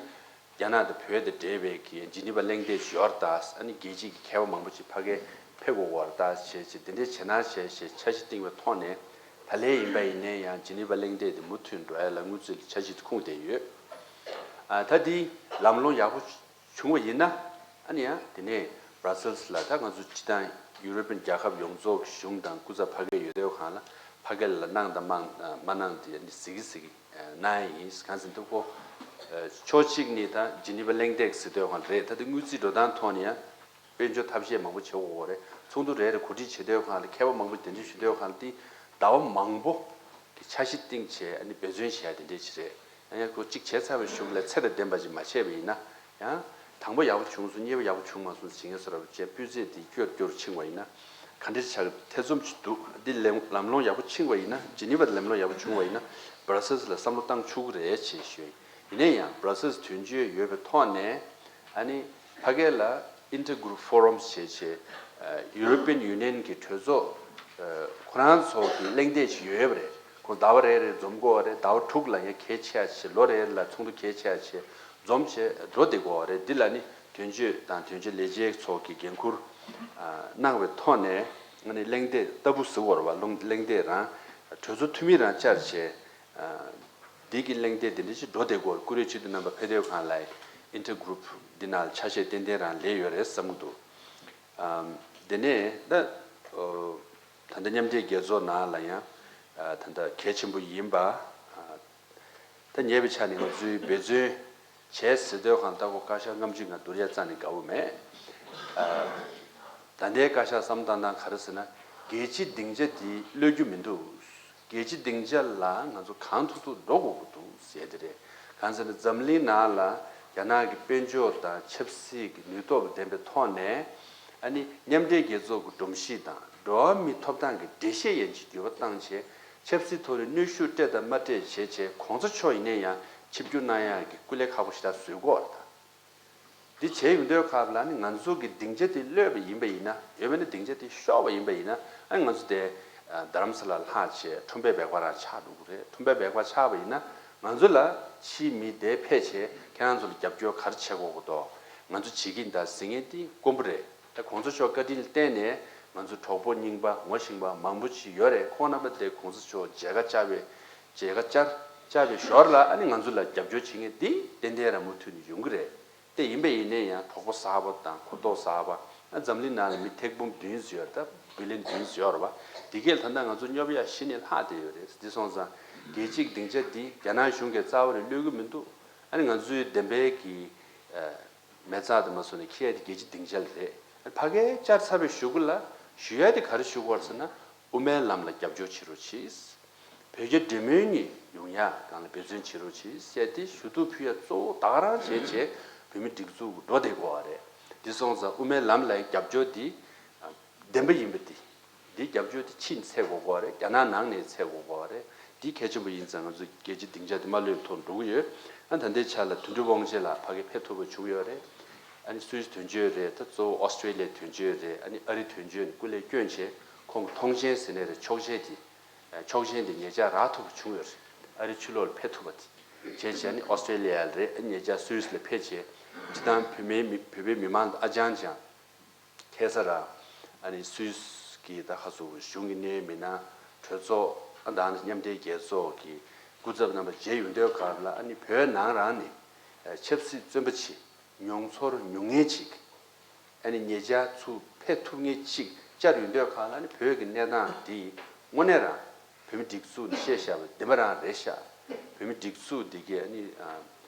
རྒྱ་ནག་དང་བོད་དང་འབྲེལ་བའི་གི་ཇི་ནི་ཝ་གླེང་སྟེགས་ཡོད་རེད་ད། ཨ་ནི་རྒྱལ་སྤྱིའི་གི་མཁས་པ་མང་པོ་ཅིག་ཕ་གིར་ཕེབས་དགོས་ཀྱི་ཡོད་རེད་ད། བྱས་བྱས་འདི་འདྲའི་བྱས་ན་བྱས་བྱས་འཆར་གཞི་བཏིང་བའི་ཐོག་ནས་ད་ལན་ཡིན་པ་ཡིན་ནའི་ཡང་ཇི་ནི་ཝ་གླེང་སྟེགས་འདི་མུ་མཐུད་འགྲོ་ཡ་ལ་དངུལ་རྩིས་ལ་འཆར་གཞི་འདི་ཁུངས་བསྡད་ཡོད། ཨ་ད་འདི་ལམ་ལྷོང་ཡག་པོ་བྱུང་བ་ཡིན་ན། ཨ་ནི་ཡང་དེ་ནས་Brussels་ལ་ད་ང་ཚོ་སྤྱིར་བཏང་ཡུ་རོ་པན་རྒྱལ་ཁབ་ཡོངས་རྫོགས་ཀྱི་གཞུང་དང་སྐུ་ཚབ་ཕ་གིར་ཡོད་དུས་སྒང་ལ་ཕ་གི་ལ་གནང་དང་མ་མ་གནང་དེ་ཨ་ནི་གཟིགས་གཟིགས་གནང་ཡ་ཡིན། གང་ཟེར་ན་ཁོ་ཕྱོགས་གཅིག་ནས་ད་ཇི་ནི་ཝ་གླེང་སྟེགས་ཟེར་དུས་སྒང་རེད། ད་དེ་དངུལ་རྩིས་འགྲོ་སྟངས་ཐོག་ནས་ཡང་དཔལ་འབྱོར་ཐབས་ཤེས་མང་པོ་བྱེད་དགོས་རེད། ཚོགས་འདུ་རེ་རེ་གོ་སྒྲིག་བྱེད་དུས་སྒང་ལ་མཁས་པ་མང་པོ་གདན་འདྲེན་ཞུ་དུས་སྒང་ལ་དེ་ཟླ་བ་མང་པོ་གི་འཆར་གཞི་བཏིང་བྱས་ཨ་ནི་འབད་བརྩོན་བྱེད་ཡ་དེ་འདྲས་ཅིག་རེད། ཡང་ཡང་ཁོ་གཅིག་བྱས་ཚར་བའི་གཞུག་ལ་ཚད་དང་ལྡན་པ་ཅིག་མ་བྱས་པ་ཡིན་ན། ཡང་དང་པོ་ཡག་པོ་བྱུང་སོང་། གཉིས་པ་ཡག་པོ་བྱུང་མ་སོང་ཟེར་མཁན་ཚོ་ར་བཅས་སྤུས་ཚད་དེ་སྐྱོ་རུ་སྐྱོ་རུ་ཕྱིན་པ་ཡིན་ན་ག་འདྲས་ཆགས་ཐེ་ཚོམ་ཅིག་འདུག་འདི་ལམ་ལམ་ལྷོང་ཡག་པོ་ཕྱིན་པ་ཡིན་ན། ཇི་ནི་ཝ་ལམ་ལྷོང་ཡག་པོ་བྱུང་བ་ཡིན་ན་Brussels་ལ་བསམ་བློ་བཏང་ཆོག་གི་རེད་ཅེས་ཞུ་ཡིན། ཡིན་ན་ཡང་Brussels་དོན་གཅོད་ཡོད་པའི་ཐོག་ནས་ཨ་ནི་ཕ་གི་ལ་Intergroup Forums་བྱས་བྱས་European Union་གི་གྲོས་ཚོགས་ཁོ་རང་ཚོ་གི་གླེང་སྟེགས་ཤིག་ཡོད་པ་རེད། ཁོང་ཟླ་བ་རེ་རེ་འཛོམས་དགོས་པ་རེད། ཟླ་བ་དྲུག་ལ་ཡང་གལ་ཆེ་བ་བྱས། ལོ་རེ་རེ་ལ་ཚོགས་འདུ་གལ་ཆེ་བ་བྱས་འཛོམས་བྱས་འགྲོ་བསྡད་དགོས་པ་རེད། འདི་ལ་ནི་དོན་གཅོད་དང་དོན་གཅོད་ལས་བྱེད་ཚོ་གི་འགན་འཁུར་གནང་བའི་ཐོག་ནས་ནི་གླེང་སྟེགས་ལྟ་བུ་ཟེར་དགོས་རེད་པ། གླེང་སྟེགས་རང་གྲོས་ཚོགས་འཐུས་མི་རང་བཅར་བྱས། འདི་གི་གླེང་སྟེགས་འདི་འདྲ་ཞིག་འགྲོ་བསྡད་དགོས། ཀུ་རེ་སྤྱི་འཐུས་རྣམ་པ་ཕེབས་དུས་སྒང་ལ་Intergroup་འདི་ནང་ལ་ཆ་ཤས་ཏན་ཏན་རང་སླེབས་ཡོད་རེད་བསམ་གྱི་འདུག་དེ་ནས་ད་ད་ལྟ་མཉམ་འབྲེལ་རྒྱལ་ཚོགས་ནང་ལ་ཡང་ད་ལྟ་གལ་ཆེན་པོ་ཡིན་པ། ད་ཉེ་བའི་ཆར་ནས་ང་ཚོས་འབད་བརྩོན་བྱས་ཟེར་དུས་སྒང་ལ་ད་ཁོ་བཀའ་ཤག་ལྔ་བཅུ་ང་བསྡུར་ཡ་རྩ་ནས་དགའ་བོ་མེད། ད་ལྟའི་བཀའ་ཤག་བསམ་བཏང་སྟངས་ག་རེ་ཟེར་ན། རྒྱལ་སྤྱིའི་སྡིངས་ཆ་འདི་གློད་རྒྱུ་མི་འདུག་རྒྱལ་སྤྱིའི་སྡིངས་ཆ་ལ་ང་ཚོ་གང་ཐུབ་ཐུབ་འགྲོ་དགོས་ཀྱི་འདུག་ཟེར་དེ་རེད། གང་ཟེར་ན་འཛམ་གླིང་ནང་ལ་རྒྱ་ནག་གི་དཔལ་འབྱོར་དང་ཆབ་སྲིད་ཀྱི་ནུས་སྟོབས་ལྡན་པའི་ཐོག་ནས་ཨ་ནི་མཉམ་འབྲེལ་རྒྱལ་ཚོགས་ཀྱི་སྒྲོམ་གཞི་དང་འགྲོ་བ་མིའི་ཐོབ་ཐང་གི་འགྲེལ་བཤད་ཡན་ཆད་འགྱུར་བ་བཏང་བྱས། ཆབ་སྲིད་ཐོག་ནས་གནོན་ཤུགས་སྤྲད་དང་མ་སྤྲད་བྱས་བྱས། གོང་ས་མཆོག་ཡིན་ན་ཡང་ ཆིབས་བསྒྱུར་གནང་ཡག་གི་སྐུ་ལས་ཁག་པོ་ཞེ་དྲག་བཟོ་དགོས་རེད་ད། འདི་བྱས་ཡོང་དུས་སྐབས་ལ་ནི་ང་ཚོ་གི་སྡིངས་ཆ་དེ་གློད་པ་ཡིན་པ་ཡིན་ན། ཡོད་པ་ནི་སྡིངས་ཆ་དེ་ཤོར་བ་ཡིན་པ་ཡིན་ན། ཨ་ནི་ང་ཚོ་དེ་རྡ་རམ་ས་ལ་ལྷག་བྱས་ཁྲོམ་པའི་སྦལ་པ་རང་ཆགས་འགྲོ་གི་རེད། ཁྲོམ་པའི་སྦལ་པ་ཆགས་པ་ཡིན་ན་ང་ཚོ་ལ་ཕྱིའི་མི་དེ་ཕེབས་བྱས་ཁྱེད་རང་ཚོ་ལ་རྒྱབ་སྐྱོར་ག་རེ་བྱེད་དགོས་ཀྱི་འདུག་ང་ཚོ་བྱེད་ཀྱི་ཡིན་ད་ཟེར་མཁན་དེ་དཀོན་པོ་རེད། ད་གོང་ས་མཆོག་བཀའ་དྲིན་ལ་བརྟེན་ནས་ང་ཚོ་གྲོགས་པོ་རྙིང་པ་ངོ་ཤེས་པ་མང་པོ་ཅིག་ཡོད་རེད། ཁོང་རྣམ་པ་དེ་གོང་ས་མཆོག་མཇལ་ཁ་བཅར་བའི་མཇལ་ཁ་བཅར་བཅར་བའི་ཞོར་ལ་ཨ་ནི་ང་ཚོ་ལ་རྒྱབ་སྐྱོར་བྱེད་མཁན་འདི་ཏན་ཏན་རང་མུ་མཐུད་ནས་ཡོང་གི་རེད། དེ་ཡིན་པ་ཡིན་ནའི་ཡང་གྲོགས་པོ་གསར་པ་དང་གོ་རྟོགས་གསར་པ། ཨ་འཛམ་གླིང་ནང་ལ་མི་ཐེར་འབུམ་བདུན་ཙམ་ཡོད་རེད། ད་བི་ལི་ཡོན་བདུན་ཙམ་ཡོད་རེད་པ། དེ་གས་ད་ལྟ་ང་ཚོ་སྙོབ་ཡག་གཞི་ནས་ལྷག་བསྡད་ཡོད་རེད། འདི་སོང་ཙང་རྒྱལ་སྤྱིའི་སྡིངས་ཆ་འདི་རྒྱ་ནག་གཞུང་གིས་རྩ་བ་ནས་གློད་ཀྱི་མི་འདུག་ཨ་ནི་ང་ཚོའི་བདེན་པའི་གི་མེ་བཙའ་དེ་མ་སོང་ནས་འཁྱེར་ཡག་དེ་རྒྱལ་སྤྱིའི་སྡིངས་ཆ་ལ་རེད། ཨ་ནི་ཕ་གིར་བཅར་ཚར་བའི་གཞུག་གུ་ལ་ཞུ་ཡག་དེ་ག་རེ་ཞུ་དགོས་རེད་ཟེར་ན། དབུ་མའི་ལམ་ལ་རྒྱབ་སྐྱོར་བྱེད་རོགས་གྱིས། བོད་རྒྱ་འབྲེལ་མོལ་གཉིས་ཡོང་ཡག་སྒང་ལ་འབད་བརྩོན་བྱེད་རོགས་གྱིས་ཟེར་ཏེ་ཞུ་གཏུག་ཕུལ་ཡག་གཙོ་བོ་ད་ག་རང་བྱས་བྱས་བོད་མི་སྒྲིག་འཛུགས་འགྲོ་བསྡད་དགོས་པ་རེད། འདི་སོང་ཙང་དབུ་མའི་ལམ་ལ་རྒྱབ་སྐྱོར་འདི་བདེན་པ་ཡིན་པ་འདི། འདི་རྒྱབ་སྐྱོར་འདི་ཕྱིན་ཚད་དགོས་དགོས་པ་རེད། རྒྱ་ནག་ནང་ནས་ཚད་དགོས་དགོས་པ་རེད། འདི་གལ་ཆེན་པོ་ཡིན་ཙང་ང་ཚོ་རྒྱལ་སྤྱིའི་སྡིངས་ཆ་འདི་མ་ལུས་ཐོག་འགྲོ་གི་ཡོད། ཨ་ད་ལྟའི་ཆ་ལ་དོན་གྲུབ་དབང་ཆེན་ལགས་ཕ་གིར་ཕེབས་ཐུབ་པ་བྱུང་ཡོད་རེད། ཨ་ནི་སུད་སི་དོན་གཅོད་རེད། ད་གཙོ་བོ་ཨོ་སི་ཀྲེ་ལི་ཡའི་དོན་གཅོད་རེད། ཨ་ནི་ཨ་རིའི་དོན་གཅོད་ནས་སྐུ་ལས་བསྐྱོན་བྱས་ཁོང་གི་མཐོང་མཆན་ཟེར་ནའི་རེད། ཆོག་མཆན་དེ་ཆོག་མཆན་དེ་ཉེ་ཆར་རག་ཐུབ་པ་བྱུང་ཡོད་རེད། ཨ་རིའི་ཕྱི་ལོགས་ལ་ཕེབས་ཐུབ་པ་དེ་བྱས་བྱས་ཨ་ནི་ཨོ་སི་ཀྲེ་ལི་ཡ་ལ་རེད། ཨ་ནི་ཉེ་ཆར་སུད་སི་ལ་ཕེབས་བྱས་སྤྱིར་བཏང་བོད་མིའི་མི་བོད་པའི་མི་མང་ཨ་ཅང་ཅང་ཁ་སང་རང་ཨ་ནི་སུད་སི་གི་ད་ཁ་སོ་གཞུང་གི་གནད་མི་སྣ་གྲོས་ཚོགས་ཨ་ད་མཉམ་འབྲེལ་རྒྱལ་ཚོགས་ཀྱི་སྐུ་ཚབ་རྣམ་པ་མཇལ་ཡོང་དུས་སྐབས་ལ་ཨ་ནི་བོད་ནང་རང་ནས་ཆབ་སྲིད་བཙོན་པ་ཅིག་མྱོང་ཚོར་མྱོང་མཁན་ཅིག་ཨ་ནི་ཉེ་ཆར་ཚུར་ཕེབས་ཐུབ་མཁན་ཅིག་བཅར་ཡོང་དུས་སྒང་ལ་ཨ་ནི་བོད་ཀྱི་གནས་སྟངས་འདི་དངོས་གནས་རང་བོད་མི་སྒྲིག་འཛུགས་ནས་བཤད་བཞག་པ་བདེན་པ་རང་རེད་ཤག་བོད་མི་སྒྲིག་འཛུགས་འདི་གས་ཨ་ནི་ཨ་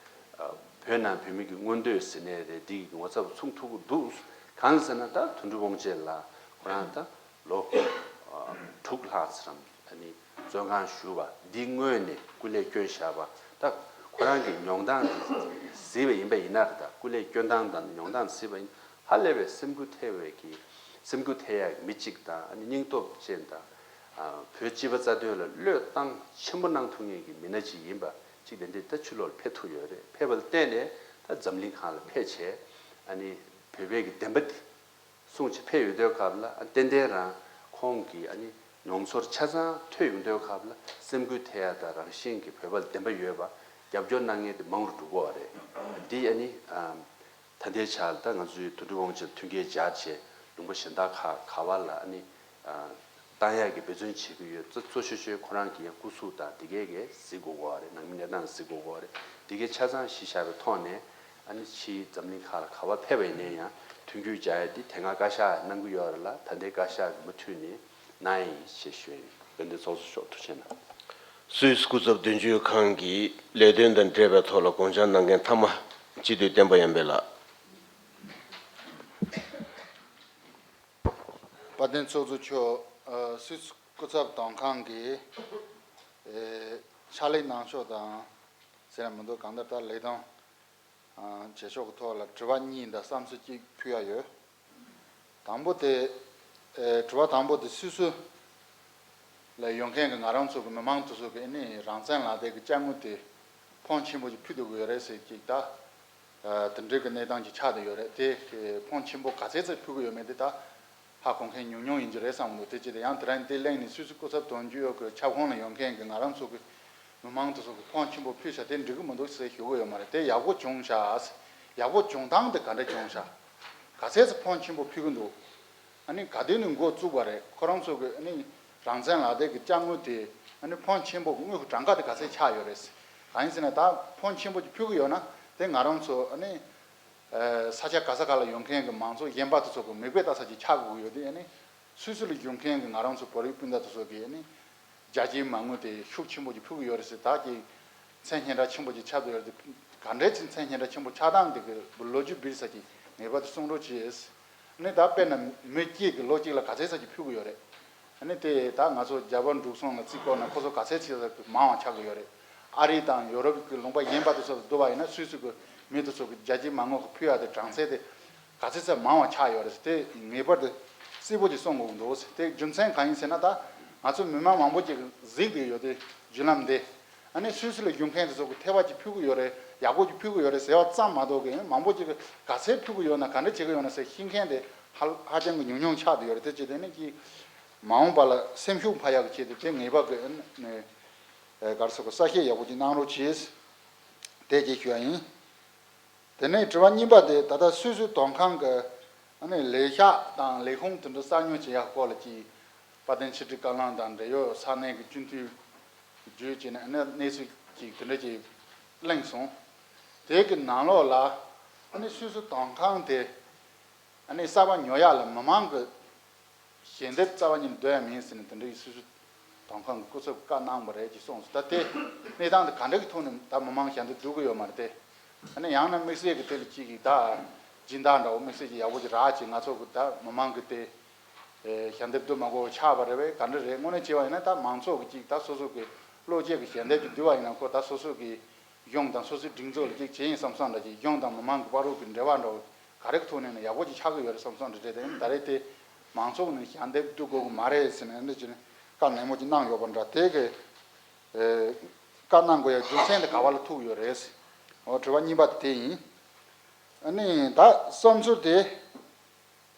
ཨ་བོད་ནང་བོད་མི་གི་མངོན་འདོད་ཟེར་ནའི་རེད། འདི་གི་ངོ་ཚབ་མཚུངས་ཐུབ་ཀྱི་འདུག་གང་ཟེར་ན་ད་དོན་གྲུབ་དབང་ཆེན་ལགས་ཁོ་རང་ད་ལོ་དྲུག་ལྷག་ཙམ་ཨ་ནི་བཙོན་ཁང་བཞུགས་པ་འདི་སྔོན་ནས་སྐུ་ལས་བསྐྱོན་བཞག་པ། ད་ཁོ་རང་གི་མྱོང་སྟངས་འདི་གཟིགས་པ་ཡིན་པ་ཡིན་ན་རེད། ད་སྐུ་ལས་བསྐྱོན་སྟངས་དང་མྱོང་སྟངས་གཟིགས་པ་ཡིན་ཧ་ལས་པའི་སེམས་འགུལ་ཐེབས་པའི་གི་སེམས་འགུལ་ཐེབས་ཡག་གི་མི་གཅིག་དང་ཨ་ནི་སྙིང་སྟོབས་ཅན་དང་། ཨ་བོད་སྤྱི་པའི་རྩ་དོན་ལ་བློས་བཏང་ཆེན་པོ་གནང་ཐུབ་མཁན་གྱི་མི་སྣ་གཅིག་ཡིན་པ་གཅིག་དེ་འདྲའི་ད་ཕྱི་ལོགས་ལ་ཕེབས་ཐུབ་ཡོད་རེད། ཕེབས་པ་ལ་བརྟེན་ནས་ད་འཛམ་གླིང་སྒང་ལ་ཕེབས་བྱས་ཨ་ནི་བོད་པའི་གི་བདེན་པ་འདི་གསུངས་བྱས་ཕེབས་ཡོང་དུས་སྐབས་ལ་ཨ་ཏན་ཏན་རང་ཁོང་གི་ཨ་ནི་མྱོང་ཚོར་ཆ་ཚང་ཐོས་ཡོང་དུས་སྐབས་ལ་སེམས་འགུལ་ཐེབས་ཡག་དང་རང་བཞིན་གྱི་བོད་པ་ལ་བདེན་པ་ཡོད་པ་རྒྱབ་སྐྱོར་གནང་མཁན་དེ་མང་རུ་འགྲོ་གི་ཡོད་རེད། འདི་ཨ་ནི་ཨ་ད་ལྟའི་ཆར་ད་ང་ཚོའི་དོན་གྲུབ་དབང་ཆེན་མཐུན་རྐྱེན་སྦྱར་བྱས་ལུང་པ་གཞན་དག་ཁག་ག་བ་ལ་ཨ་ནི་ཨ་བཏང་ཡག་གི་འབད་བརྩོན་བྱེད་ཀྱི་ཡོད། གཙོ་གཙོ་ཆེ་ཤོས་ཁོ་རང་གི་ཡང་སྐུ་གཟུགས་དང་དེ་གས་གས་གཟིགས་དགོས་ཀྱི་ཡོད་རེད། ནང་མི་གནས་སྟངས་གཟིགས་དགོས་ཀྱི་ཡོད་རེད། དེ་གས་ཆ་ཚང་གཞི་བཞག་པའི་ཐོག་ནས་ཨ་ནི་ཕྱིའི་འཛམ་གླིང་ཁག་ལ་ག་བ་ཕེབས་པ་ཡིན་ནའི་ཡང་མཐུན་འགྱུར་སྦྱར་ཡ་འདི་དེ་སྔ་བཀའ་ཤག་གནང་གི་ཡོད་རེད་ལ། ད་ལྟའི་བཀའ་ཤག་གིས་མུ་མཐུད་ནས་གནང་ཡ་ཡིན་ཞེས་ཞུ་ཡ་ཡིན། དཔལ་ལྡན་ཚོགས་གཙོ་མཆོག་ཐུགས་རྗེ་གནང་། སུད་སི་སྐུ་ཚབ་དོན་གཅོད་ཁང་གི་ལས་དོན་དང་འབྲེལ་བའི་ཐོག་ལ་དགོངས་འཆར་གནང་མཁན་མཐའ་མ་སྤྱི་འཐུས་བསྟན་པ་ཡར་འཕེལ་ལགས། དཔལ་ལྡན་ཚོགས་གཙོ་མཆོག་ཨ་སུད་སི་སྐུ་ཚབ་དོན་ཁང་གི་ཨེ་ཕྱག་ལས་གནང་ཕྱོགས་དང་ཟེར་ན་མི་འདུག་གང་ལྟར་ད་ལས་དོན་ཨ་བྱེད་ཕྱོགས་ཀྱི་ཐོག་ལ་དྲི་བ་གཉིས་དང་བསམ་ཚུལ་གཅིག་ཕུལ་ཡ་ཡོད། དང་པོ་དེ་ཨེ་དྲི་བ་དང་པོ་དེ་སུད་སི་ལ་ཡོད་མཁན་གྱི་ང་རང་ཚོ་གི་མི་མང་དེ་ཚོ་གི་ཨ་ནི་རང་བཙན་ལག་དེབ་ཀྱི་དཔྱ་དངུལ་དེ་ཕོན་ཆེན་པོ་ཞིག་ཕུལ་ཐུབ་ཀྱི་ཡོད་རེད་ཟེར་ཅིག་ད། ཨ་དེ་འདྲའི་གི་གནས་སྟངས་ཅིག་ཆགས་བསྡད་ཡོད་རེད། དེ་ཕོན་ཆེན་པོ་ག་ཚད་ཙམ་ཕུལ་གྱི་ཡོད་མེད་དེ་ད་ཧ་གོ་མཁན་ཉུང་ཉུང་ཡིན་གྱི་རེད་བསམ་གྱི་འདུག་དེ་ཅི་སྟེ་ཡང་དེ་རིང་དེ་གླེང་ནས་སུད་སི་སྐུ་ཚབ་དོན་གཅོད་ཀྱི་ཁྱབ་ཁོངས་ལ་ཡོད་མཁན་གྱི་ང་རང་ཚོ་གི་མི་མང་དེ་ཚོ་གི་ཕོན་ཆེན་པོ་ཕུལ་བྱ་དེ་འགྲིག་གི་མི་འདུག་ཟེར་ཞུ་གི་ཡོད་མ་རེད། དེ་ཡག་པོ་བྱུང་ཤག་ཡག་པོ་བྱུང་སྟངས་དེ་ག་འདྲ་བྱུང་ཤག་ག་ཚད་ཙམ་ཕོན་ཆེན་པོ་ཕུལ་གྱི་འདུག་ཨ་ནི་ག་དུས་ནས་འགོ་བཙུགས་པ་རེད། ཁོ་རང་ཚོ་གི་ཨ་ནི་རང་བཙན་ལག་དེབ་ཀྱི་དཔྱ་དངུལ་དེ་ཨ་ནི་ཕོན་ཆེན་པོ་དངུལ་གྱི་གྲངས་ཀ་དེ་ག་ཚད་ཆགས་ཡོད་རེད། གང་ཡིན་ཟེར་ན་ད་ཕོན་ཆེན་པོ་ཅིག་ཕུལ་གྱི་ཡོད་ན་དེ་ང་རང་ཚོ་ཨ་ནི་ཨ་ས་ཆ་ག་ས་ག་ལ་ཡོད་མཁན་གྱི་མང་ཚོགས་གཞན་པ་དེ་ཚོ་གི་མིག་དཔེ་ལྟ་ས་ཅིག་ཆགས་དགོས་ཀྱི་ཡོད་དེ། ཨ་ནི་སུད་སི་ལ་བཞུགས་མཁན་གྱི་ང་རང་ཚོ་བོད་རིགས་སྤུན་ཟླ་དེ་ཚོ་གི་ཨ་ནི་རྒྱལ་སྤྱིའི་མ་དངུལ་དེ་ཤུགས་ཆེན་པོ་ཅིག་ཕུལ་གྱི་ཡོད་རེད་ཟེར། ད་ཀྱི་མཚན་སྙན་གྲགས་ཆེན་པོ་ཅིག་ཆགས་བསྡད་ཡོད་རེད་དེ། ག་འདྲའི་ཅིག་མཚན་སྙན་གྲགས་ཆེན་པོ་ཆགས་སྟངས་དེ་གི་ལོ་རྒྱུས་སྦིར་ས་ཀྱི་ངེས་པར་དུ་གསུང་རོགས་གྱིས། ཨ་ནི་ད་དཔེར་ན་མི་གཅིག་གིས་ལོ་གཅིག་ལ་ག་ཚད་ཙམ་ཅིག་ཕུལ་གྱི་ཡོད་རེད། ཨ་ནི་དེ་ད་ང་ཚོ་རྒྱ་བལ་འབྲུག་གསུམ་ལ་རྩིས་བཀོད་ན་ཁོ་ཚོ་ག་ཚད་ཅིག་ལ་མང་བ་ཆགས་ཀྱི་ཡོད་རེད། ཨ་རི་དང་ཡོ་རོབ་ཀྱི་ལུང་པ་གཞན་པ་དེ་ཚོ་ལ་བསྡུར་བ་ཡིན་ན་སུད་སི་གི་མི་དེ་ཚོ་གི་རྒྱལ་སྤྱིའི་མ་དངུལ་གྱི་ཕུལ་ཡག་དེ་གྲངས་ཚད་དེ་ག་ཚད་ཙམ་མང་བ་ཆགས་ཡོད་རེད་ཟེར་དེ་ངེས་པར་དུ་གསལ་པོ་ཅིག་གསུང་དགོས་ཀྱི་འདུག་ཟེར། དེ་རྒྱུ་མཚན་གང་ཡིན་ཟེར་ན་ད་ང་ཚོ་མི་མང་མང་པོ་ཅིག་གཟིགས་བསྡད་ཡོད་དེ་བརྒྱུད་ལམ་དེ། ཨ་ནི་སུད་སི་ལ་བཞུགས་མཁན་དེ་ཚོ་གི་ཐེ་བ་ཅིག་ཕུལ་གི་ཡོད་རེད། ཡག་པོ་ཅིག་ཕུལ་གི་ཡོད་རེད་ཟེར་བ་ཙམ་མ་གཏོགས་གི་མང་པོ་ཅིག་གི་ག་ཚད་ཕུལ་གི་ཡོད་ན། ག་འདྲ་བྱེད་གི་ཡོད་ན་ཟེར་ཤེས་མཁན་དེ་ཧ་ཧ་ཅང་གི་ཉུང་ཉུང་ཆགས་བསྡད་ཡོད་རེད། དེ་བྱས་དེ་ནི་ཅིག་མ་འོངས་པ་ལ་སེམས་ཤུགས་འཕར་ཡག་གི་ཆེད་དུ་དེ་ངེས་པར་གི་ཨ་ནི་ཨ་ག་རེ་ཟེར་དགོས། གསལ་བཤད་ཡག་པོ་ཅིག་གནང་རོགས་གྱིས། དེ་ཅིག་ཞུ་ཡ་ཡིན། དེ་ནས་དྲི་བ་གཉིས་པ་དེ་ད་ལྟ་སུད་སི་དོན་ཁང་གི་ཨ་ནི་ལས་ཤག་དང་ལས་ཁུངས་དེ་འདྲ་གསར་སྐྲུན་བྱེད་ཡག་སྐོར་ལ་ཅིག་དཔལ་ལྡན་ཆོས་སྒྲོན་བཀའ་བློན་དང་འབྲེལ་ཡོད་ས་གནས་ཀྱི་སྤྱི་འཐུས་བརྒྱུད་བྱས་ནས་ཨ་ནི་གནས་ཚུལ་ཅིག་དེ་འདྲ་ཅིག་གླེང་སོང་། དེ་གི་ནང་ལོགས་ལ་ཨ་ནི་སུད་སི་དོན་ཁང་དེ་ཨ་ནི་གསར་པ་ཉོ་ཡག་ལ་མི་མང་གི་ཞལ་འདེབས་རྩ་བ་ཉིད་ནས་བསྡུ་ཡ་མིན་ཟེར་ནས་དེ་འདྲ་ཡི་སུད་སི་དོན་ཁང་གི་སྐུ་ཚབ་བཀའ་གནང་བ་རེད་ཅེས་གསུངས་སོང་། ད་དེ་གནས་སྟངས་དེ་ག་འདྲ་གི་ཐོག་ནས་ད་མི་མང་ཞལ་འདེབས་བསྡུ་གི་ཡོད་མ་རེད་དེ། ཨ་ནི་ཡང་ན་དམིགས་བསལ་གྱི་དེ་ལ་ཅིག་གིས་ད་སྦྱིན་བདག་འདྲ་བོ་དམིགས་བསལ་གྱི་ཡག་པོ་ཅིག་རག་ཅིག་ང་ཚོ་གི་ད་མི་མང་གི་དེ་ཞལ་འདེབས་བསྡུ་མ་དགོས་པ་ཆགས་པ་རེད་པས། ག་འདྲ་རེད། དངོས་གནས་བྱས་པ་ཡིན་ན་ད་མང་ཚོགས་ཀྱི་ཅིག་ད་སོ་སོ་གི་བློ་སྐྱེད་ཀྱི་ཞལ་འདེབས་ཅིག་བསྡུ་བ་ཡིན་ན་ཁོ་ད་སོ་སོ་གི་གཞུང་དང་སོ་སོའི་སྒྲིག་འཛུགས་ལ་ཅིག་བྱེད་ཡིན་བསམ་བསམ་འདྲ་ཅིག་གཞུང་དང་མི་མང་གི་བར་དུ་གི་འབྲེལ་བ་འདྲ་བོ་ག་རེ་གི་ཐོག་ནས་ནི་ཡག་པོ་ཅིག་ཆགས་ཀྱི་ཡོད་རེད་བསམ་བསམ་འདྲ་རེད་དེ། ད་རེས་དེ་མང་ཚོགས་ནས་ཞལ་འདེབས་བསྡུ་དགོས་ཀྱི་མ་རེད་ཟེར་ནས་འདི་ཅིག་ནས་བཀའ་ནན་མོ་ཅིག་གནང་ཡོད་པ་འདྲ། དེ་གི་ཨེ་བཀའ་གནང་དགོས་ཡ་རྒྱུ་མཚན་དེ་ག་བ་ལ་ཐུག་ཡོད་རེད། འོ་དྲི་བ་གཉིས་པ་དེ་དེ་ཡིན། ཨ་ནི་ད་བསམ་ཚུལ་དེ།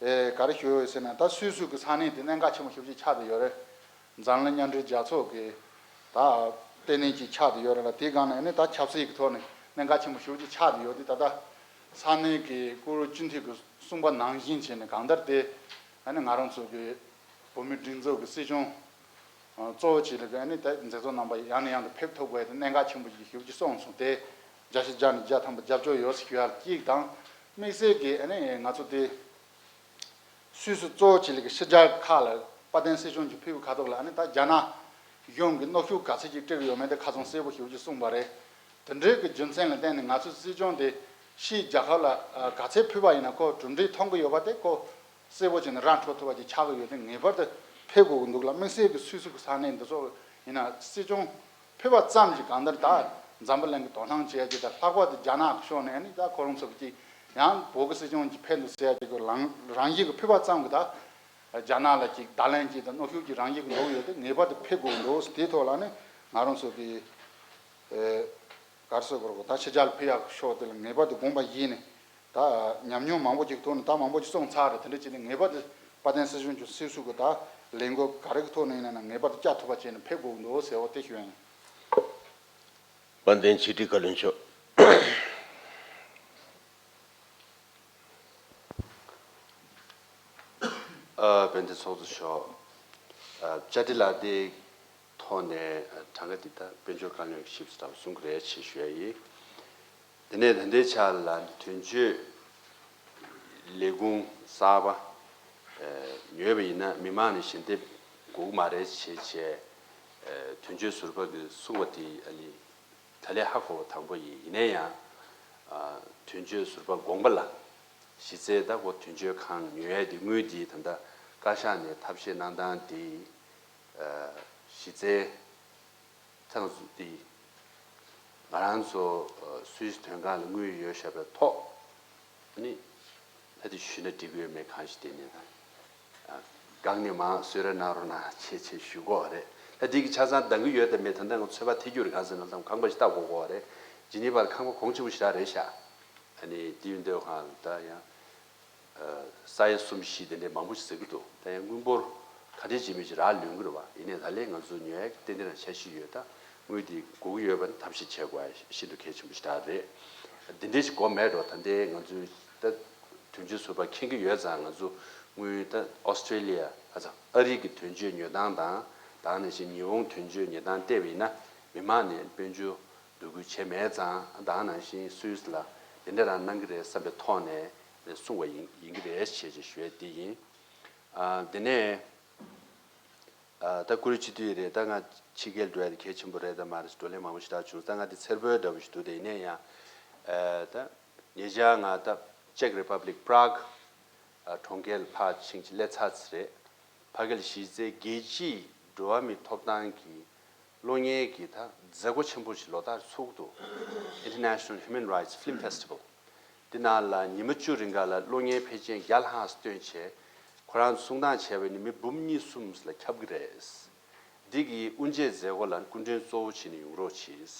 ཨེ་ག་རེ་ཞུ་ཡོད་ཟེར་ན། ད་སུད་སི་གི་ས་གནས་དེ་གནད་འགག་ཆེན་པོ་ཞེ་པོ་ཅིག་ཆགས་བསྡད་ཡོད་རེད། འཛམ་གླིང་མཉམ་འབྲེལ་རྒྱལ་ཚོགས་ཀྱི་ད་ལྟེ་གནས་ཅིག་ཆགས་བསྡད་ཡོད་རེད་ལ། དེའི་སྒང་ནས་ཨ་ནི་ད་ཆབ་སྲིད་ཀྱི་ཐོག་ནས་གནད་འགག་ཆེན་པོ་ཞེ་པོ་ཅིག་ཆགས་བསྡད་ཡོད་དེ། ད་ལྟ་ས་གནས་ཀྱི་བཀུར་འོས་སྤྱི་འཐུས་ཀྱིས་གསུངས་པ་ནང་བཞིན་བྱས་ནས་གང་ལྟར་དེ་ཨ་ནི་ང་རང་ཚོ་གི་བོད་མིའི་སྒྲིག་འཛུགས་ཀྱི་སྲིད་སྐྱོང་གཙོ་བོ་བྱས་ལ་ཨ་ནི་ད་མཛད་གཙོ་རྣམ་པ་ཡང་ནས་ཡང་དུ་ཕེབས་ཐུབ་དགོས་དེ་གནད་འགག་ཆེན་པོ་ཞིག་ཞེ་པོ་ཅིག་སོང་སོང་། དེ་བརྒྱ་ཆ་བརྒྱ་ནས་བརྒྱ་ཐམ་པ་རྒྱབ་སྐྱོར་ཡོད་ཟེར་ཞུ་ཡ་གཅིག་དང་། དམིགས་བསལ་གྱི་ཨ་ནི་ང་ཚོ་དེ་སུད་སི་གཙོ་བོ་བྱས་ལ་གི་ཕྱི་རྒྱལ་ཁག་ལ་དཔལ་ལྡན་སྲིད་སྐྱོང་གིས་ཕེབས་པའི་ཁ་ཐོག་ལ་ཨ་ནི་ད་རྒྱ་ནག་གཞུང་གིས་གནོན་ཤུགས་ག་ཚད་ཅིག་སྤྲད་ཀྱི་ཡོད་མེད་དེ་ཁ་ཚང་གསལ་པོ་ཞེ་པོ་ཅིག་གསུངས་པ་རེད། དེ་འདྲའི་གི་རྒྱུ་མཚན་ལ་བརྟེན་ནས་ང་ཚོའི་སྲིད་སྐྱོང་དེ་ཕྱིའི་རྒྱལ་ཁབ་ལ་ག་ཚད་ཕེབས་པ་ཡིན་ན་ཁོ་གྲུབ་འབྲས་མཐོང་གི་ཡོད་པ་དེ་ཁོ་གསལ་པོ་བྱས་ནས་ར་འཕྲོད་ཐུབ་པ་ཅིག་ཆགས་ཀྱི་ཡོད་དེ། ངེས་པར་དུ་ཕེབས་དགོས་ཀྱི་འདུག་ལ། དམིགས་བསལ་གྱི་སུད་སི་གི་ས་གནས་འདི་ཚོ་ཡིན་ན་སྲིད་སྐྱོང་ཕེབས་པ་ཙམ་གྱིས་གང་ལྟར་ད་འཛམ་བུ་གླིང་གི་དོ་སྣང་བྱེད་ཡ་ཅིག་དང་། ལྷག་པར་དུ་རྒྱ་ནག་གི་ཕྱོགས་ནས་ཨ་ནི་ད་ཁོ་རང་ཚོ་གི་ཅིག་ཡང་བོད་ཀྱི་སྲིད་སྐྱོང་ཅིག་ཕེབས་འདུག་ཟེར་ཡ་ཅིག་གི་རང་རང་བཞིན་གྱི་ཕེབས་པ་ཙམ་གྱིས་ད་རྒྱ་ནག་ལ་ཅིག་བརྡ་ལན་ཅིག་དང་གནོན་ཤུགས་ཅིག་རང་བཞིན་གྱི་འགྲོ་གི་ཡོད་དེ། ངེས་པར་དུ་ཕེབས་དགོས་ཀྱི་འདུག། དེའི་ཐོག་ལ་ནི་ང་རང་ཚོ་གི་ཨེ་ག་རེ་ཟེར་དགོས་རེད། ད་ཕྱི་རྒྱལ་ཕེབས་ཡག་ཕྱོགས་དེ་ལ་ངེས་པར་དུ་དགོངས་པ་བཞེས་ནས། ད་ཉམས་མྱོང་མང་པོ་ཅིག་ཐོག་ནས་ད་མང་པོ་ཅིག་སོང་ཚར་རེད། དེ་འདྲ་བྱས་ནས་ངེས་པར་དུ་དཔལ་ལྡན་སྲིད་སྐྱོང་མཆོག་སྲིད་ཟུར་གྱི་ད་ལས་འགུལ་ག་རེ་གི་ཐོག་ནས་ཡིན་ན་ངེས་པར་དུ་བཅར་ཐུབ་པ་བྱས་ནས་ཕེབས་དགོས་ཀྱི་འདུག་ཟེར་བ་དེ་ཞུ་ཡ་ཡིན། དཔལ་ལྡན་ཆོས་སྒྲོན་བཀའ་བློན་མཆོག། ཨ་དཔལ་ལྡན་ཚོགས་གཙོ་མཆོག། ཨ་བཅར་འདྲི་ལ་དེ་ཐོག་ནས་གྲངས་ཀ་འདི་ལྟར་དཔལ་འབྱོར་བཀའ་བློན་གྱིས་ཞིབ་ཚགས་པ་གསུང་གི་རེད་ཅེས་ཞུ་ཡ་ཡིན། དེ་ནས་ད་ལྟའི་ཆ་ལ་དོན་གཅོད་ལས་ཁུངས་གསར་པ་ཨ་ཉོས་པ་ཡིན་ན། མི་མང་ནས་ཞལ་འདེབས་དགོས་ཀྱི་མ་རེད་ཅེས་བྱས་ཨ་དོན་གཅོད་ཟུར་པ་གིས་གསུངས་པ་དེ་ཨ་ནི་ག་ལེར་ཧ་གོ་བ་དང་པོ་ཡིན། ཡིན་ན་ཡང་ཨ་དོན་གཅོད་ཟུར་པ་དགོངས་པ་ལ་གཞི་རྩའི་ད་ཁོ་དོན་གཅོད་ཁང་ཉོ་ཡས་དེ་དངུལ་དེ་ད་ལྟ་བཀའ་ཤག་ནས་ཐབས་ཤེས་གནང་སྟངས་དེ་ཨ་གཞི་རྩའི་ཐང་དེ་ང་རང་ཚོ་ཨ་སུད་སི་དོན་ཁང་ལ་དངུལ་ཡོད་བཞག་པའི་ཐོག་ནི་ད་དེ་ཞུས་ན་འགྲིག་གི་ཡོད་མེད་གང་ཞིག་དེ་ནས་ད་ཨ་སྒང་ནས་མར་གསོལ་རས་གནང་རོགས་གནང་ཅེས་ཅེས་ཞུ་དགོས་པ་རེད། ད་འདི་གི་ཆ་ཚང་འདང་གི་ཡོད་དམ་མེད་ད་ལྟ་ང་ཚོད་དཔག་ཐེ་རྒྱུ་རེད། གང་ཟེར་ན་ད་ཁང་པ་ཞིག་བཏབ་དགོས་དགོས་པ་རེད། ཇི་ནི་ཝར་ཁང་པ་གོང་ཆེན་པོ་ཞེ་དྲག་རེད་ཤག། ཨ་ནི་དེ་ཡིན་དུས་ཧང་ད་ཡང་ས་ཡ་གསུམ་བཞི་དེ་འདྲའི་མང་པོ་ཞིག་ཟེར་གི་འདུག། ད་ཡང་དངུལ་འབོར་ག་འདྲས་བྱེད་མིན་ཞིག་རག་ལོན་གི་རེད་བ། ཡིན་ནའི་ད་ལན་ང་ཚོ་ཉོ་ཡག་ཏན་ཏན་རང་འཆར་གཞི་ཡོད། ད་དངུལ་དེ་དགོས་ཀྱི་ཡོད་པ་ནི་ཐབས་ཤེས་བྱེད་དགོས་ཤིན་ཏུ་གལ་ཆེན་པོ་ཞིག་རེད། འདི་འདྲས་ཞིག་དགོས་མེད་འགྲོ། ད་ལྟའི་ང་ཚོའི་ད་དོན་གཅོད་ཟུར་པ་མཁྱེན་གྱི་ཡོད་ཙང་། ང་ཚོ་དངུལ་ད་ཨོ་སི་ཀྲེ་ལི་ཡ་ཨ་ཙང་ཨ་རི་གི་དོན་གཅོད་ཉོ་སྟངས་དང་། ད་ནང་བཞིན་ཉི་ཧོང་དོན་གཅོད་ཉོ་སྟངས་བལྟས་པ་ཡིན་ན་མི་མང་ནས་དཔལ་འབྱོར་འདུ་འགོད་བྱས་མེད་ཙང་། ད་ནང་བཞིན་སུད་སི་ལ་དེ་འདྲ་རང་གནང་གི་རེད་བསམ་པའི་ཐོག་ནས་གསུངས་པ་ཡིན་ཡིན་གྱི་རེད་ཞེས་ཞུ་ཡས་འདི་ཡིན། ཨ་དེ་ནས་ཨ་ད་ཀུ་རེ་སྤྱི་འཐུས་རེད། ད་ང་ཕྱི་རྒྱལ་འགྲོ་ཡ་དེ་གལ་ཆེན་པོ་རེད། ད་མ་རེད། བགྲོ་གླེང་མང་པོ་ཞེ་དྲག་བྱུང་། ད་ང་དེ་འཚེར་པོའི་འདྲ་པོ་ཞིག་འདུག། དེ་ཡིན་ན་ཡང་ཨ་ད་ཉེ་ཆར་ང་ད་ཅེག་རི་པབ་ལིག་པྲག་ཨ་གྲོང་ཁྱེར་ལ་ཕར་ཕྱིན་ཅིག་སླེབས་ཚར་ཚར་རེད། ཕ་གི་ལ་གཞི་རྩའི་རྒྱལ་སྤྱིའི་འགྲོ་བ་མིའི་ཐོབ་ཐང་གི་གློག་བརྙན་གྱི་ད་མཛད་སྒོ་ཆེན་པོ་ཞིག་ལོ་ལྟར་ཚུགས་འདུག། International Human Rights Film Festival། འདི་ནང་ལ་ཉི་མ་བཅུ་རིང་ག་ལ་གློག་བརྙན་ཕལ་ཆེར་བརྒྱ་ལྷག་སྟོན་བྱས། ཁོ་རང་ཚོ་གསུང་སྟངས་བྱས་པ་ཡིན་ན་མི་འབུམ་གཉིས་གསུམ་ལ་ཁྱབ་ཀྱི་རེད། འདི་གི་དབུ་འབྱེད་མཛད་སྒོ་ལ་སྐུ་མགྲོན་གཙོ་བོ་བྱས་ནས་ཡོང་རོགས་གྱིས།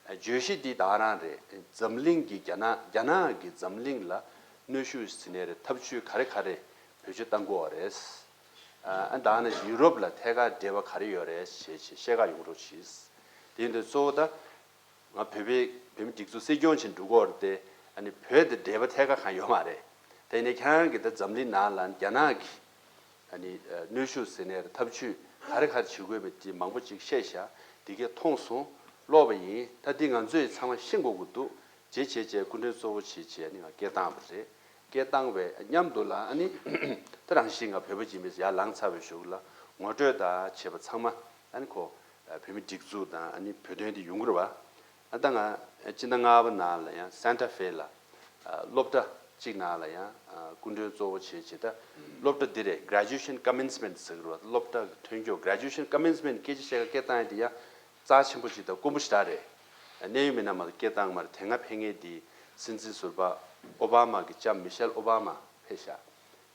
བརྗོད་གཞི་འདི་ད་ག་རང་རེད། འཛམ་གླིང་གི་རྒྱ་ནག་རྒྱ་ནག་གི་འཛམ་གླིང་ལ་གནོན་ཤུགས་ཟིན་ནའི་རེད། ཐབས་ཇུས་ག་རེ་ག་རེ་བེད་སྤྱོད་གཏང་དགོས་པ་རེད། ཨ་ད་ག་ནང་བཞིན་ཡུ་རོབ་ལ་ཐད་ཀར་འབྲེལ་བ་ག་རེ་ཡོད་རེད་ཞེས་བཤད་ག་ཡོང་རོགས་གྱིས། དེ་ཡིན་དུས་གཙོ་བོ་ད། ང་བོད་པའི་བོད་མི་སྒྲིག་འཛུགས་སྲིད་སྐྱོང་བྱས་འགྲོ་གི་ཡོད་རེད་དེ། ཨ་ནི་བོད་དེ་འབྲེལ་བ་ཐད་ཀར་གང་ཡོད་མ་རེད། དེ་ནས་ཁྱེད་རང་གིས་ད་འཛམ་གླིང་ནང་ལ་རྒྱ་ནག་གིས་ཨ་ནི་གནོན་ཤུགས་ཟིན་ནའི་ཐབས་ཇུས་ག་རེ་ག་རེ་བྱེད་དགོས་པའི་དེ་མང་པོ་ཅིག་བཤད་ཤག་དེ་གས་མཐོང་སོང་། ཀློག་པ་ཡིན། ད་འདི་ང་ཚོས་ཚང་མ་ཤེས་དགོས་ཀྱི་འདུག་ཅེས་བྱས་བྱས་སྐུ་མགྲོན་གཙོ་བོ་བྱས་བྱས་ནི་ང་སྐད་བཏང་བ་རེད། སྐད་བཏང་བའི་མཉམ་དུ་ལ་ཨ་ནི་ད་རང་བཞིན་ང་བོད་པ་ཡིན་པས་ཡར་ལངས་ཚར་བའི་གཞུག་ལ་ངོ་སྤྲོད་དང་བྱས་པ་ཚང་མ་ཨ་ནི་ཁོ། བོད་མི་སྒྲིག་འཛུགས་དང་ཨ་ནི་བོད་དོན་དེ་ཡོང་གི་རེད་བ། ཨ་ད་ང་སྤྱི་ཟླ་ལྔ་པ་ནང་ལ་ཡང་Santa Fe་ལ་སློབ་གྲྭ་གཅིག་ནང་ལ་ཡང་སྐུ་མགྲོན་གཙོ་བོ་བྱས་བྱས། ད་སློབ་གྲྭ་འདི་རེད། Graduation Commencement་ཟེར་གི་རེད་བ། སློབ་གྲྭ་གི་ཐོན་སྐྱོད། Graduation Commencement་སྐད་ཆ་བཤད་ག་སྐད་བཏང་ཡ་དེ་ཡང་རྩ་ཆེན་པོ་ཅིག་དང་དཀོན་པོ་ཞེ་དྲག་རེད། གནད་ཡོད་མི་སྣ་མ་གཏོགས་སྐད་བཏང་མ་རེད། དེ་སྔ་ཕེབས་མཁན་དེ་སྲིད་འཛིན་ཟུར་པ་ཨོ་བྷ་མ་གི་ལྕམ་མི་ཤེལ་ཨོ་བྷ་མ་ཕེབས་ཤག་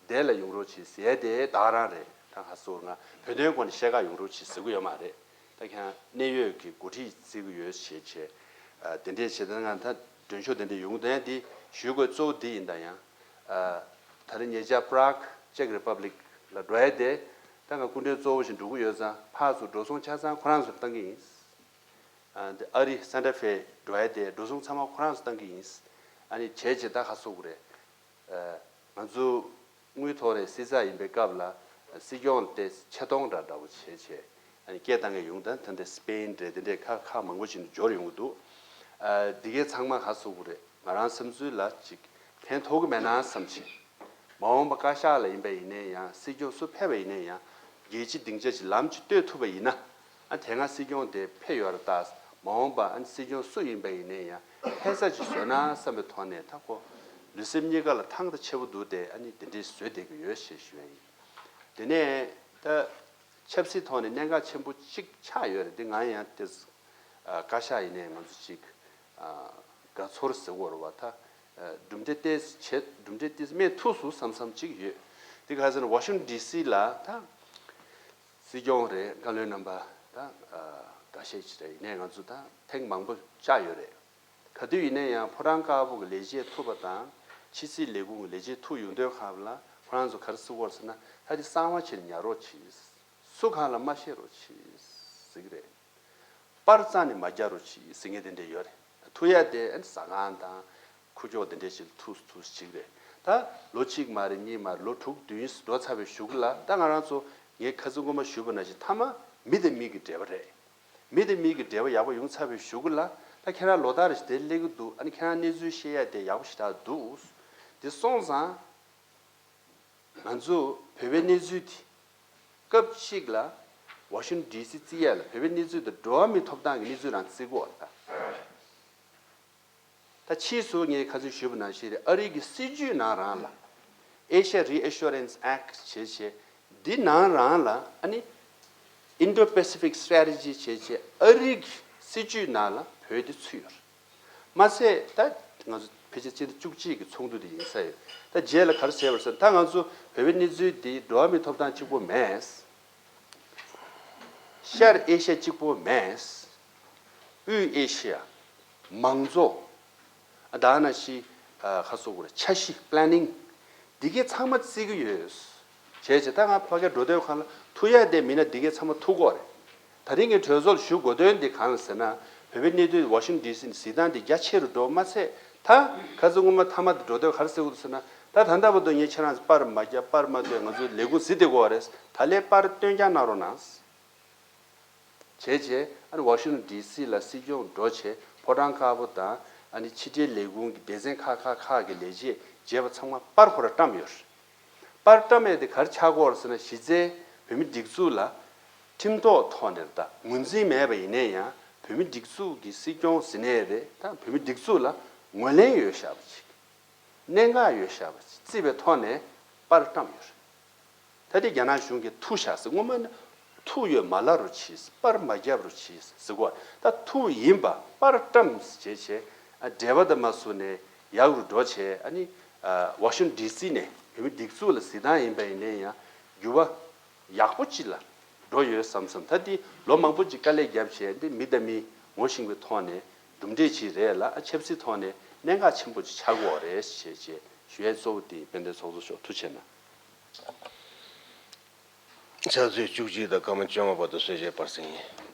དེ་ལ་ཡོང་རོགས་གྱིས་ཟེར་ཡ་དེ་ད་ག་རང་རེད། ད་ང་ཚོ་ང་བོད་དོན་སྐོར་ནས་བཤད་ག་ཡོང་རོགས་གྱིས་ཟེར་གི་ཡོད་མ་རེད། ད་ཁྱེད་རང་གནད་ཡོད་ཀྱི་འགོ་ཁྲིད་བརྩི་གི་ཡོད་ཞེས་བྱས། ཨ་དེ་འདྲས་བྱས། ད་ང་ད་མགྲོན་ཤོག་དེ་འདྲས་ཡོང་གི་འདུག་ཡ་དེ་ཞུ་དགོས་གཙོ་བོ་དེ་ཡིན། ད་ཡང་ཨ་ད་རེས་ཉེ་ཆར་Prague Czech Republic་ལ་འགྲོ་ཡ་དེ་ད་ང་སྐུ་མགྲོན་གཙོ་བོ་ཞིག་འགྲོ་གི་ཡོད་ཙང་། ཕར་ཚུར་འགྲོ་སོང་ཆ་ཚང་ཁོ་རང་ཚོར་བཏང་གི་ཡིན། ཨ་འདི་ཨ་རི་Santa Fe་འགྲོ་ཡ་དེ་འགྲོ་སོང་ཚང་མ་ཁོ་རང་ཚོར་བཏང་གི་ཡིན། ཨ་ནི་བྱས་བྱས་ད་ག་ཟེར་དགོས་རེད། ང་ཚོ་དངུལ་ཐོག་ནས་བསྲི་ཚགས་ཡིན་པའི་སྐབས་ལ་སྲིད་སྐྱོང་དེ་ཆེ་མཐོང་འདྲ་འདྲ་བོ་བྱས་བྱས་ཨ་ནི་སྐད་བཏང་མཁན་ཡོང་། ད་ད་འདི་སི་པེན་རེད། དེ་འདྲས་ཁག་ཁག་མང་པོ་ཞིག་ནས་འབྱོར་ཡོང་གི་འདུག་ཨ་འདི་གས་ཚང་མ་ག་ཟེར་དགོས་རེད། ང་རང་བསམ་ཚུལ་ལ་ཅིག་ཕན་ཐོགས་ཀྱི་མེད་ན་བསམ་བྱས། མ་འོངས་པ་བཀའ་ཤག་ལ་ཡིན་པ་ཡིན་ནའི་ཡང་། སྲིད་སྐྱོང་སུ་ཕེབས་པ་ཡིན་ནའི་ཡང་། རྒྱལ་སྤྱིའི་སྡིངས་ཆ་ཅིག་ལམ་ཅིག་གཏོད་ཐུབ་པ་ཡིན་ན། ཨ་དེ་སྔ་སྲིད་སྐྱོང་དེ་ཕེབས་ཡོད་རེད། ད་མ་འོངས་པ་ཨ་ནི་སྲིད་སྐྱོང་སུ་ཡིན་པ་ཡིན་ནའི་ཡང་ཕེབས་ས་ཅིག་བཟོས་ན་བསམ་པའི་ཐོག་ནས། ད་ཁོ་ལུས་སེམས་གཉིས་ཀ་ལ་ཐང་ད་ཆེ་པོ་འདུག་སྟེ། ཨ་ནི་དེ་འདྲའི་བཟོས་བསྡད་ཀྱི་ཡོད་ཞེས་ཞུ་ཡ་ཡིན། དེ་ནས་ད་ཆབ་སྲིད་ཐོག་ནས་གནད་འགག་ཆེན་པོ་གཅིག་ཆགས་ཡོད་རེད། འདི་ང་ཡང་དེ་ཨ་བཀའ་ཤག་ཡིན་ནའི་ང་ཚོ་ཅིག་ཨ་དགའ་ཚོར་ཟེར་དགོས་རེད་བ། ད་ཨ་གྲུབ་འབྲས་ཏོག་ཙམ་བྱས། གྲུབ་འབྲས་ཏོག་ཙམ་སྨིན་ཐུབ་སོང་བསམ་བསམ་ཅིག་ཡོད། འདི་ག་ཟེར་ན་Washington D C་ལ་ད་སྲིད་སྐྱོང་རེད། བཀའ་བློན་རྣམ་པ་ད་ཨ་འགའ་ཤས་ཅིག་རེད། ཡིན་ནའི་ང་ཚོ་ད་ཐེངས་མང་པོ་བཅར་ཡོད་རེད། ག་དུས་ཡིན་ནའི་ཡང་ཕོ་བྲང་དཀར་པོ་གི་ལས་བྱེད་ཐུག་པ་དང་། ཕྱི་སྲིད་ལས་ཁུངས་ཀྱི་ལས་བྱེད་ཐུག་ཡོང་དུས་སྐབས་ལ་ཁོ་རང་ཚོ་ག་རེ་ཟེར་གྱི་ཡོད་རེད་ཟེར་ན། ད་འདི་གསང་བ་བྱས་ནས་ཉར་རོགས་གྱིས། སུ་གང་ལ་མ་བཤད་རོགས་གྱིས་ཟེར་གྱི་རེད། པར་རྩ་ནས་མ་རྒྱག་རོགས་གྱིས་ཟེར་མཁན་དེ་འདྲ་ཡོད་རེད། ཐུག་ཡ་དེ་ཨ་ནི་ཟ་ཁང་དང་ཁུག་ཀྱོག་དེ་འདྲ་ཞིག་ལ་ཐུག་ཐུག་ཅིག་རེད། ད་ལོ་གཅིག་མ་རེད། གཉིས་མ་རེད། ལོ་དྲུག་བདུན་འགྲོ་ཚར་བའི་གཞུག་ལ། ད་ང་རང་ཚོ་ངས་ཁ་སང་སྔོན་མ་ཞུས་པ་ནང་བཞིན་མཐའ་མ་མི་དང་མི་གི་འབྲེལ་བ་རེད། མི་དང་མི་གི་འབྲེལ་བ་ཡག་པོ་ཡོང་ཚར་བའི་གཞུག་ལ། ད་ཁྱེད་རང་ལོ་ལྟར་རེ་བཞིན་དེ་སླེབས་ཀྱི་འདུག་ཨ་ནི་ཁྱེད་རང་གནས་ཚུལ་བཤད་ཡ་དེ་ཡག་པོ་ཞེ་དྲག་འདུག་དེ་སོང་ཙང་ང་ཚོ་བོད་པའི་གནས་ཚུལ་དེ་སྐབས་གཅིག་ལ་Washington D C་བརྩི་ཡ་ལ་བོད་པའི་གནས་ཚུལ་དང་འགྲོ་བ་མིའི་ཐོབ་ཐང་གི་གནས་ཚུལ་རང་བརྩི་དགོས་རེད། ད་ད་ཕྱིས་སུ་ངས་ཁ་སང་ཞུས་པ་ནང་བཞིན་རེད། ཨ་རི་གི་སྲིད་ཇུས་ནང་རང་ལ། Asia Reassurance Act་བྱས་བྱས་འདི་ནང་རང་ལ། ཨ་ནི་Indo-Pacific Strategy་བྱས་བྱས་ཨ་རི་གི་སྲིད་ཇུས་ནང་ལ་བོད་དེ་ཚུད་ཡོད་རེད། མ་ཚད་ད་ང་ཚོ་ཕལ་ཆེར་སྤྱི་ཟླ་བཅུ་གཅིག་གི་ཚོགས་འདུ་དེ་ཡིན་ས་ཡོད། ད་རྗེས་ལ་ག་རེ་ཟེར་བ་ཟེར་ན། ད་ང་ཚོ་བོད་པའི་གནས་ཚུལ་འདི་འགྲོ་བ་མིའི་ཐོབ་ཐང་གཅིག་པོ་མེད། ཤར་ཨེ་ཤ་ཡ་གཅིག་པོ་མེད། དབུས་ཨེ་ཤ་ཡ། མང་གཙོ། ཨ་ད་ནང་བཞིན་ཨ་ཁ་སོ་གོ་ར་འཆར་གཞི་planning་འདི་གའི་ཚང་མ་བརྩི་གི་ཡོད། བྱས་བྱས་ད་ང་ཕ་གིར་འགྲོ་དུས་སྒང་ལ་ཐུག་ཡ་དེ་མིན་ན་འདི་གའི་ཚང་མ་ཐུག་གོ་རེད། ད་རིང་གི་གྲོས་ཚོགས་ལ་ཞུ་དགོས་དོན་འདི་གང་ལ་ཟེར་ན། བོད་པའི་གནས་སྡུད་Washington D C་ནས་གཟིགས་སྟངས་འདི་རྒྱ་ཆེ་རུ་འགྲོ་མ་ཚད། ད་ཁ་སང་སྔོན་མ་མཐའ་མ་དེ་འགྲོ་དུས་ག་རེ་ཟེར་གི་འདུག་ཟེར་ན། ད་ད་ལྟ་བར་དུ་ངས་ཁྱེད་རང་ཚོ་པར་མ་བརྒྱབ། པར་མ་སྟོན། ང་ཚོའི་ལས་ཁུངས་གཟིགས་བསྡད་དགོས་པ་རེད། ད་ལས་པར་སྟོན་རྐྱང་གནང་རོགས་གནང་། བྱས་བྱས་ཨ་ནི་Washington D C་ལ་སྲིད་སྐྱོང་འགྲོ་བྱས་ཕོ་བྲང་དཀར་པོ་དང་། ཨ་ནི་ཕྱི་འབྲེལ་ལས་ཁུངས་ཀྱི་སྡེ་ཚན་ཁག་ཁག་ཁག་གི་ལས་བྱེད་བྱས་པ་ཚང་མ་པར་ཁོ་ར་བཀྲམ་ཡོད་རེད། པར་བཀྲམ་ཡས་དེ་ག་རེ་ཆགས་ཀྱི་ཡོད་རེད་ཟེར་ན། གཞི་རྩའི་བོད་མི་སྒྲིག་འཛུགས་ལ་ཁྲིམས་ཐོག་ཐོག་ནས་ད་ངོས་འཛིན་མེད་པ་ཡིན་ནའི་ཡང་། བོད་མི་སྒྲིག་འཛུགས་ཀྱི་སྲིད་སྐྱོང་ཟེར་ནའི་རེད། ད་བོད་མི་སྒྲིག་འཛུགས་ལ་ངོས་ལེན་ཡོད་བཞག་པ་ཅིག་གནད་འགག་ཡོད་བཞག་པ་ཅིག་བརྩིས་པའི་ཐོག་ནས་པར་བཀྲམ་ཡོད་རེད། ད་དེ་རྒྱ་ནག་གཞུང་གིས་ཐུག་བཞག་ཟེར། སྔོན་མ་ནས་ཐུག་ཡོད་མ་ལབ་རོགས་གྱིས། པར་མ་བརྒྱབ་རོགས་གྱིས་ཟེར་གོ། ད་ཐུག་ཡིན་པ་པར་བཀྲམ་བྱས་བྱས། ཨ་འབྲེལ་བ་དང་མ་བཟུང་ནས་ཡག་རུ་འགྲོ་བྱས། ཨ་ནི་ཨ་Washington D C་ནས་བོད་མི་སྒྲིག་འཛུགས་ལ་གཟིགས་སྟངས་ཡིན་པ་ཡིན་ནའི་ཡང་འགྱུར་བ་ཡག་པོ་ཅིག་ལ་ འགྲོ་ཡོད་བསམ་བསམ། ད་འདི་ལོ་མང་པོ་ཅིག་དཀའ་ལས་བརྒྱབ་བྱས་འདི་མི་དང་མི་ངོ་ཤེས་པའི་ཐོག་ནས་གྲུབ་འབྲས་ཅིག་རེད་ལ། ཨ་ཆབ་སྲིད་ཐོག་ནས་གནད་འགག་ཆེན་པོ་ཅིག་ཆགས་ཀྱི་ཡོད་རེད་ཞེས་བྱས་ཞུ་ཡས་གཙོ་བོ་དེ་ཡིན། དཔལ་ལྡན་ཚོགས་གཙོ་མཆོག་ཐུགས་རྗེ་གནང་། ཕྱག་ཚོད་བཅུ་གཅིག་དང་སྐར་མ་བཅོ་ལྔ་བར་དུ་གསོལ་ཇའི་པར་གསེང་ཡིན།